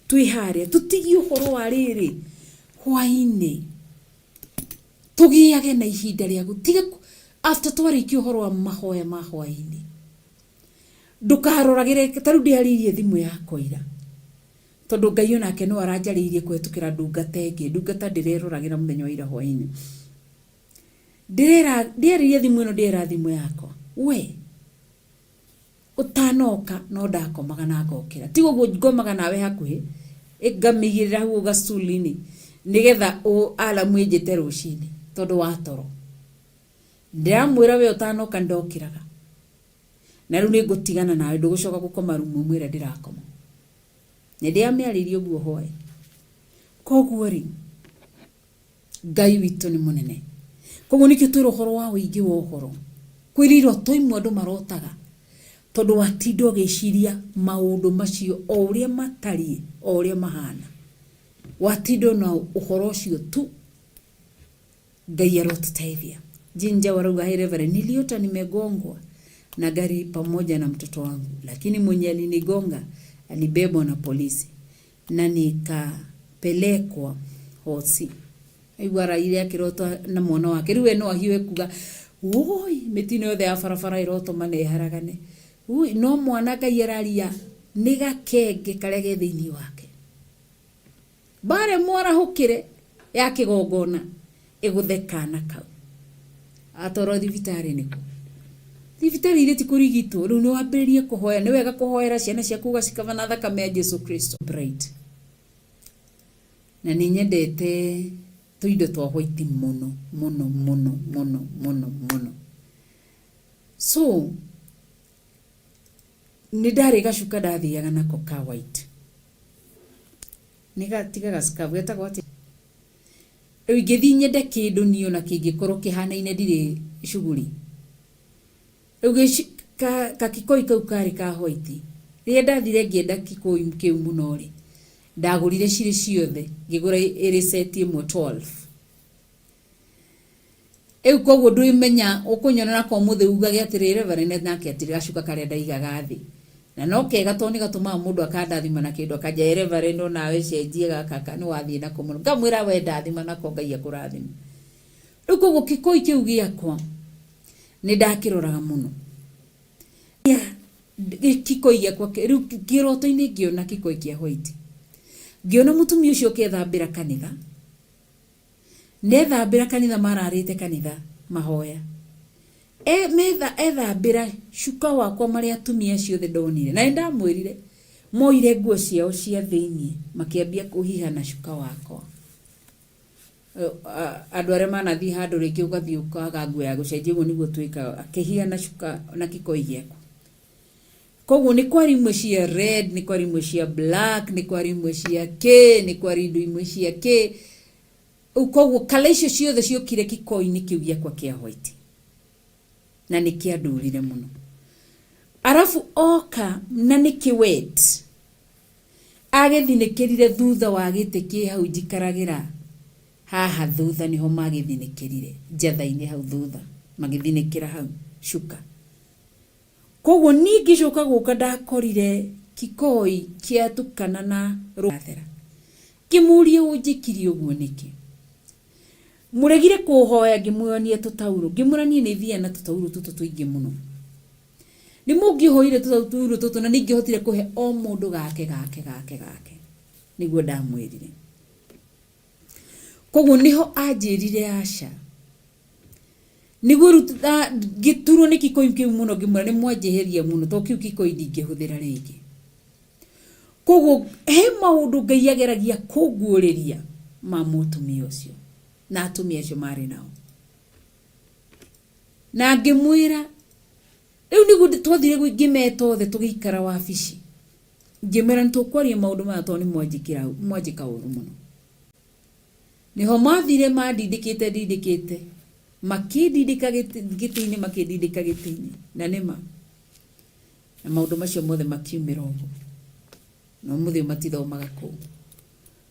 twĩ harĩa, tũtigie ũhoro wa rĩrĩ hwainĩ, tũgĩage na ihinda rĩa gũtiga after twarĩkia ũhoro wa mahoya ma hwainĩ. Ndũkaroragĩre ta rĩu ndĩarĩirie thimũ yakwa ira, tondũ Ngai onake no aranjarĩirie kũhetũkĩra ndungata ĩngĩ, ndungata ndĩreroragĩra mũthenya wa ira hwainĩ. Ndĩrera ndĩarĩirie thimũ ĩno, ndĩrera thimũ yakwa, we ũtanoka no ndakomaga na ngokĩra, tiga ũguo ngomaga nawe hakuhĩ, ngamĩigĩrĩra hau gaculi-inĩ nĩgetha alarm ĩnjĩte rũcinĩ tondũ wa toro. Ndĩramwĩra we ũtanoka ndokĩraga, na rĩu nĩ ngũtigana nawe, ndũgũcoka gũkoma rumu ĩmwe ĩrĩa ndĩrakoma. Nĩ ndĩamĩarĩirie ũguo hwaĩ. Koguo rĩ, Ngai witũ nĩ mũnene. Koguo nĩkĩo twĩrwo ũhoro wa ũingĩ wa ũhoro. Kwĩrĩ iroto imwe andũ marotaga tondũ watinda ũgĩciria maũndũ macio o ũrĩa matariĩ, o ũrĩa mahana. Watinda na ũhoro ũcio tu. Ngai arotũteithia. Jinja warauga, hey Reverend, niliota nimegongwa na gari pamoja na mtoto wangu, lakini mwenye alinigonga alibebwa na polisi na nikapelekwa hosi. Aigua araire akĩrota na mwana wake, rĩu we no ahiũhe kuga woi, mĩtino yothe ya barabara ĩrotũma na ĩharagane. Ui, no mwana Ngai araria nĩ gakenge karĩa ke thĩinĩ wake. Mbara ĩmwarahũkĩre ya kĩgongona ĩgũthe kana kau. Atwarwo thibitarĩ nĩkũ? Thibitarĩ irĩ ti kũrigitwo. Rĩu nĩ wambĩrĩrie kũhoya. Nĩ wega kũhoera ciana ciaku ũgacikaba na thakame ya Jesu Kristo. Bright. Na nĩ nyendete tũindo twa white mũno mũno mũno mũno mũno mũno. So nĩ ndarĩ gacuka ndathiaga nako ka white. Nĩ tiga gacikabu getagwo atĩa? Rĩu ingĩthiĩ nyende kĩndũ niĩ ona kĩngĩkorwo kĩhanaine ndirĩ cuguri. Rĩu gakikoi kau karĩ ka white. Rĩrĩa ndathire ngĩenda kikoi kĩu mũno rĩ, ndagũrire cirĩ ciothe, ngĩgũra ĩrĩ set ĩmwe 12. Rĩu koguo ndwĩmenya ũkũnyona nako ũmũthĩ ugage atĩrĩ Reverend nake atĩrĩ gacuka karĩa ndaigaga thĩ. Na no kega tondũ nĩ gatũmaga mũndũ akandathima na kĩndũ akanja ĩ Reverend onawe cenjia gaka nĩ wathiĩ nako mũno. Ngamwĩra we ndathima nako Ngai akũrathime. Rĩu koguo kĩkoi kĩu gĩakwa nĩ ndakĩroraga mũno. Kikoi gĩakwa rĩu kĩroto-inĩ ngĩona kikoi kĩa white. Ngĩona mũtumia ũcio ũkethambĩra kanitha. Nethambĩra kanitha mararĩte kanitha mahoya. E, metha ethambĩra cuka wakwa marĩa atumia acio othe ndonire. Na nĩndamwĩrire moire nguo ciao cia thĩinĩ makĩambia kũhiha na cuka wakwa. Andũ arĩa manathiĩ handũ rĩngĩ ũgathiĩ ũkaga nguo ya gũcenjia ũguo nĩguo twĩkaga akĩhiha na cuka na kĩkoi gĩakwa. Koguo nĩ kwarĩ imwe cia red, nĩ kwarĩ imwe cia black, nĩ kwarĩ imwe cia kĩ, nĩ kwarĩ indo imwe cia kĩ. Rĩu koguo kala icio ciothe ciokire kĩkoi-inĩ kĩu gĩakwa kĩa white. Na nĩ kĩandurire mũno. Arabu oka na nĩ kĩ wet. Agĩthinĩkĩrire thutha wa gĩtĩ kĩ hau njikaragĩra haha thutha nĩho magĩthinĩkĩrire njatha-inĩ hau thutha magĩthinĩkĩra hau cuka. Koguo niĩ ngĩcoka gũka ndakorire kikoi kĩatukana na rũthera. Ngĩmũria ũnjĩkire ũguo nĩkĩ? Mũregire kũhoya ngĩmuonia tũtaurũ. Ngĩmwĩra niĩ nĩ thiaga na tũtaurũ tũtũ tũingĩ mũno. Nĩ mũngĩhoire tũtaurũ tũtũ na nĩ ingĩhotire kũhe o mũndũ gake gake gake gake. Nĩguo ndamwĩrire. Koguo nĩho anjĩrire aca. Nĩguo rĩu ngĩturwo nĩ kikoi kĩu mũno ngĩmwĩra nĩ mwanjĩhĩria mũno tondũ kĩu kikoi ndingĩhũthĩra rĩngĩ. Koguo he maũndũ Ngai ageragia kũnguũrĩria ma mũtumia ũcio na atumia acio marĩ nao. Na ngĩmwĩra rĩu nĩguo twathire ngĩmeta othe tũgĩikara wabici. Ngĩmera nĩ tũkwaria maũndũ maya tondũ nĩ mwanjĩka ũru mũno. Nĩho mathire mandindĩkĩte ndindĩkĩte, makĩndindĩka gĩtĩ-inĩ makĩndindĩka gĩtĩ-inĩ, na nĩma. Na maũndũ macio mothe makiumĩra ũguo. Na ũmũthĩ ũyũ matithomaga kũu.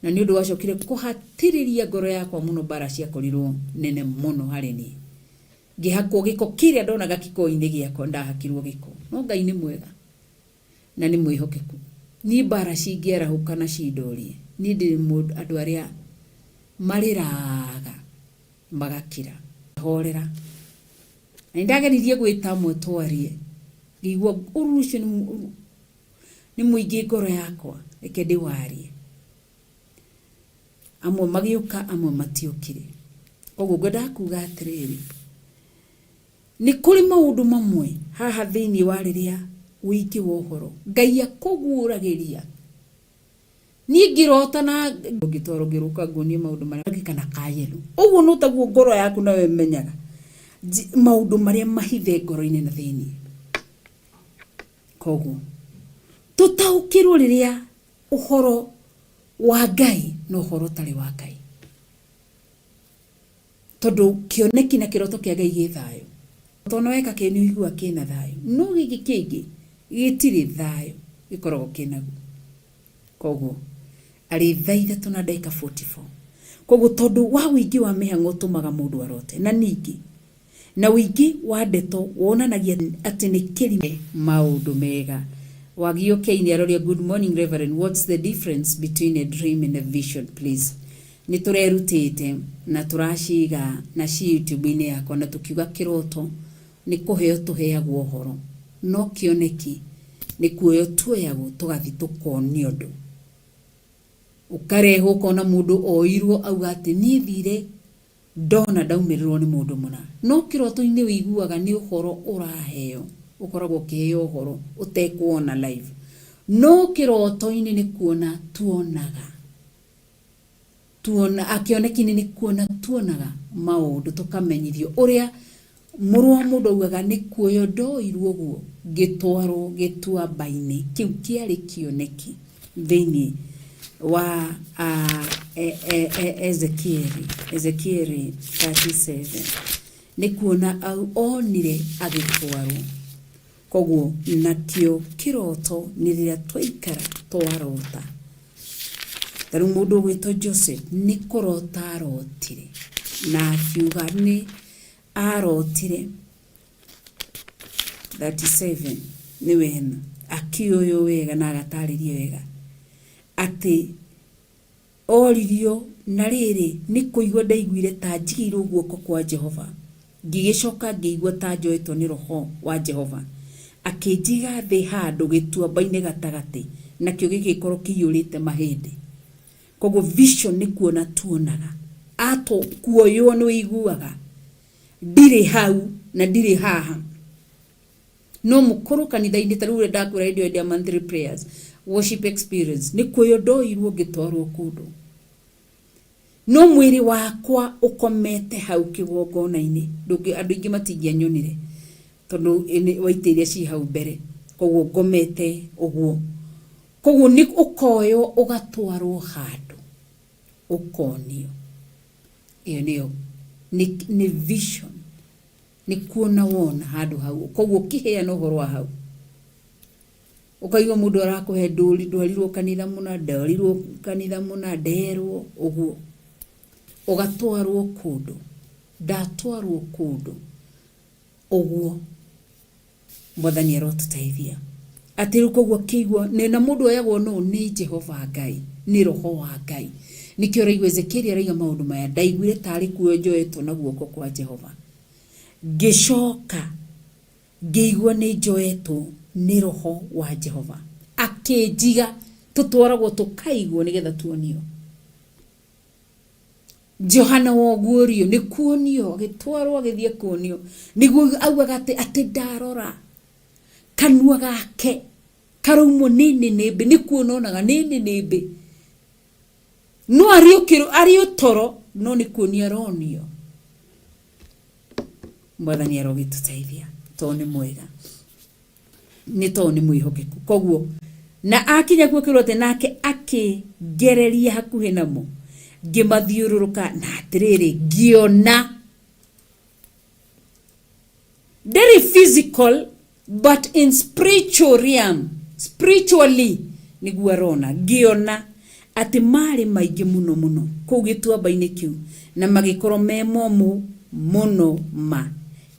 Na nĩ ũndũ wacokire kũhatĩrĩria ngoro yakwa mũno mbara ciakorirwo nene mũno harĩ niĩ. Ngĩhakwo gĩko kĩrĩa ndonaga kĩkoi-inĩ gĩakwa ndahakirwo gĩko. No Ngai nĩ mwega. Na nĩ mwĩhokeku. Niĩ mbara cingĩarahũka na cindorie, niĩ ndĩ mũndũ andũ arĩa marĩraga magakira. Horera. Na nĩ ndageririe gwĩta amwe twarie, ngĩigua ũruru ũcio nĩ mũingĩ ngoro yakwa, reke ndĩwarie. Amwe magĩũka, amwe matiokire. Koguo ngwendaga kuga atĩrĩrĩ, Nĩ kũrĩ maũndũ mamwe haha thĩinĩ wa rĩrĩa ũingĩ wa ũhoro Ngai akũguũragĩria. Niĩ ngĩrota na ũngĩtwara ũngĩrũka nguonie maũndũ marĩa kana ka yellow. Ũguo no taguo ngoro yaku nayo ĩmenyaga maũndũ marĩa mahithe ngoro-inĩ na thĩinĩ. Koguo tũtaũkĩrwo rĩrĩa ũhoro wa Ngai na ũhoro ũtarĩ wa Ngai. Tondũ kĩoneki na kĩroto kĩa Ngai gĩ thayũ. Tondũ weka kĩ nĩ ũiguaga kĩna thayũ. No gĩkĩ kĩngĩ gĩtirĩ thayũ gĩkoragwo kĩnaguo. Koguo arĩ thaa ithatũ na ndagĩka 44. Koguo tondũ wa ũingĩ wa mĩhang'o ũtũmaga mũndũ arote. Na ningĩ na ũingĩ wa ndeto wonanagia atĩ nĩ kĩrimũ. Maũndũ mega. Wagio Kane aroria good morning Reverend, what's the difference between a dream and a vision please? Nĩ tũrerutĩte na tũraciga na ci YouTube-inĩ yakwa na tũkiuga kĩroto nĩ kũheo tũheagwo ũhoro no kĩoneki nĩ kuoywo tuoyagwo tũgathiĩ tũkonio ũndũ. Ũkarehwo ũkona mũndũ oirwo auga atĩ niĩ thire ndona ndaumĩrĩrwo nĩ mũndũ mũna. No kĩroto-inĩ ũiguaga nĩ ũhoro ũraheo, ũkoragwo ũkĩheo ũhoro ũtekuona live. No kĩroto-inĩ nĩ kuona tuonaga. Tuona, kĩoneki-inĩ nĩ kuona tuonaga maũndũ tũkamenyithio ũrĩa mũrũ wa mũndũ augaga nĩ kuoywo ndoirwo ũguo ngĩtwarwo gĩtuamba-inĩ. Kĩu kĩarĩ kĩoneki thĩinĩ. wa Ezekieli, Ezekieli 37 nĩ kuona au onire agĩtwarwo. Koguo nakĩo kĩroto nĩ rĩrĩa twaikara twarota. Ta rĩu mũndũ ũgwĩtwo Joseph nĩ kũrota arotire na akiuga nĩ arotire 37 nĩ wena akĩũyũ wega na agatarĩria wega atĩ oririo na rĩrĩ nĩ kũigua ndaiguire ta njigĩirwo guoko kwa Jehova, ngĩgĩcoka ngĩigua ta njoetwo nĩ roho wa Jehova akĩnjiga thĩ handũ gĩtuamba-inĩ gatagatĩ, nakĩo gĩgĩkorwo kĩiyũrĩte mahĩndĩ. Koguo vision nĩ kuona tuonaga, ato kuoywo nĩ ũiguaga ndirĩ hau na ndirĩ haha. No mũkorwo kanitha-inĩ ta rĩu ũrĩa ndakwĩra hĩndĩ ĩyo ya monthly prayers, worship experience, nĩ kuoywo ndoirwo ngĩtwarwo kũndũ, no mwĩrĩ wakwa ũkomete hau kĩgongona-inĩ. Andũ aingĩ matingĩanyonire tondũ waite iria ci hau mbere, koguo ngomete ũguo. Koguo nĩ ũkoywo ũgatwarwo handũ ũkonio. Ĩyo nĩyo nĩ vision, nĩ kuona wona handũ hau. Koguo ũkĩheana ũhoro wa hau ũkaigua mũndũ arakũhe ndũri, ndwarirwo kanitha mũna, ndorirwo kanitha mũna, nderwo ũguo, ũgatwarwo kũndũ, ndatwarwo kũndũ ũguo. Mwathani arotũteithia atĩ rĩu koguo akĩigua na mũndũ oyagwo no nĩ Jehova Ngai, nĩ roho wa Ngai. Nĩkĩo ũraigua Ezekieli araiga maũndũ maya, ndaiguire tarĩ kuoywo njoetwo na guoko kwa Jehova, ngĩcoka ngĩigua nĩ njoetwo nĩ roho wa Jehova akĩnjiga. Tũtwaragwo tũkaigwo nĩgetha tuonio. Johana wa Ũguũrio nĩ kuonio agĩtwarwo agĩthiĩ kuonio, nĩguo augaga atĩ ndarora kanua gake karaumwo nĩ nĩnĩmbĩ, nĩ kuona onaga nĩ nĩnĩmbĩ, no arĩ ũtoro, no nĩ kuonio aronio. Mwathani arogĩtũteithia tondũ nĩ mwega, nĩ tondũ nĩ mwĩhokeku. Koguo na akinya kuo kĩrwo atĩ nake akĩngereria hakuhĩ namo, ngĩmathiũrũrũka, na atĩrĩrĩ ngĩona very physical but in spiritual realm, spiritually nĩguo arona. Ngĩona atĩ marĩ maingĩ mũno mũno kũu gĩtuamba-inĩ kĩu, na magĩkorwo me momũ mũno ma.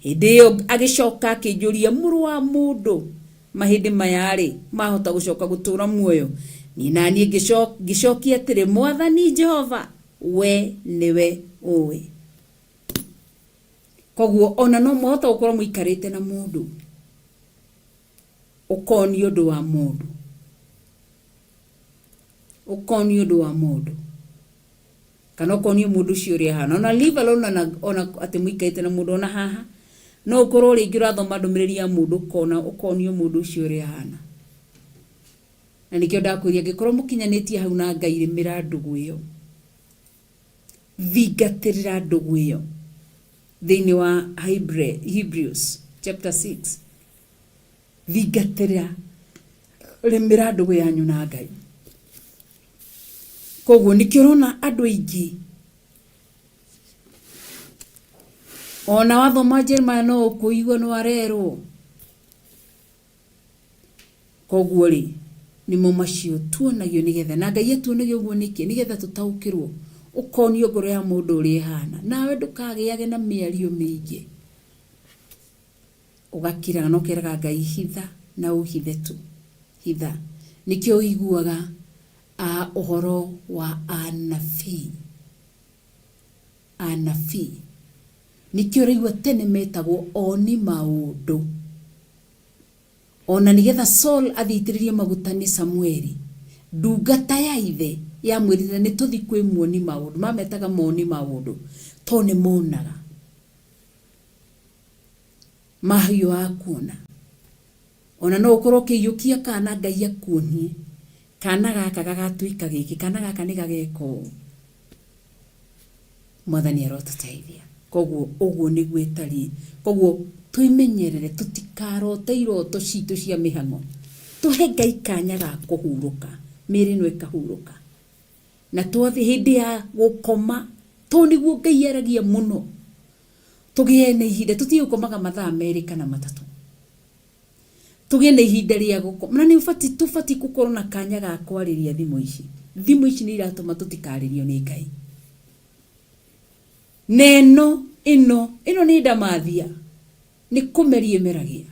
Hĩndĩ ĩyo agĩcoka akĩnjũria, mũrũ wa mũndũ, mahĩndĩ maya rĩ mahota gũcoka gũtũra muoyo? Niĩ naniĩ ngĩcokia atĩrĩ, Mwathani Jehova, we nĩwe ũĩ. Koguo ona no mwahota gũkorwo mũikarĩte na mũndũ ũkonio ũndũ wa mũndũ, ũkonio ũndũ wa mũndũ, kana ũkonio mũndũ ũcio ũrĩa ahana, ona leave alone ona atĩ mũikarĩte na mũndũ, ona haha no ũkorwo rĩngĩ ũrathoma ndũmĩrĩri ya mũndũ ũkona ũkonio mũndũ ũcio ũrĩa ahana. Na nĩkĩo ndakwĩria angĩkorwo mũkinyanĩtie hau na Ngai, rĩmĩra ndũgũ ĩyo, thingatĩrĩra ndũgũ ĩyo. Thĩinĩ wa Hebrews chapter 6, thingatĩrĩra, rĩmĩra ndũgũ yanyu na Ngai. Koguo nĩkĩo ũrona andũ aingĩ ona wathoma Jeremiah no ũkũigua no arerwo. Koguo rĩ nĩmo macio tuonagio nĩgetha, na Ngai atuonagia ũguo nĩkĩ? Nĩgetha tũtaũkĩrwo, ũkonio ngoro ya mũndũ ũrĩa ĩhana, nawe ndũkagĩage na mĩario mĩingĩ, ũgakiraga na ũkeraga Ngai hitha na ũhithe tu, hitha. Nĩkĩo ũiguaga ũhoro wa anabii, anabii nĩkĩo ũraigua tene metagwo oni maũndũ. Ona nĩgetha Saul athiĩ aitĩrĩrie maguta nĩ Samueli, ndungata ya ithe yamwĩrire nĩ tũthi kwĩ muoni maũndũ, mametaga moni maũndũ tondũ nĩ monaga mahiũhaga kuona. Ona no ũkorwo ũkĩiyũkia kana Ngai akuonie kana gaka gagatuĩka gĩkĩ, kana gaka nĩ gageka ũũ. Mwathani arotũteithia. Koguo ũguo nĩguo ĩtariĩ. Koguo twĩmenyerere tũtikarote iroto citũ cia mĩhang'o, tũhe Ngai kanya ga kũhurũka, mĩĩrĩ ĩno ĩkahurũka. Na twathi hĩndĩ ya gũkoma, to nĩguo Ngai aragia mũno. Tũgĩe na ihinda, tũtige gũkomaga mathaa 2 kana 3. Tũgĩe na ihinda rĩa gũkoma. Na nĩ tũbatiĩ gũkorwo na kanya ga kwarĩria thimũ ici. Thimũ ici nĩ iratũma tũtikarĩrio nĩ Ngai. Na ĩno ĩno ĩno nĩ ndamathia, nĩ kũmeria ĩmeragia.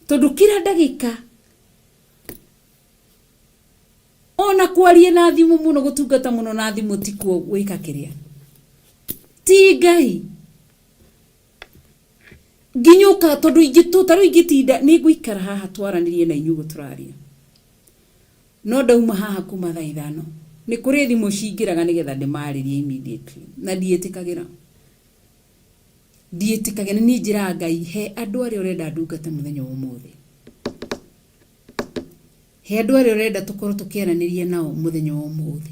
Tondũ kila ndagĩka ona kwaria na thimũ mũno, gũtungata mũno na thimũ tikuo gwĩka kĩrĩa. Ti Ngai. Nginyũka tondũ ingĩ ta rĩu ingĩtinda nĩ ngũikara haha twaranĩrie na inyuĩ ũguo tũraria. No ndauma haha kuma thaa 5 nĩ kũrĩ thimũ cingĩraga nĩgetha ndĩmarĩrie immediately na ndiĩtĩkagĩra. Ndiĩtĩkagĩra, niĩ njĩraga Ngai he andũ arĩa ũrenda ndungate mũthenya wa ũmũthĩ. He andũ arĩa ũrenda tũkorwo tũkĩaranĩria nao mũthenya wa ũmũthĩ.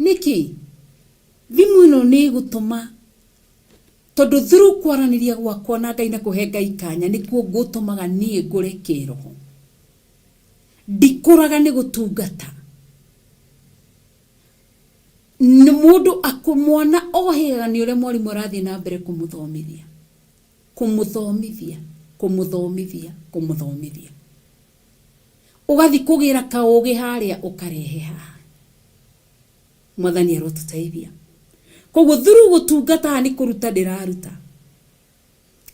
Nĩkĩ? Thimũ ĩno nĩ ĩgũtũma tondũ through kwaranĩria gwakwa na Ngai na kũhe Ngai kanya nĩkuo gũtũmaga niĩ ngũre kĩroho. Ndikũraga nĩ gũtungata. Nĩ mũndũ mwana ohĩgaga nĩ ũrĩa mwarimũ arathiĩ na mbere kũmũthomithia. Kũmũthomithia, kũmũthomithia, kũmũthomithia. Ũgathiĩ kũgĩra kaũgĩ harĩa ũkarehe haha. Mwathani arotũteithia. Koguo through gũtungata haha nĩ kũruta ndĩraruta.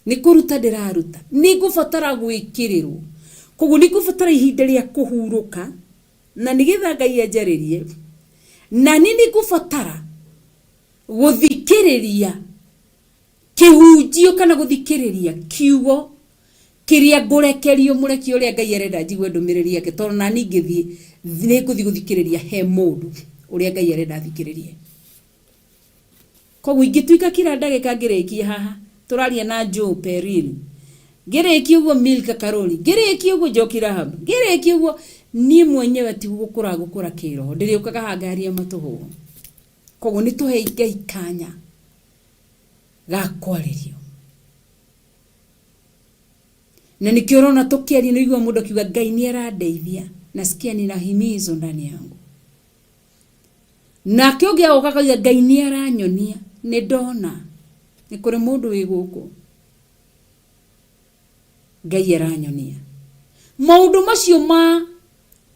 Nĩ kũruta ndĩraruta. Nĩ ngũbatara gwĩkĩrĩrwo. Koguo nĩ ngũbatara ihinda rĩa kũhurũka na nĩgetha Ngai anjarĩrie. Na niĩ nĩ ngũbatara gũthikĩrĩria kĩhunjio kana gũthikĩrĩria kiugo kĩrĩa ngũrekerio mũrekio ũrĩa Ngai arenda njigue ndũmĩrĩri yake, tondũ na niĩ ingĩthiĩ nĩ ngũthiĩ gũthikĩrĩria he mũndũ ũrĩa Ngai arenda thikĩrĩrie. Koguo ingĩtuĩka kila ndagĩka ngĩrĩkia haha tũraria na Joe Peril, ngĩrĩkia ũguo Milka Karoli, ngĩrĩkia ũguo Njoki Rahab, ngĩrĩkia ũguo niĩ mwenyewe ti gũkũra ngũkũra kĩroho, ndĩrĩũkaga haha ngaria matũhũhũ. Koguo nĩ tũhe Ngai kanya ga kwarĩrio. Na nĩkĩo ũrona tũkĩaria nĩ ũigua mũndũ akiuga Ngai nĩ arandeithia, nasikia nina himizo ndani yangu. Nake ũngĩ agoka akauga Ngai nĩ aranyonia, nĩ ndona nĩ kũrĩ mũndũ wĩ gũkũ Ngai aranyonia. Maũndũ macio ma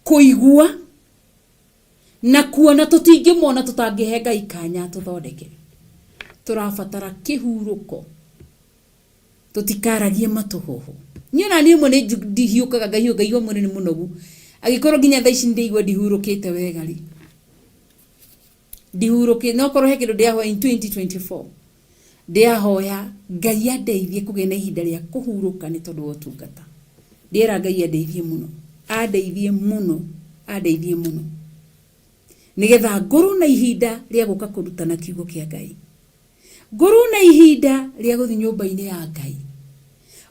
kũigua na kuona tũtingĩmona tũtangĩhe Ngai kanya atũthondeke. Tũrabatara kĩhurũko, tũtikaragie matũhũhũ. Niĩ ona niĩ rĩmwe nĩ ndihiũkaga ngahiũka ngaigua mwĩrĩ nĩ mũnogu. Angĩkorwo nginya thaa ici nĩndĩraigua ndihurũkĩte wega rĩ, ndihurũkĩte, no korwo he kĩndũ ndĩrahoya in 2024 ndĩrahoya Ngai andeithie kũgĩa na ihinda rĩa kũhurũka nĩ tondũ wa ũtungata. Ndĩrera Ngai andeithie mũno, andeithie mũno, andeithie mũno nĩgetha ngorwo na ihinda rĩa gũka kũrutana kiugo kĩa Ngai, ngorwo na ihinda rĩa gũthiĩ nyũmba-inĩ ya Ngai,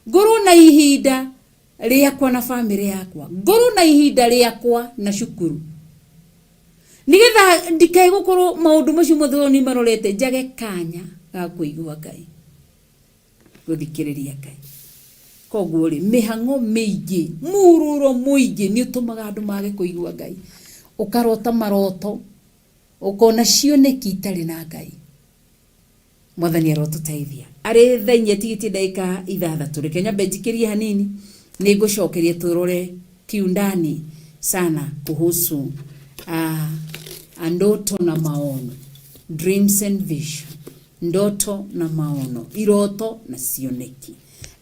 ngorwo na ihinda rĩakwa na bamĩrĩ yakwa, ngorwo na ihinda rĩakwa na cukuru, nĩgetha ndikae gũkorwo maũndũ macio mothe ni marorete njage kanya ga kũigua Ngai, gũthikĩrĩria Ngai. Koguo rĩ, mĩhang'o mĩingĩ, mũrũro mũingĩ nĩ ũtũmaga andũ mage kũigua Ngai. Ũkarota maroto, ũkona cioneki itarĩ na Ngai. Mwathani arotũteithia. Arĩ thaa 4 tigĩtie ndagĩka 6, reke nyambe njikĩrie hanini, nĩ ngũcokeria tũrore kiundani sana kuhusu ndoto na maono, dreams and vision, ndoto na maono, iroto na cioneki.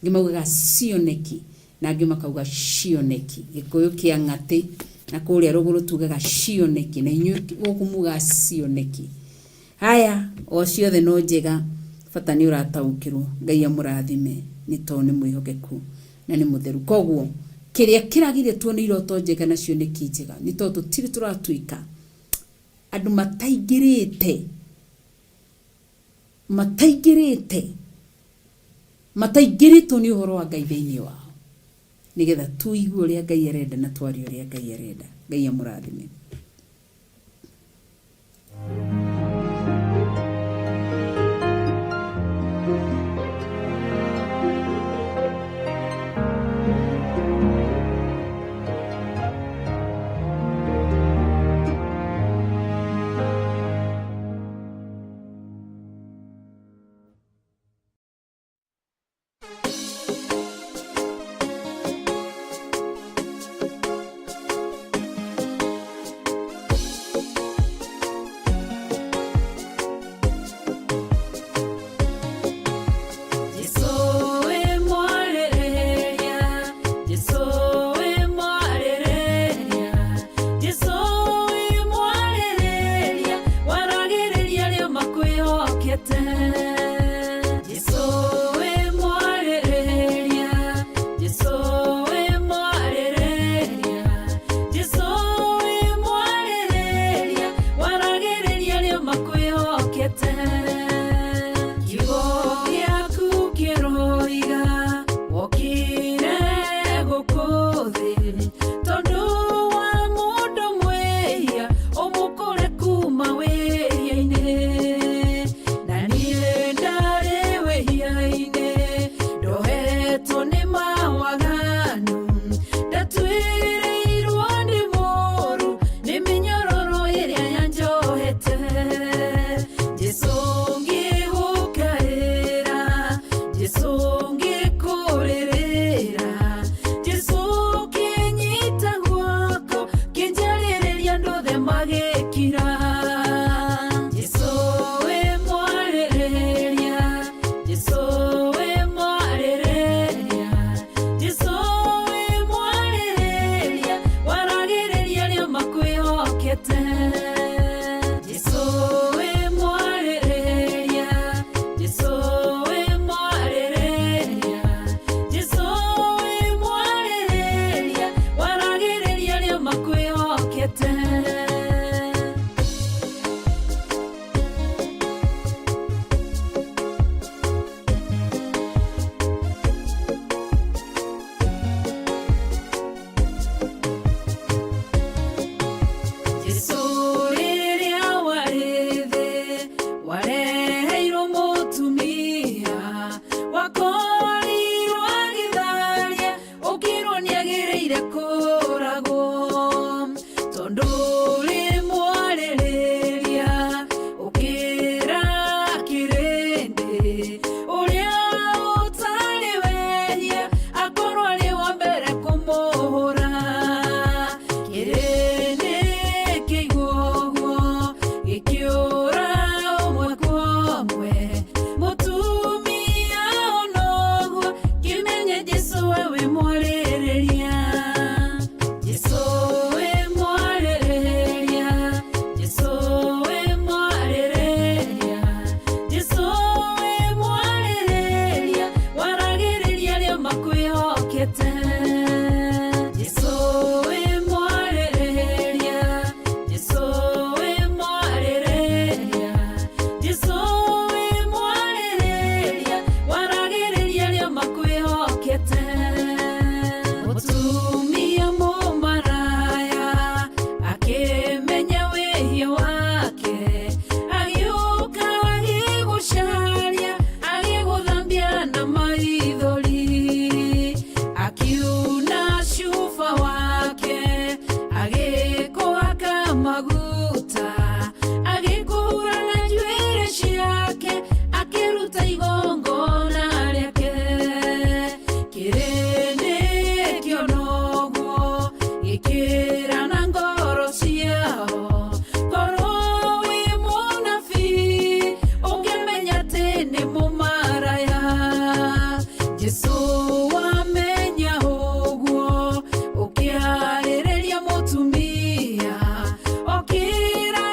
Angĩ maugaga cioneki na angĩ makauga cioneki. Gĩkũyũ kĩa ng'atĩ na kũrĩa rũgũrũ tugaga cioneki na inyuĩ gũkũ mugaga cioneki. Haya, o ciothe no njega, bata nĩ ũrataũkĩrwo. Ngai amũrathime nĩ tondũ nĩ mwĩhokeku na nĩ mũtheru. Koguo kĩrĩa kĩragire tuone iroto njega na cioneki njega nĩ tondũ tũtirĩ tũratuĩka andũ mataingĩrĩte, mataingĩrĩte, mataingĩrĩtwo nĩ ũhoro wa Ngai thĩinĩ wao, nĩgetha tũigue ũrĩa Ngai arenda na twarie ũrĩa Ngai arenda. Ngai amũrathime. Agĩkira. Jesũ wĩ mwarĩrĩria, Jesũ wĩ mwarĩrĩria, Jesũ wĩ mwarĩrĩria, waragĩrĩria arĩa makwĩhokete. Jesũ wĩ mwarĩrĩria, Jesũ wĩ mwarĩrĩria, Jesũ wĩ mwarĩrĩria, waragĩrĩria arĩa makwĩhokete. Jesũ rĩrĩa warĩ thĩ wareheirwo mũtumia wakorirwo agĩtharia ũkĩrwo nĩagĩrĩire kũragwo tondũ rĩ mwarĩrĩria ũkĩra kĩrĩndĩ ũrĩa ũtarĩ wehia akorwo arĩ wa mbere kũmũhũra. Kĩrĩndĩ kĩigua ũguo gĩkĩũra ũmwe kwa ũmwe, mũtumia ona ũguo kĩmenye Jesũ we wĩ mwarĩrĩria. Jesũ wĩ mwarĩrĩria, Jesũ wĩ mwarĩrĩria, Jesũ wĩ mwarĩrĩria, waragĩrĩria arĩa makwĩhokete. Jesũ wĩ mwarĩrĩria, Jesũ wĩ mwarĩrĩria, Jesũ wĩ mwarĩrĩria, waragĩrĩria arĩa makwĩhokete. Mũtumia mũmaraya akĩmenya wĩhia wake, agĩũka agĩgũcaria, agĩgũthambia na maithori, akiuna cuba wake, agĩkũhaka maguta, agĩkũhura na njuĩrĩ ciake, akĩruta igongona rĩake. Kĩrĩndĩ kĩona ũguo gĩkĩra na ngoro ciao, korwo wĩ mũnabii ũngĩmenya atĩ nĩ mũmaraya. Jesũ wamenya ũguo ũkĩarĩrĩria mũtumia okĩra.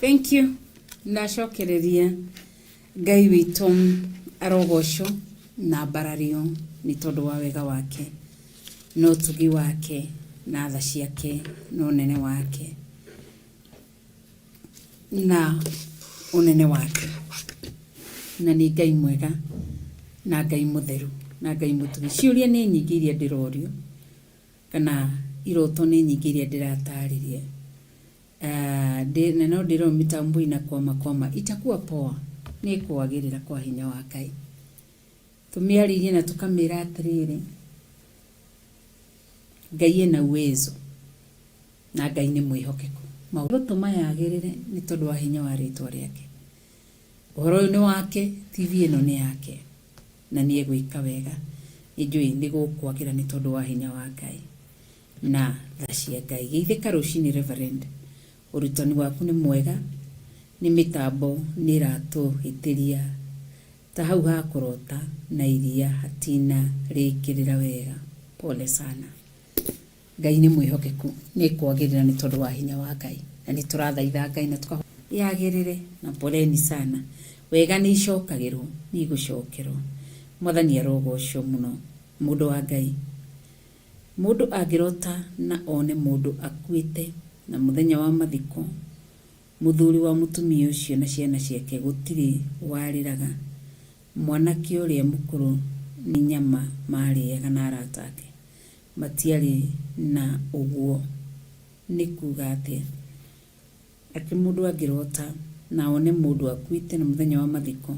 Thank you. Ndacokereria Ngai witũ arogocwo na mbarario nĩ tondũ wa wega wake na ũtugi wake na tha ciake na ũnene wake na ũnene wake, na nĩ Ngai mwega na Ngai mũtheru na Ngai mũtugi. Ciũria nĩ nyingĩ iria ndĩrorio kana iroto nĩ nyingĩ iria ndĩratarĩria. Na no ndĩrwo mitambo inakwama kwama, itakuwa poa, nĩ kwagĩrĩra kwa hinya wa Ngai. Tũmĩarĩrie na tũkamĩra atĩrĩrĩ, Ngai ena uwezo na Ngai nĩ mwĩhokeku. Maũndũ yagĩrĩre nĩ tondũ wa hinya wa rĩtwa rĩake. Ũhoro ũyũ nĩ wake, TV ĩno nĩ yake na nĩ egwĩka wega. Nĩ njũĩ nĩ gũkwagĩra nĩ tondũ wa hinya wa Ngai na tha cia Ngai. Geithĩka rũcinĩ Reverend, ũrutani waku nĩ mwega, nĩ mĩtambo nĩ ĩratũhĩtĩria ta hau ha kũrota na iria hatina rĩkĩrĩra wega. Pole sana. Ngai nĩ mwĩhokeku, nĩ kwagĩrĩra nĩ tondũ wa hinya wa Ngai na nĩ tũrathaitha Ngai na tũka yagĩrĩre na poleni sana. Wega nĩ icokagĩrwo, nĩ igũcokerwo. Mwathani arogocwo mũno. Mũndũ wa Ngai, mũndũ angĩrota na one mũndũ akuĩte na mũthenya wa mathiko, mũthuri wa mũtumia ũcio na ciana ciake gũtirĩ warĩraga. Mwanake ũrĩa mũkũrũ nĩ nyama marĩaga na arata ake, matiarĩ na ũguo. Nĩ kuga atĩa? Atĩ mũndũ angĩrota na one mũndũ akuĩte na mũthenya wa mathiko,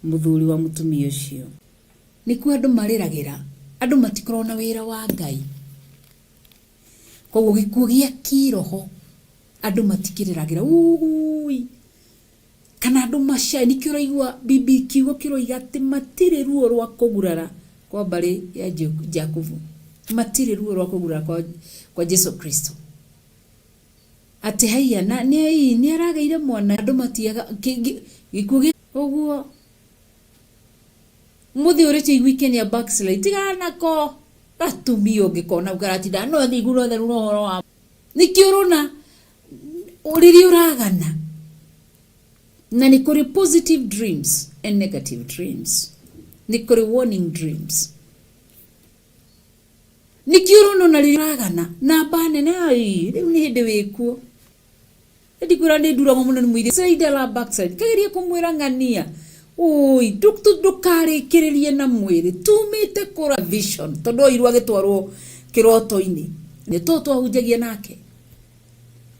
mũthuri wa mũtumia ũcio, nĩkuo andũ marĩragĩra. Andũ matikoragwo na wĩra wa Ngai. Koguo gĩkuũ gĩa kĩroho andũ matikĩrĩragĩra uui, kana andũ macae. Nĩkĩo ũraigua bibi kiugo kĩroiga atĩ matirĩ ruo rwa kũgurara kwa mbarĩ ya Jakubu, matirĩ ruo rwa kũgurara kwa Jesu Kristo. Atĩ haiya na nĩ aragĩire mwana, andũ matiaga gĩkuũ gĩ ũguo. Mũthĩ ũrĩte igwikenia backslide, tigana nako gatumia ũngĩkona ũkaratinda no thingu no theru no ũhoro wa nĩkĩo ũrona rĩrĩa ũragana. Na nĩ kũrĩ positive dreams and negative dreams, nĩ kũrĩ warning dreams. Nĩkĩo ũrona ona rĩrĩa ũragana namba nene, ai rĩu nĩ hĩndĩ wĩkuo. Ndikwĩra nĩ nduragwo mũno nĩ mũirĩtu side la backside, kagerie kũmwĩra ng'ania oi ndũkarĩkĩrĩrie na mwĩrĩ tumĩte kũra vision, tondũ oirwo agĩtwarwo kĩroto-inĩ. Nĩ to twahunjagia nake,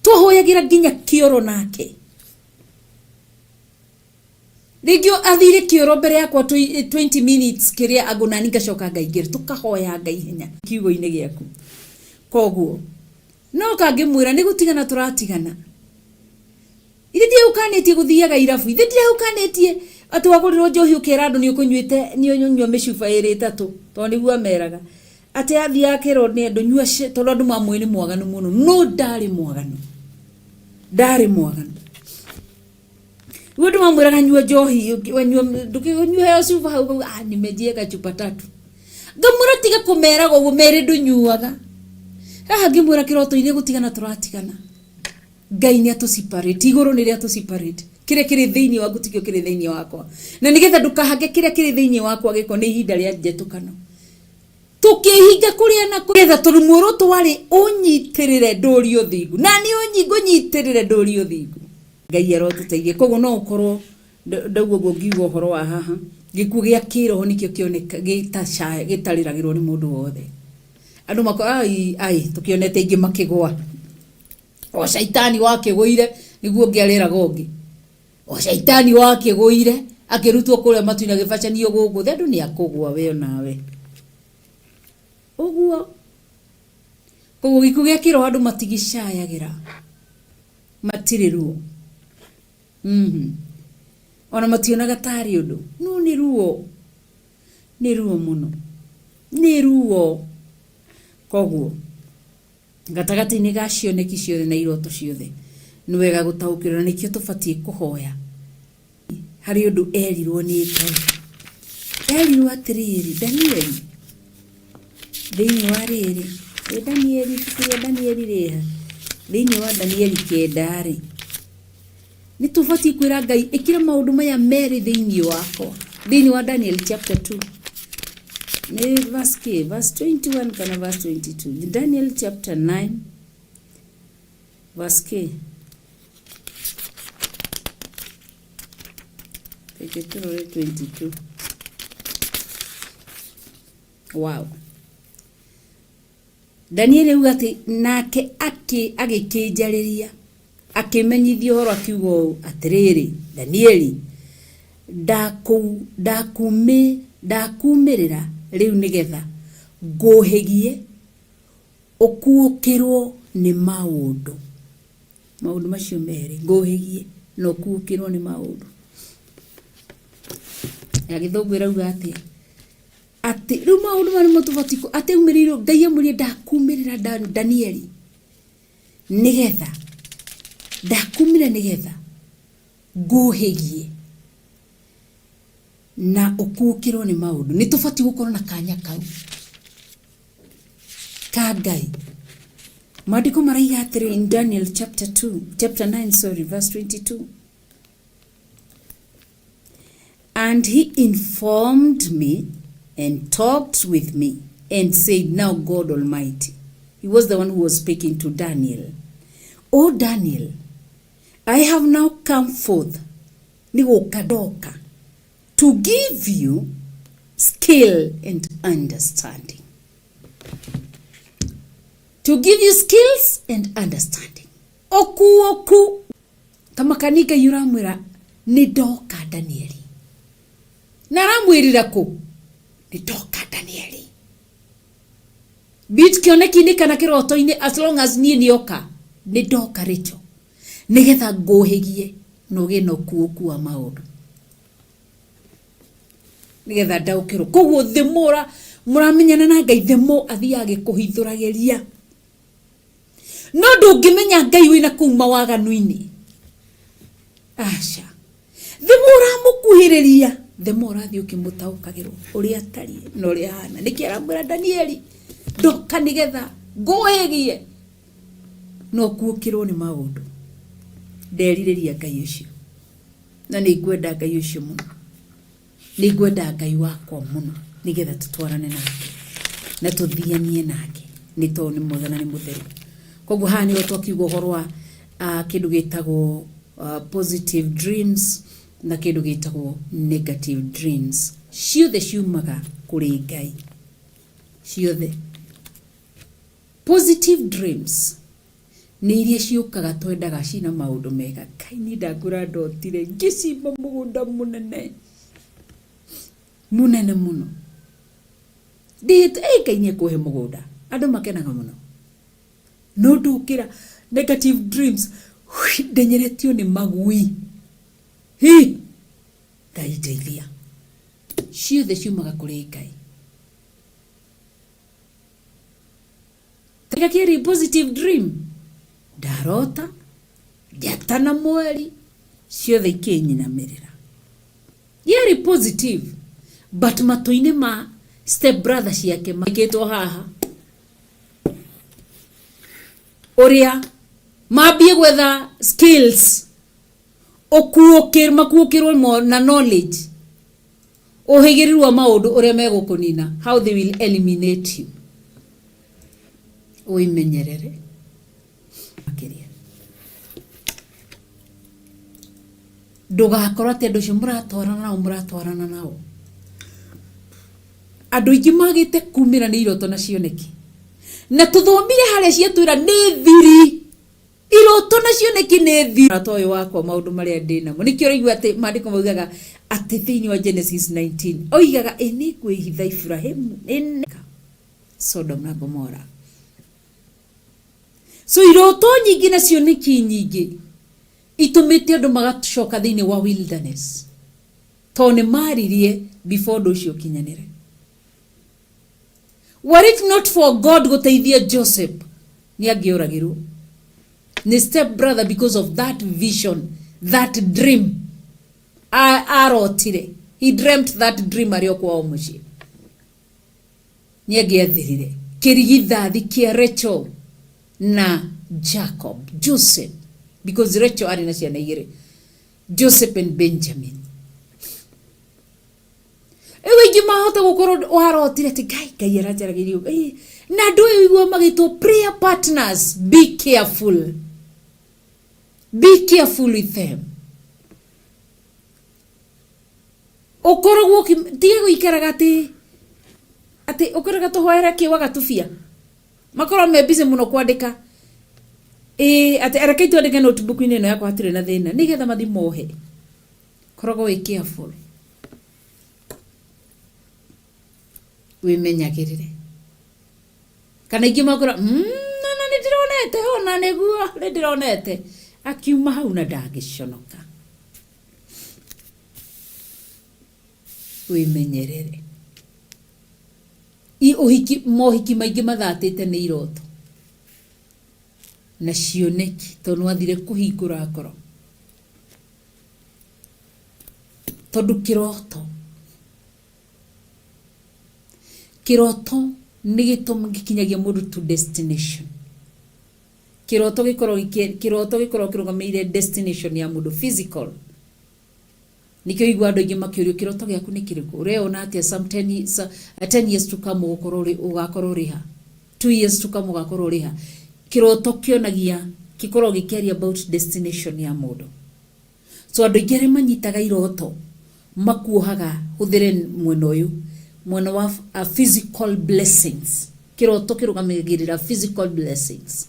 twahoyagĩra nginya kĩoro nake. Rĩngĩ athire kĩoro mbere yakwa 20 minutes kĩrĩa agũ nani ngacoka ngaingĩra tũkahoya Ngai ihenya kiugo-inĩ gĩaku. Koguo no kangĩmwĩra nĩ gũtigana tũratigana, ithe ndiagũkanĩtie gũthiaga irabu, ithe ndiagũkanĩtie atĩ wagũrĩrwo njohi ũkera andũ nĩ ũkũnyuĩte, nĩ ũnyua mĩcuba ĩrĩ ĩtatũ, tondũ nĩguo ameraga atĩ athiaga akerwo nĩ andũ nyua, tondũ andũ mamũĩ nĩ mwaganu mũno. No ndarĩ mwaganu, ndarĩ mwaganu. Rĩu andũ mamwĩraga nyua njohi, ndũkĩnyua heo cuba hau, ngauga, ah, nimejieka chupa tatu. Ngamwĩra tiga kũmeraga ũguo, mere ndũnyuaga. Haha ngĩmwĩra kĩroto-inĩ gũtigana tũratigana. Ngai nĩ atũ separate, igũrũ nĩ rĩa tũ separate. Kĩrĩa kĩrĩ thĩinĩ waku tikĩo kĩrĩ thĩinĩ wakwa. Na nĩgetha ndũkahange kĩrĩa kĩrĩ thĩinĩ wakwa gĩko nĩ ihinda rĩa njetũkano. Tũkĩhinga kũrĩa na kũrĩa, tondũ muoroto warĩ ũnyitĩrĩre ndũri ũthingu. Na nĩ ngũnyitĩrĩre ndũri ũthingu. Ngai arotũteithia. Koguo no ũkorwo ndauga ũguo ngiuga ũhoro wa haha, gĩkuũ gĩa kĩroho nĩkĩo kĩoneka gĩtarĩragĩrwo nĩ mũndũ wothe. Andũ mako ai ai tũkĩonete aingĩ makĩgũa. O caitani wakĩgũire nĩguo ũngĩ arĩraga ũngĩ. O caitani wakĩgũire akĩrutwo kũrĩa matu-inĩ agĩbacanio gũkũ thĩ, andũ nĩ akũgũa we onawe. Ũguo koguo gĩkuũ gĩa kĩroho andũ matigĩcayagĩra, matirĩ ruo. Ona mationaga tarĩ ũndũ, no nĩ ruo, nĩ ruo mũno, nĩ ruo. Koguo gatagatĩ-inĩ ga cioneki ciothe na iroto ciothe nĩ wega gũtaũkĩrwo, na nĩkĩo tũbatiĩ kũhoya. Harĩ ũndũ erirwo nĩ Ngai, erirwo atĩrĩrĩ, Danieli, thĩinĩ wa rĩrĩ, ĩ Danieli, ibuku rĩa Danieli rĩha, thĩinĩ wa Danieli 9 rĩ, Nĩ tũbatiĩ kwĩra Ngai ĩkĩra maũndũ maya merĩ thĩinĩ wakwa. Thĩinĩ wa Daniel chapter 2 nĩ verse k verse 21 kana verse 22. Daniel chapter 9 verse k. Reke tũrore 22. Wow. Danieli auga atĩ nake agĩkĩnjarĩria akĩmenyithia ũhoro akiuga ũũ atĩrĩrĩ Danieli ndakumĩrĩra rĩu nĩgetha ngũhĩgie ũkuũkĩrwo nĩ maũndũ maũndũ macio merĩ ngũhĩgie na ũkuũkĩrwo nĩ maũndũ ya gĩthũngũ ĩrauga atĩa atĩ rĩu maũndũ marĩa nĩmo tũbatiĩ atĩ aumĩrĩirwo Ngai amwĩrire ndakumĩrĩra Danieli nĩgetha ndakumĩrĩra nĩgetha ngũhĩgie na ũkuũkĩrwo nĩ maũndũ. Nĩ tũbatiĩ gũkorwo na kanya kau ka Ngai. Maandĩko maraiga atĩrĩ in Daniel chapter 2, chapter 9 sorry, verse 22. And he informed me and talked with me and said, Now God Almighty. He was the one who was speaking to Daniel. O Daniel, I have now come forth, nĩ gũka ndoka, to give you skill and understanding. To give you skills and understanding. Oku oku Kamakani Ngai ũramwĩra nĩ ndoka Danieli. Na aramwĩrire kũ? Nĩ ndoka Danieli. Be it kĩoneki-inĩ kana kĩroto-inĩ as long as niĩ nĩoka nĩ ndoka Rachel. Nĩgetha ngũhĩgie na ũgĩe na ũkuũku wa maũndũ. Nĩgetha ndaũkĩrwo. Koguo the more mũramenyana na Ngai the more athiaga agĩkũhithũragĩria. No ndũngĩmenya Ngai wĩna kũu mawaganu-inĩ. Aca. The more ũramũkuhĩrĩria, the more ũrathiĩ ũkĩmũtaũkagĩrwo ũrĩa atariĩ na ũrĩa ahana. Nĩkĩo aramwĩra Danieli, ndoka nĩgetha ngũhĩgie na ũkuũkĩrwo nĩ maũndũ. Nderirĩria Ngai ũcio. Na nĩ ngwenda Ngai ũcio mũno. Nĩ ngwenda Ngai wakwa mũno nĩgetha tũtwarane nake na tũthianie nake nĩ tondũ nĩ mwega na nĩ mũtheru. Koguo haha nĩho twakiuga ũhoro wa kĩndũ gĩtagwo positive dreams na kĩndũ gĩtagwo negative dreams. Ciothe ciumaga kũrĩ Ngai, ciothe. Positive dreams Nĩ iria ciũkaga twendaga cina maũndũ mega. Ngai niĩ ndakũra ndotire ngĩcimba mũgũnda mũnene mũnene mũno. Ndĩhĩte ĩ Ngai nĩ ekũhe mũgũnda. Andũ makenaga mũno. No ndokĩra negative dreams ndenyeretio nĩ magui. Hi! Ngai ndeithia. Ciothe ciumaga kũrĩ Ngai. Tiga kĩrĩ positive dream ndarota njata na mweri ciothe ikĩnyinamĩrĩra yarĩ positive but matũ-inĩ ma step brother ciake maikĩtwo haha ũrĩa mambie gwetha skills ũkuũkĩr makuũkĩrwo na knowledge ũhĩgĩrĩru wa maũndũ ũrĩa megũkũnina how they will eliminate you wĩmenyerere makĩria ndũgakorwo atĩ andũ acio mũratwarana nao mũratwarana nao andũ aingĩ magĩte kumĩra nĩ iroto na cioneki na tũthomire harĩa ciatwĩra nĩ thiri Iroto na cioneki nĩ thiri. Mũrata ũyũ wakwa maũndũ marĩa ndĩ namo. Nĩkĩo ũraigua atĩ maandĩko maugaga atĩ thĩinĩ wa Genesis 19 oigaga ĩ nĩ ngwĩhitha Iburahimu nĩ Sodom na Gomora. So iroto nyingĩ na cioneki nyingĩ itũmĩte andũ magacoka thĩinĩ wa wilderness tondũ nĩ maririe before ũndũ ũcio ũkinyanĩre. Were it not for God gũteithia Joseph, nĩ angĩoragirwo nĩ step brother because of that vision, that dream arotire. He dreamt that dream arĩ o kwao mũciĩ. Nĩ angĩathirire kĩrigithathi kĩa Rachel na Jacob, Joseph, because Rachel arĩ na ciana igĩrĩ. Joseph and Benjamin. Rĩu aingĩ mahota gũkorwo warotire atĩ Ngai Ngai aranjaragĩria ũguo. Ĩ, na andũ ũyũ igua magĩtwo prayer partners, be careful, be careful with them. Ũkoragwo tiga gũikaraga atĩ atĩ ũkoraga tũhoere kĩ wagatubia makorwo me busy mũno kwandĩka ĩĩ atĩ reke twandĩke notebook-inĩ ĩno yakwa hatirĩ na thĩna nĩgetha mathi mohe. Koragwo wĩ careful, wĩmenyagĩrĩre. Kana ingĩ makora na nĩ ndĩronete ona nĩguo nĩ ndĩronete akiuma hau na ndangĩconoka. Wĩmenyerere. I ũhiki mohiki maingĩ mathatĩte nĩ iroto na cioneki tondũ nĩwathire kũhingũra ngoro. Tondũ kĩroto, kĩroto nĩ gĩkinyagia mũndũ to destination. Kĩroto gĩkoragwo kĩroto gĩkoragwo kĩrũgamĩrĩire destination ya mũndũ physical. Nĩkĩo ũiguaga andũ aingĩ makĩũrio kĩroto gĩaku nĩ kĩrĩkũ? Ũreyona atĩa some 10 years to come ũgũkorwo ũrĩ ũgakorwo ũrĩ ha? 2 years to come ũgakorwo ũrĩ ha? Kĩroto kĩonagia gĩkoragwo gĩkĩaria about destination ya mũndũ. So andũ aingĩ arĩa manyitaga iroto makuohaga hũthĩre mwena ũyũ, mwena wa physical blessings. Kĩroto kĩrũgamagĩrĩra physical blessings.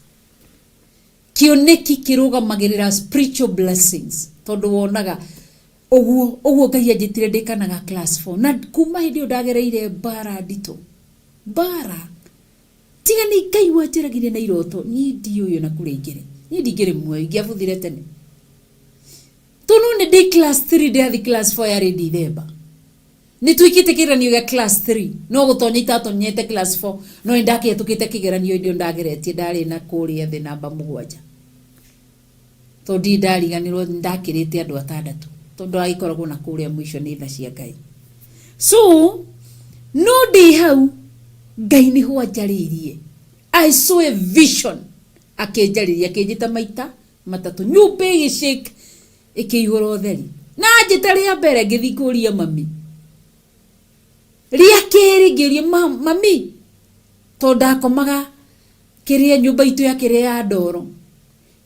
Kĩoneki kĩrũgamagĩrĩra spiritual blessings tondũ wonaga ũguo ũguo Ngai anjĩtire ndĩ kana ga class 4 na kuma hĩndĩ ĩyo ndagereire mbara nditũ mbara tiga nĩ Ngai wanjaragirie na iroto niĩ ndiũĩ ona kũrĩa ingĩrĩ niĩ ndingĩrĩ muoyo ingĩabuthire tene tondũ nĩ ndĩ class 3 ndĩrathiĩ class 4 yarĩ Dithemba Nĩ twĩkĩte kĩgeranio gĩa class 3 no gũtonya itatonyete class 4 no nĩ ndakĩhetũkĩte kĩgeranio hĩndĩ ĩyo ndageretie ndarĩ na kũrĩa thĩ namba mũgwanja tondũ ndirĩ ndariganĩrwo nĩ ndakĩrĩte andũ atandatũ tondũ agĩkoragwo na kũrĩa mũico nĩ tha cia Ngai. So no ndĩ hau Ngai nĩho anjarĩirie. I saw a vision akĩnjarĩria akĩnjĩta maita matatũ nyũmba ĩgĩ shake ĩkĩihũra ũtheri na anjĩta rĩa mbere ngĩthiĩ kũria mami rĩa kerĩ ngĩũria mami tondũ ndakomaga kĩrĩa nyũmba itũ ya kĩrĩa ya ndoro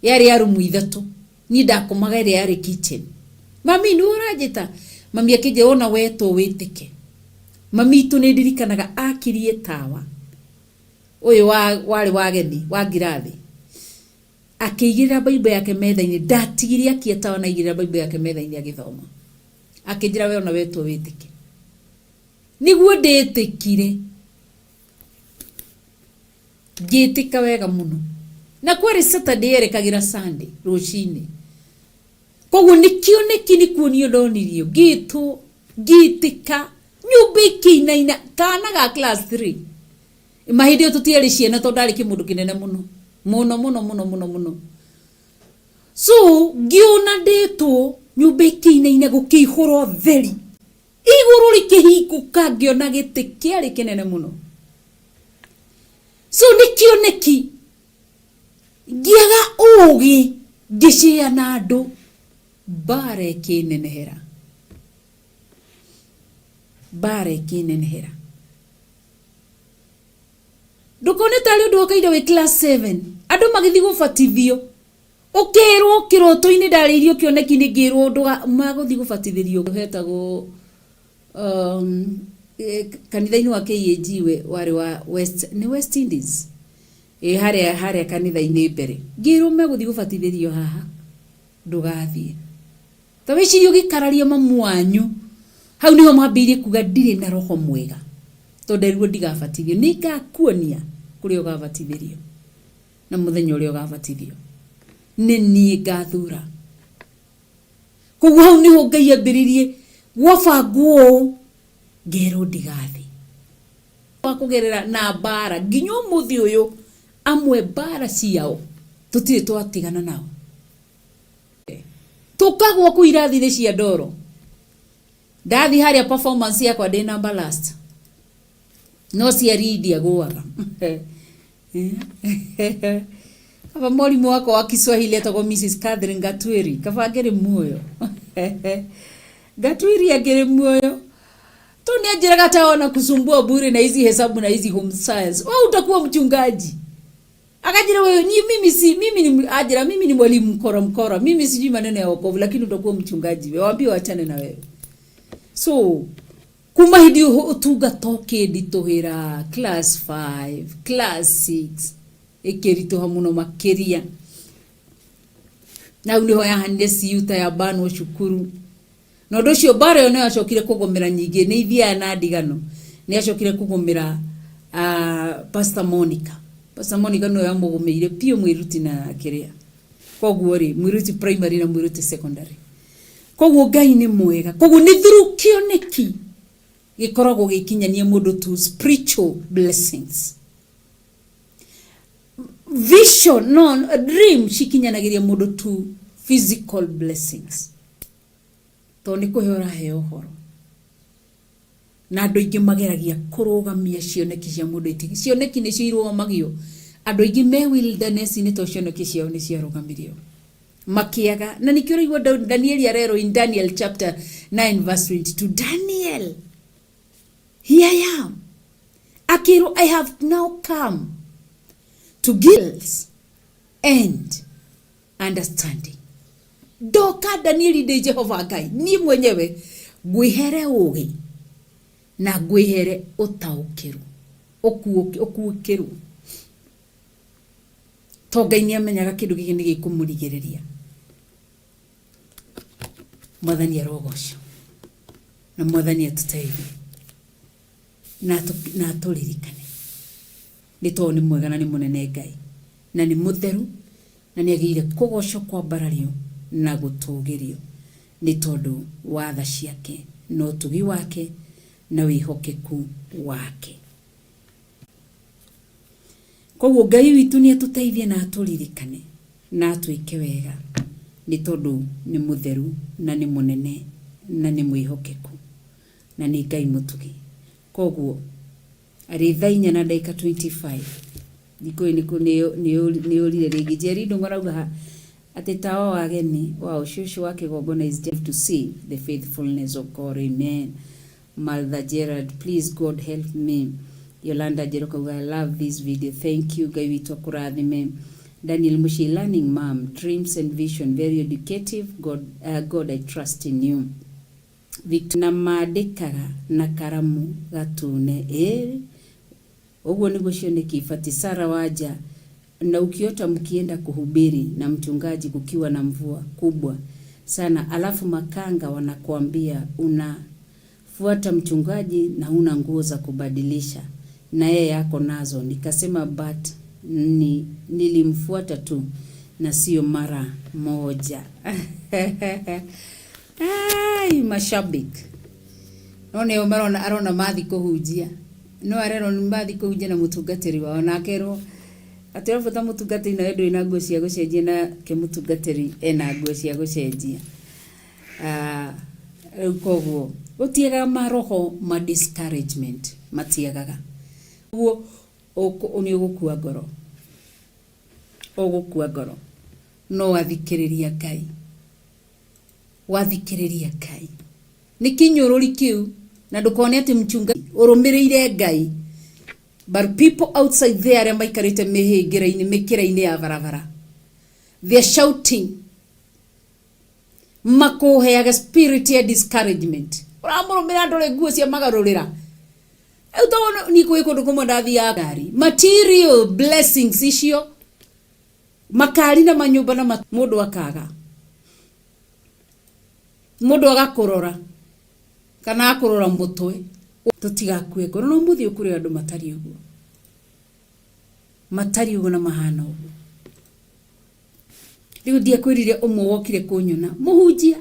yarĩ ya rumu ithatũ niĩ ndakomaga ĩrĩa yarĩ kitchen mami nĩ ũranjĩta mami akĩnjĩra wona wetwo wĩtĩke mami itũ nĩ ndirikanaga akirie tawa ũyũ warĩ wa ageni wa ngirathi Akĩigĩrĩra Bible yake metha-inĩ, ndatigire akia tawa na aigĩrĩra Bible yake metha-inĩ agĩthoma. Akĩnjĩra we ona wetwo wĩtĩke. Nĩguo ndĩtĩkire. Ngĩtĩka wega mũno. Na kwarĩ Saturday yerekagĩra Sunday rũcinĩ. Koguo nĩ kĩoneki nĩ kuonio ndonirio, ngĩtwo, ngĩtĩka, nyũmba ĩkĩinaina, kana ga class 3. Ma hĩndĩ ĩyo tũtiarĩ ciana tondũ ndarĩ kĩmũndũ kĩnene mũno mũno mũno mũno mũno mũno. So ngĩona ndĩtwo nyũmba ĩkĩinaina gũkĩihũra ũtheri igũrũ rĩkĩhingũka ngĩona gĩtĩ kĩarĩ kĩnene mũno. So nĩ kĩoneki ngĩaga ũgĩ ngĩcĩa na andũ mbara ĩkĩnenehera mbara ĩkĩnenehera. Ndũkone tarĩ ũndũ wa kawaida wĩ class 7 andũ magĩthiĩ gũbatithio ũkĩrwo kĩroto-inĩ ndarĩirio kĩoneki-inĩ ngĩrwo ndũga magũthiĩ gũbatithĩrio hetagwo kanitha-inĩ wa KAG we warĩ wa West nĩ West Indies ĩ harĩa harĩa kanitha-inĩ mbere ngĩrwo megũthiĩ gũbatithĩrio haha ndũgathiĩ. Ta wĩcirie ũgĩkararia mamu wanyu. Hau nĩho mwambĩrĩirie kuga ndirĩ na roho mwega. Tondũ nderirwo ndigabatithio. Nĩ ngakuonia kũrĩa ũgabatithĩrio. Na mũthenya ũrĩa ũgabatithio. Nĩ niĩ ngathura. Koguo hau nĩho Ngai ambĩrĩirie gwabangwo ũũ ngerwo ndigathiĩ. Wa kũgerera na mbara nginya ũmũthĩ ũyũ amwe mbara ciao tũtirĩ twatigana nao. Tũkagwa kũu irathi-inĩ cia ndoro. Ndathiĩ harĩa performance yakwa ndĩ number last. No ciari ndiagũaga. Kaba mwalimu wakwa wa Kiswahili etagwo Mrs. Catherine Gatwiri, kaba angĩrĩ muoyo. Gatwiri angĩrĩ muoyo tu nianjĩraga ta ona kusumbua bure na hizi hesabu na hizi home science, wewe utakuwa mchungaji. Akajira wewe ni mimi si mimi ni ajira, mimi ni mwalimu mkora mkora, mimi sijui maneno ya wokovu, lakini utakuwa mchungaji wewe, waambie waachane na wewe. So kuma hindi ũtungata ũkĩnditũhĩra class 5, class 6 ĩkĩritũha mũno makĩria. Na hau nĩho yahanire ciuta ya banwo cukuru. Na ũndũ ũcio mbara ĩyo nĩ yacokire kũgũmĩra nyingĩ, nĩ ithiaga na ndigano, nĩ yacokire kũgũmĩra Pastor Monica. Pastor Monica nĩwe yamũgũmĩire piũ mwĩruti na kĩrĩa. Koguo rĩ, mwĩruti primary na mwĩruti secondary. Koguo Ngai nĩ mwega. Koguo nĩ through kĩoneki gĩkoragwo gĩkinyania mũndũ to spiritual blessings. Vision, no, dream cikinyanagĩria mũndũ to physical blessings. Tondũ nĩ kũhe ũraheo ũhoro. Na andũ aingĩ mageragia kũrũgamia cioneki cia mũndũ iti. Cioneki nĩcio irũgamagio. Andũ aingĩ me wilderness-inĩ tondũ cioneki ciao nĩ ciarũgamirio. Makiaga. Na nĩkĩo ũraigua Danieli arerwo in Daniel chapter 9 verse 22. Daniel, here I am. Akĩrwo, I have now come to give and understanding. Ndoka Danieli ndĩ Jehova Ngai, niĩ mwenyewe ngwĩhere ũũgĩ na ngwĩhere ũtaũkĩrwo, ũkuũkĩrwo. To Ngai nĩ amenyaga kĩndũ gĩkĩ nĩ gĩkũmũrigĩrĩria. Mwathani arogocwo na Mwathani atũteithie na atũririkane, nĩ tondũ nĩ mwega na nĩ mũnene Ngai, na nĩ mũtheru, na nĩ agĩrĩire kũgocwo, kwambarario na gũtũgĩrio nĩ tondũ wa tha ciake na ũtugi wake na wĩhokeku wake. Koguo Ngai witũ nĩ atũteithie na atũririkane na atwĩke wega, nĩ tondũ nĩ mũtheru na nĩ mũnene na nĩ mwĩhokeku na nĩ Ngai mũtugi. Koguo arĩ thaa 4 na ndagĩka 25, ndikũĩ nĩ ũrire rĩngĩ. Njeri Ndung'u arauga atĩ tawa wa ageni wa ũcũcũ wa kĩgongona is just to see the faithfulness of God. Amen. Martha Gerard, please God help me. Yolanda Njeru, I love this video. Thank you. Ngai witũ akũrathime. Daniel Mushi, learning mom, dreams and vision, very educative. God, God, I trust in you. Victor, na mandĩkaga na karamu gatune. Ũguo nĩguo cioneki ibatiĩ. Sara Wanja, na ukiota mkienda kuhubiri na mchungaji kukiwa na mvua kubwa sana, alafu makanga wanakuambia unafuata mchungaji na huna nguo za kubadilisha na yeye yako nazo. Nikasema but ni nilimfuata tu na sio mara moja. Ai, mashabiki no nĩo marona arona mathi kũhunjia, no arerwo nĩ mathi kũhunjia na mũtungatĩri wao, na akerwo atĩ ũrabuata mũtungatĩri nawe ndũrĩ na nguo cia gũcenjia, na ke mũtungatĩri ena nguo cia gũcenjia. Rĩu koguo gũtiagaga maroho ma discouragement, matiagaga. Koguo nĩ ũgũkua ngoro, ũgũkua ngoro, no wathikĩrĩria Ngai, wathikĩrĩria Ngai nĩ kĩnyũrũri kĩu, na ndũkone atĩ mchunga ũrũmĩrĩire Ngai, but people outside there arĩa maikarĩte mĩhĩngĩra-inĩ, mĩkĩra-inĩ ya barabara, they are shouting, makũheaga spirit ya discouragement. Ũramũrũmĩra ndũrĩ nguo cia magarũrĩra. Rĩu tondũ ni kwĩ kũndũ kũmwe ndathiaga ngari, material blessings icio, makari na manyũmba na mũndũ akaga, mũndũ agakũrora kana akũrora mũtwe. Tũtigakue ngoro, no mũthiĩ kũrĩ andũ matariĩ ũguo, matariĩ ũguo na mahana ũguo. Rĩu ndiakwĩrire ũmwe wokire kũnyona mũhunjia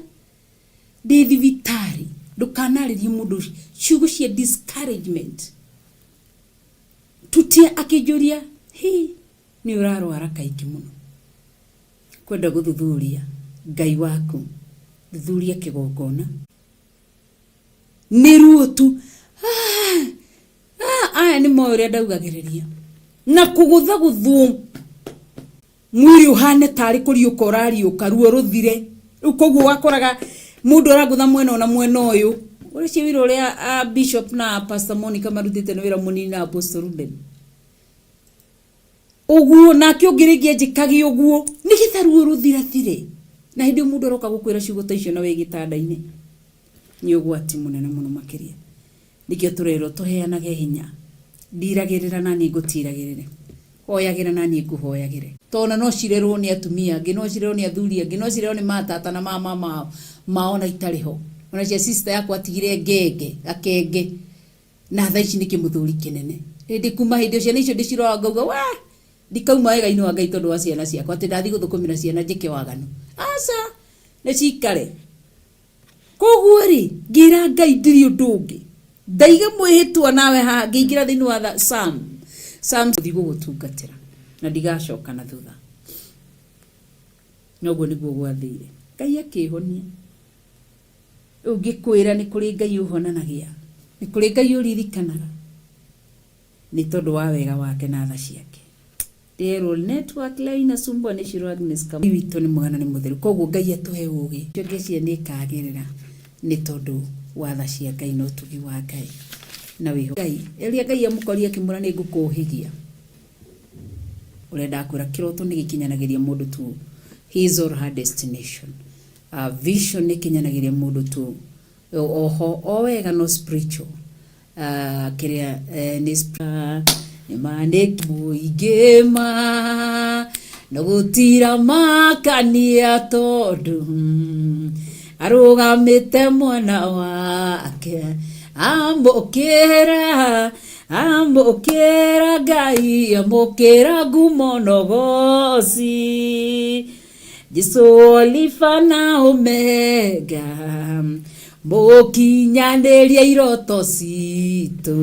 ndĩ thibitarĩ, ndũkanarĩrie mũndũ ciugo cia discouragement. Tutia akĩnjũria, hi nĩ ũrarwara kaingĩ mũno, kwenda gũthuthuria Ngai waku, thuthuria kĩgongona nĩ ruo tu. Aya nĩ moĩ ũrĩa ndaugagĩrĩria na kũgũtha gũthwo. Mwĩrĩ ũhane tarĩ kũriũka ũrariũka, ruo rũthire. Rĩu koguo wakoraga mũndũ aragũtha mwena ũna mwena ũyũ. Ũrĩcie wĩra ũrĩa Bishop na Pastor Monica marutĩte nĩ wĩra mũnini na Apostle Ruben. Ũguo nake ũngĩ rĩngĩ anjĩkage ũguo nĩgetha ruo rũthirathire. Na hĩndĩ ĩyo mũndũ aroka gũkwĩra ciugo ta icio na wĩ gĩtanda-inĩ, nĩ ũgwati mũnene mũno makĩria. Nĩkĩo tũrerwo tũheanage hinya. Ndiragĩrĩra na niĩ ngũtiragĩrĩre. Hoyagĩra na niĩ ngũhoyagĩre. Tondũ no cirerwo nĩ atumia angĩ, no cirerwo nĩ athuri angĩ, no cirerwo nĩ matata na mama mao, mao na itarĩ ho. Ona cia sister yakwa atigire ngenge, gakenge. Na thaa ici nĩ kĩmũthuri kĩnene. Hĩndĩ kuma hĩndĩ ĩyo ciana icio ndĩciroraga ngauga wa ndikauma wega-inĩ wa Ngai tondũ wa ciana ciakwa atĩ ndathiĩ gũthũkũmĩra ciana njĩke waganu. Aca, nĩ cikare. Koguo rĩ, ngĩra Ngai ndirĩ ũndũ ũngĩ. Ndaiga mwĩhĩtwa nawe haha, ngĩingĩra thĩinĩ wa Psalm. Psalm gũthiĩ gũgũtungatĩra na ndigacoka na thutha. Na ũguo nĩguo gwathire. Ngai akĩhonia. Rĩu ngĩkwĩra nĩ kũrĩ Ngai ũhonanagia, nĩ kũrĩ Ngai ũririkanaga, nĩ tondũ wa wega wake na tha ciake. Nderwo network leo inasumbua nĩ Shiro Agnes Kamau. Witũ nĩ mwega na nĩ mũtheru koguo Ngai atũhe ũgĩ. Ngeciria nĩ ĩkagĩrĩra nĩ tondũ wa tha cia Ngai na ũtugi wa Ngai na wĩho. Ngai. Rĩrĩa Ngai amũkorire akĩmwĩra nĩ ngũkũhĩgia. Ũrĩa ndakwĩra kĩroto nĩ gĩkinyanagĩria mũndũ to his or her destination. Vision nĩ ĩkinyanagĩria mũndũ to oho o wega no spiritual. Kĩrĩa nĩ nĩ mũingĩ ma no gũtira makania tondũ arũgamĩte mwana wake. Amũkĩra, amũkĩra Ngai, amũkĩra ngumo na ũgoci. Jesu Alifa na Omega, mũkinyanĩria iroto citũ.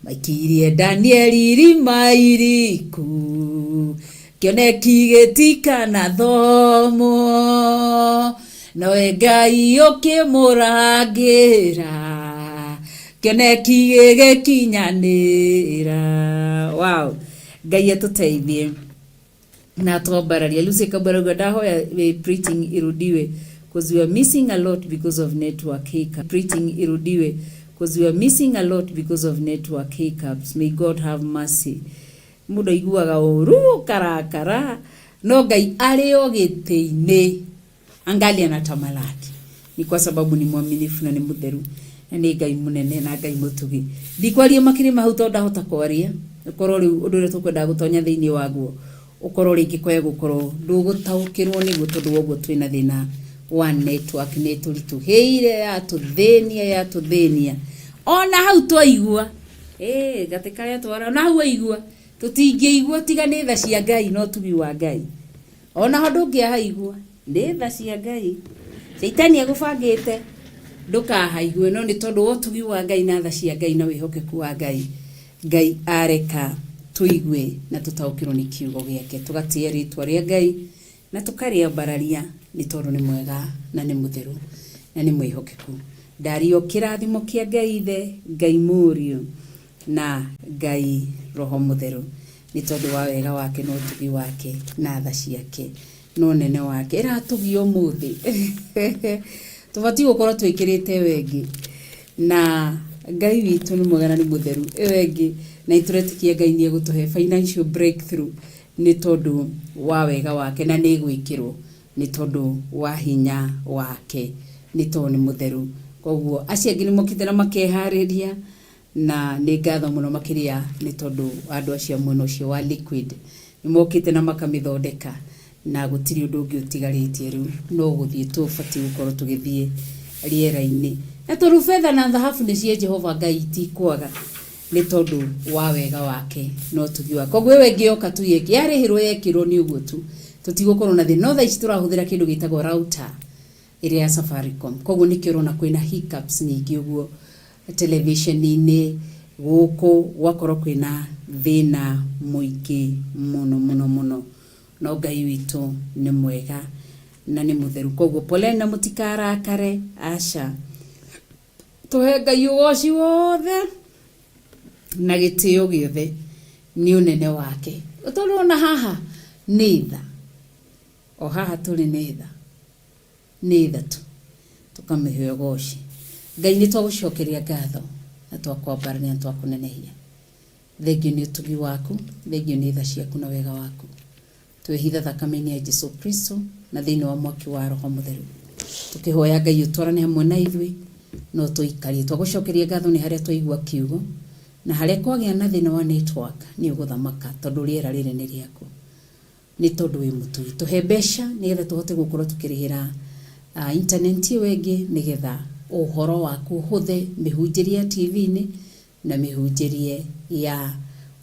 Maikirie Danieli irima iriku, kĩoneki gĩtikanathomwo. Nowe Ngai ũkĩmũrangĩra, kĩoneki gĩgĩkinyanĩra. Wow, Ngai atũteithie na twambararia. Lucy Kabwera uga ndahoya preaching irudiwe because we are missing a lot because of network hiccup. Preaching irudiwe because we are missing a lot because of network hiccups. May God have mercy. Mũndũ aiguaga ũru ũkarakara, no Ngai arĩ o gĩtĩ-inĩ. Angalia na tamalaki. Ni kwa sababu ni mwaminifu na ni mutheru na nĩ Ngai mũnene na Ngai mũtugi. Ndikwaria makĩria ma hau tondũ ndahota kwaria ũkorwo rĩu ũndũ ũrĩa tũkwendaga gũtonya thĩinĩ waguo ũkorwo rĩngĩ kwaya gũkorwo ndũgũtaũkĩrwo nĩguo tondũ wa ũguo twĩna thĩna wa network nĩ tũritũhĩire yatũthĩnia yatũthĩnia ona hau twaigua ĩĩ gatĩ karĩa twara ona hau waigua tũtingĩigua tiga nĩ tha cia Ngai na ũtugi wa Ngai. Ona ho ndũngĩahaigua nĩ tha cia Ngai. Shaitani agũbangĩte ndũkahaigue, no nĩ tondũ wa ũtugi wa Ngai na tha cia Ngai na wĩhokeku wa Ngai, Ngai areka tũigue na tũtaũkĩrwo nĩ kiugo gĩake, tũgatĩĩa rĩtwa rĩa Ngai na tũkarĩambararia nĩ tondũ nĩ mwega na nĩ mũtheru na nĩ mwĩhokeku. Ndaria o kĩrathimo kĩa Ngai Ithe, Ngai Mũriũ na Ngai Roho Mũtheru, nĩ tondũ wa wega wake na ũtugi wake na tha ciake na ũnene wake. Ĩratũgia ũmũthĩ. Tũbatiĩ gũkorwo twĩkĩrĩte ĩyo ĩngĩ. Na Ngai witũ nĩ mwega na nĩ mũtheru. Ĩyo ĩngĩ, na nĩ tũretĩkia Ngai nĩ egũtũhe financial breakthrough nĩ tondũ wa wega wake na nĩ ĩgwĩkĩrwo nĩ tondũ wa hinya wake nĩ tondũ nĩ mũtheru. Koguo acio angĩ nĩ mokĩte na makeharĩria. Na nĩ ngatho mũno makĩria nĩ tondũ andũ acio a mwena ũcio wa Liquid nĩ mokĩte na makamĩthondeka na gũtirĩ ũndũ ũngĩ ũtigarĩtie rĩu no gũthiĩ tũbatiĩ gũkorwo tũgĩthiĩ rĩera-inĩ. Na tondũ betha na thahabu nĩ cia Jehova Ngai itikwaga nĩ tondũ wa wega wake na ũtugi wake. Koguo ĩyo ĩngĩ yoka tu yarĩhĩrwo yekĩrwo nĩ ũguo tu, tũtigũkorwo na thĩna. No thaa ici tũrahũthĩra kĩndũ gĩtagwo router ĩrĩa ya Safaricom. Koguo nĩkĩo ũrona kwĩna hiccups nyingĩ ũguo televisheni-inĩ gũkũ gwakorwo kwĩna thĩna mũingĩ mũno mũno mũno. No Ngai witũ nĩ mwega na nĩ mũtheru. Koguo poleni na mũtikarakare, aca. Tũhe Ngai ũgoci wothe na gĩtĩo gĩothe nĩ ũnene wake. Tondũ ona haha Nĩ tha. O haha tũrĩ nĩ tha. Nĩ tha tu. Tũkamĩhe ũgoci. Ngai nĩ twagũcokeria ngatho na twakwambarania na twakũnenehia. Thengiũ nĩ ũtugi waku, thengiũ nĩ tha ciaku na wega waku. Twehitha thakame-inĩ ya Jesu Kristo na thĩinĩ wa mwaki wa Roho Mũtheru. Tũkĩhoya Ngai ũtwarane hamwe na ithuĩ na ũtũikarie. Twagũcokeria ngatho nĩ harĩa twaigua kiugo na harĩa kwagĩa na thĩna wa network nĩ ũgũthamaka tondũ rĩera rĩrĩ nĩ rĩaku. Nĩ tondũ wĩ mũtugi. Tũhe mbeca nĩgetha tũhote gũkorwo tũkĩrĩhĩra internet ĩyo ĩngĩ nĩgetha ũhoro waku ũhũthe mĩhunjĩrie ya TV-inĩ na mĩhunjĩrie ya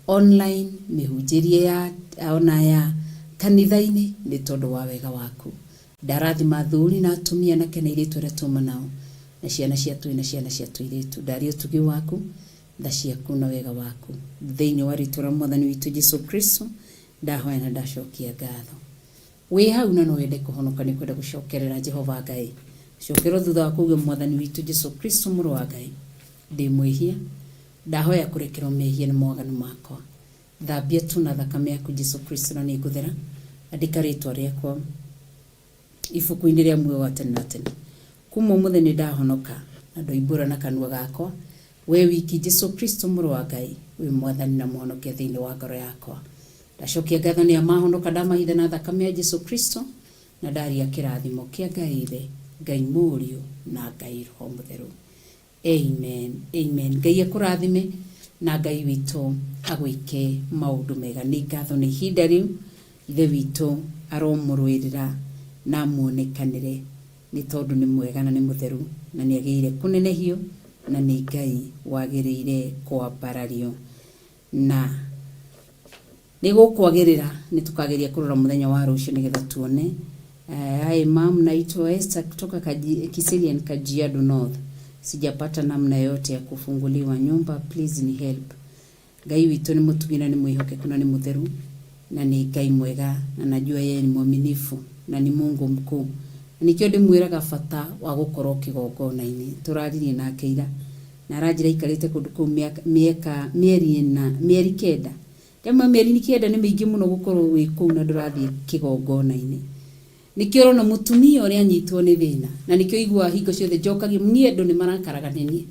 online, mĩhunjĩrie ya ona ya kanitha-inĩ nĩ tondũ wa wega waku. Ndarathima athuri na atumia anake na airĩtu arĩa tuma nao na ciana cia tũhĩĩ na ciana cia tũirĩtu. Ndaria ũtugi waku, tha ciaku na wega waku. Thĩinĩ wa rĩtwa rĩa mwathani witũ Jesu Kristo ndahoya na ndacokia ngatho. Wĩ hau na no wende kũhonoka nĩ ũkwenda gũcokerera Jehova Ngai. Cokerwo thutha wa kuuga Mwathani witũ Jesu Kristo mũrũ wa Ngai, ndĩ mwĩhia, ndahoya kũrekerwo mehia na mawaganu makwa. Thambia tu na thakame yaku Jesu Kristo na nĩ ngũthera. Andĩka rĩtwa rĩakwa ibuku-inĩ rĩa muoyo wa tene na tene. Kuma ũmũthĩ nĩ ndahonoka na ndoimbũra na kanua gakwa we wiki Jesu Kristo mũrũ wa Ngai wĩ mwathani na mũhonokia thĩinĩ wa ngoro yakwa. Ndacokia ngatho nĩ amahonoka ndamahitha na thakame ya Jesu Kristo na ndaria kĩrathimo kĩa Ngai Ithe, Ngai Mũriũ na Ngai Roho Mũtheru. Amen, amen. Ngai akũrathime na Ngai witũ agwĩke maũndũ mega. Nĩ ngatho nĩ ihinda rĩu Ithe witũ aromũrũĩrĩra na amuonekanĩre nĩ tondũ nĩ mwega na nĩ mũtheru na nĩ agĩrĩire kũnenehio na nĩ Ngai wagĩrĩire kwambarario na nĩ gũkwagĩrĩra nĩ tũkageria kũrora mũthenya wa rũciũ nĩgetha tuone. Hi mam, naitwa Esther kutoka Kiserian Kajiado North. Sijapata namna yoyote ya kufunguliwa nyumba, please ni help. Ngai witũ nĩ mũtugi na nĩ mwĩhokeku na nĩ mũtheru na nĩ Ngai mwega na najua yeye ni mwaminifu na ni Mungu mkuu. Na nĩkĩo ndĩmwĩraga bata wa gũkorwo kĩgongona-inĩ. Tũraririe nake ira na aranjĩra aikarĩte kũndũ kũu mĩaka mĩeri ĩna mĩeri kenda. Ndamwĩra mĩeri kenda nĩ mĩingĩ mũno gũkorwo wĩ kũu na ndũrathiĩ kĩgongona-inĩ. Nĩkĩo ũrona mũtumia ũrĩa anyitwo nĩ thĩna na nĩkĩo iguaga hingo ciothe njokagia niĩ andũ nĩ marakaraga nĩ niĩ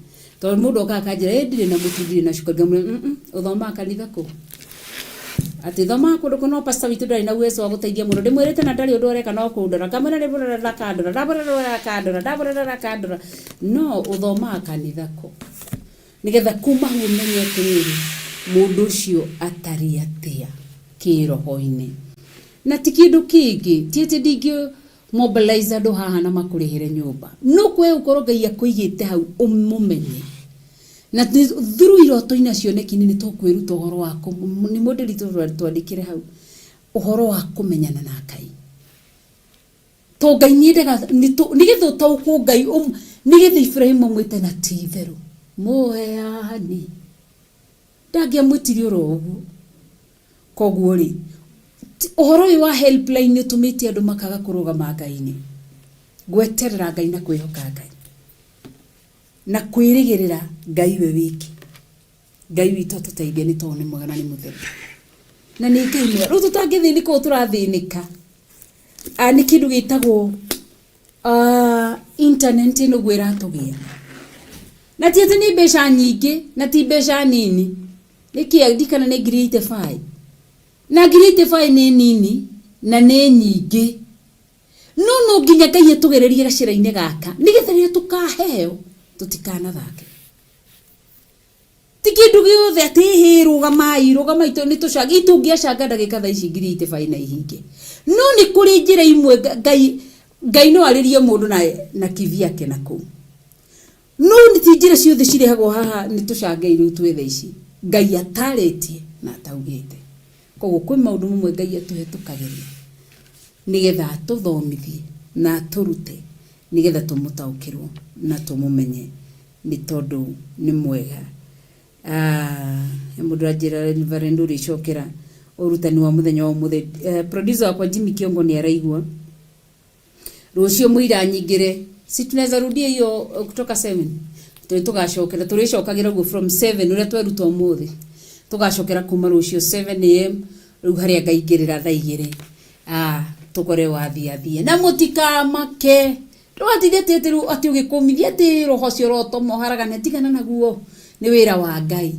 tondũ mũndũ okaga akanjĩra ĩ ndirĩ na mũtu ndirĩ na cukari ngamwĩra ũthomaga kanitha kũ atĩ thomaga kũndũ kũ no pastor witũ ndarĩ na uwezo wa gũteithia mũndũ ndĩmwĩrĩte na ndarĩ ũndũ areka no kũndora ngamwĩra ndĩmũrora ndakandora ndamũrora ndakandora ndamũrora ndakandora no ũthomaga kanitha kũ nĩgetha kuma hau ũmenye atĩrĩrĩ mũndũ ũcio atariĩ atĩa kĩroho-inĩ na ti kĩndũ kĩngĩ ti atĩ ndingĩ mobilize andũ haha na makũrĩhĩre nyũmba no kwe ũkorwo Ngai akũigĩte hau ũmũmenye na through iroto-inĩ na cioneki-inĩ nĩ tũkwĩruta ũhoro wa nĩ mũndũ twandĩkĩre hau ũhoro wa kũmenyana na Ngai to Ngai nĩendaga nĩgetha ũtaũkwo Ngai nĩgetha Iburahĩmu amwĩte na ti itherũ mũheani ndangĩamwĩtire oro ũguo koguo rĩ ũhoro ũyũ wa helpline nĩ ũtũmĩte andũ makaga kũrũgama Ngai-inĩ gweterera Ngai na kwĩhoka Ngai na kwĩrĩgĩrĩra Ngai we wiki Ngai witũ atũteithie nĩ tondũ nĩ mwega na nĩ mũtheru na nĩ Ngai mwega rĩu tũtangĩthĩnĩka ũũ tũrathĩnĩka nĩ kĩndũ gĩtagwo internet ĩno ũguo ĩratũgĩa na ti atĩ nĩ mbeca nyingĩ na ti mbeca nini nĩkĩ ndikana nĩ ngiri 85 na ngiri 85 nĩ nini na nĩ nyingĩ no no nginya Ngai atũgererie gacĩra-inĩ gaka nĩgetha rĩrĩa tũkaheo tũtikanathake ti kĩndũ gĩothe atĩ hĩ rũgamai rũgamai nĩ tũcange itũngĩacanga ndagĩka thaa ici ngiri 85 na ihinge no nĩ kũrĩ njĩra imwe Ngai Ngai no arĩrie mũndũ na na kivyake na kũu no nĩ ti njĩra ciothe cirehagwo haha nĩ tũcangei rĩu twĩ thaa ici Ngai atarĩtie na ataugĩte koguo kwĩ maũndũ mamwe Ngai atũhetũkagĩria nĩgetha atũthomithie na atũrute nĩgetha tũmũtaũkĩrwo na tũmũmenye nĩ tondũ nĩ mwega. He mũndũ ũranjĩra Reverend ũrĩcokera ũrutani wa mũthenya wa ũmũthĩ. Producer wakwa Jimmy Kiongo nĩ araigua. Rũciũ mũira nyingĩre. Si tunaweza rudia hiyo kutoka 7. Tũgacokera tũrĩcokagĩra ũguo from 7 ũrĩa tweruta ũmũthĩ. Tũgacokera kuma rũciũ 7 am. Rĩu harĩa ngaingĩrĩra thaa 2, ah, tũkore wathiathie na mũtikamake. Ndũgatinde atĩ atĩ rĩu atĩ ũgĩkũmithia atĩ roho ũcio ũrotoma ũharagane, tigana naguo, nĩ wĩra wa Ngai.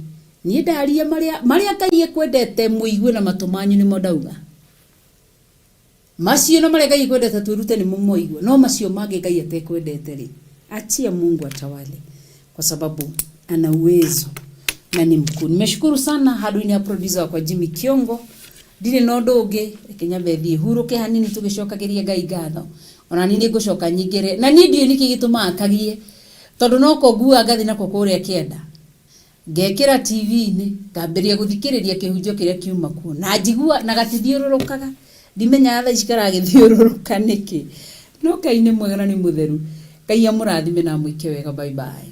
Niĩ ndaria marĩa marĩa Ngai ekwendete mũigue na matũ manyu nĩmo ndauga. Macio na marĩa Ngai ekwendete twĩrute nĩmo mwaigua, no macio mangĩ Ngai atekwendete rĩ, achia Mungu atawale kwa sababu ana uwezo na ni mkuu. Nimeshukuru sana handũ-inĩ ha producer wakwa Jimmy Kiongo. Ndirĩ na ũndũ ũngĩ, reke nyambe thiĩ hurũke hanini tũgĩcokagĩria Ngai ngatho. Ona niĩ nĩngũcoka nyingĩre, na niĩ ndiũĩ nĩkĩ gĩtũmaga kagie, tondũ noko nguaga ngathiĩ nako kũrĩa kĩanda. Ngekĩra TV-inĩ, ngambĩrĩria gũthikĩrĩria kĩhunjio kĩrĩa kiuma kuo, na njigua, na gatithiũrũrũkaga. Ndimenyaga thaa ici karagĩthiũrũrũka nĩkĩ. No Ngai nĩ mwega na nĩ mũtheru. Ngai amũrathime na amwĩke wega. Bye bye.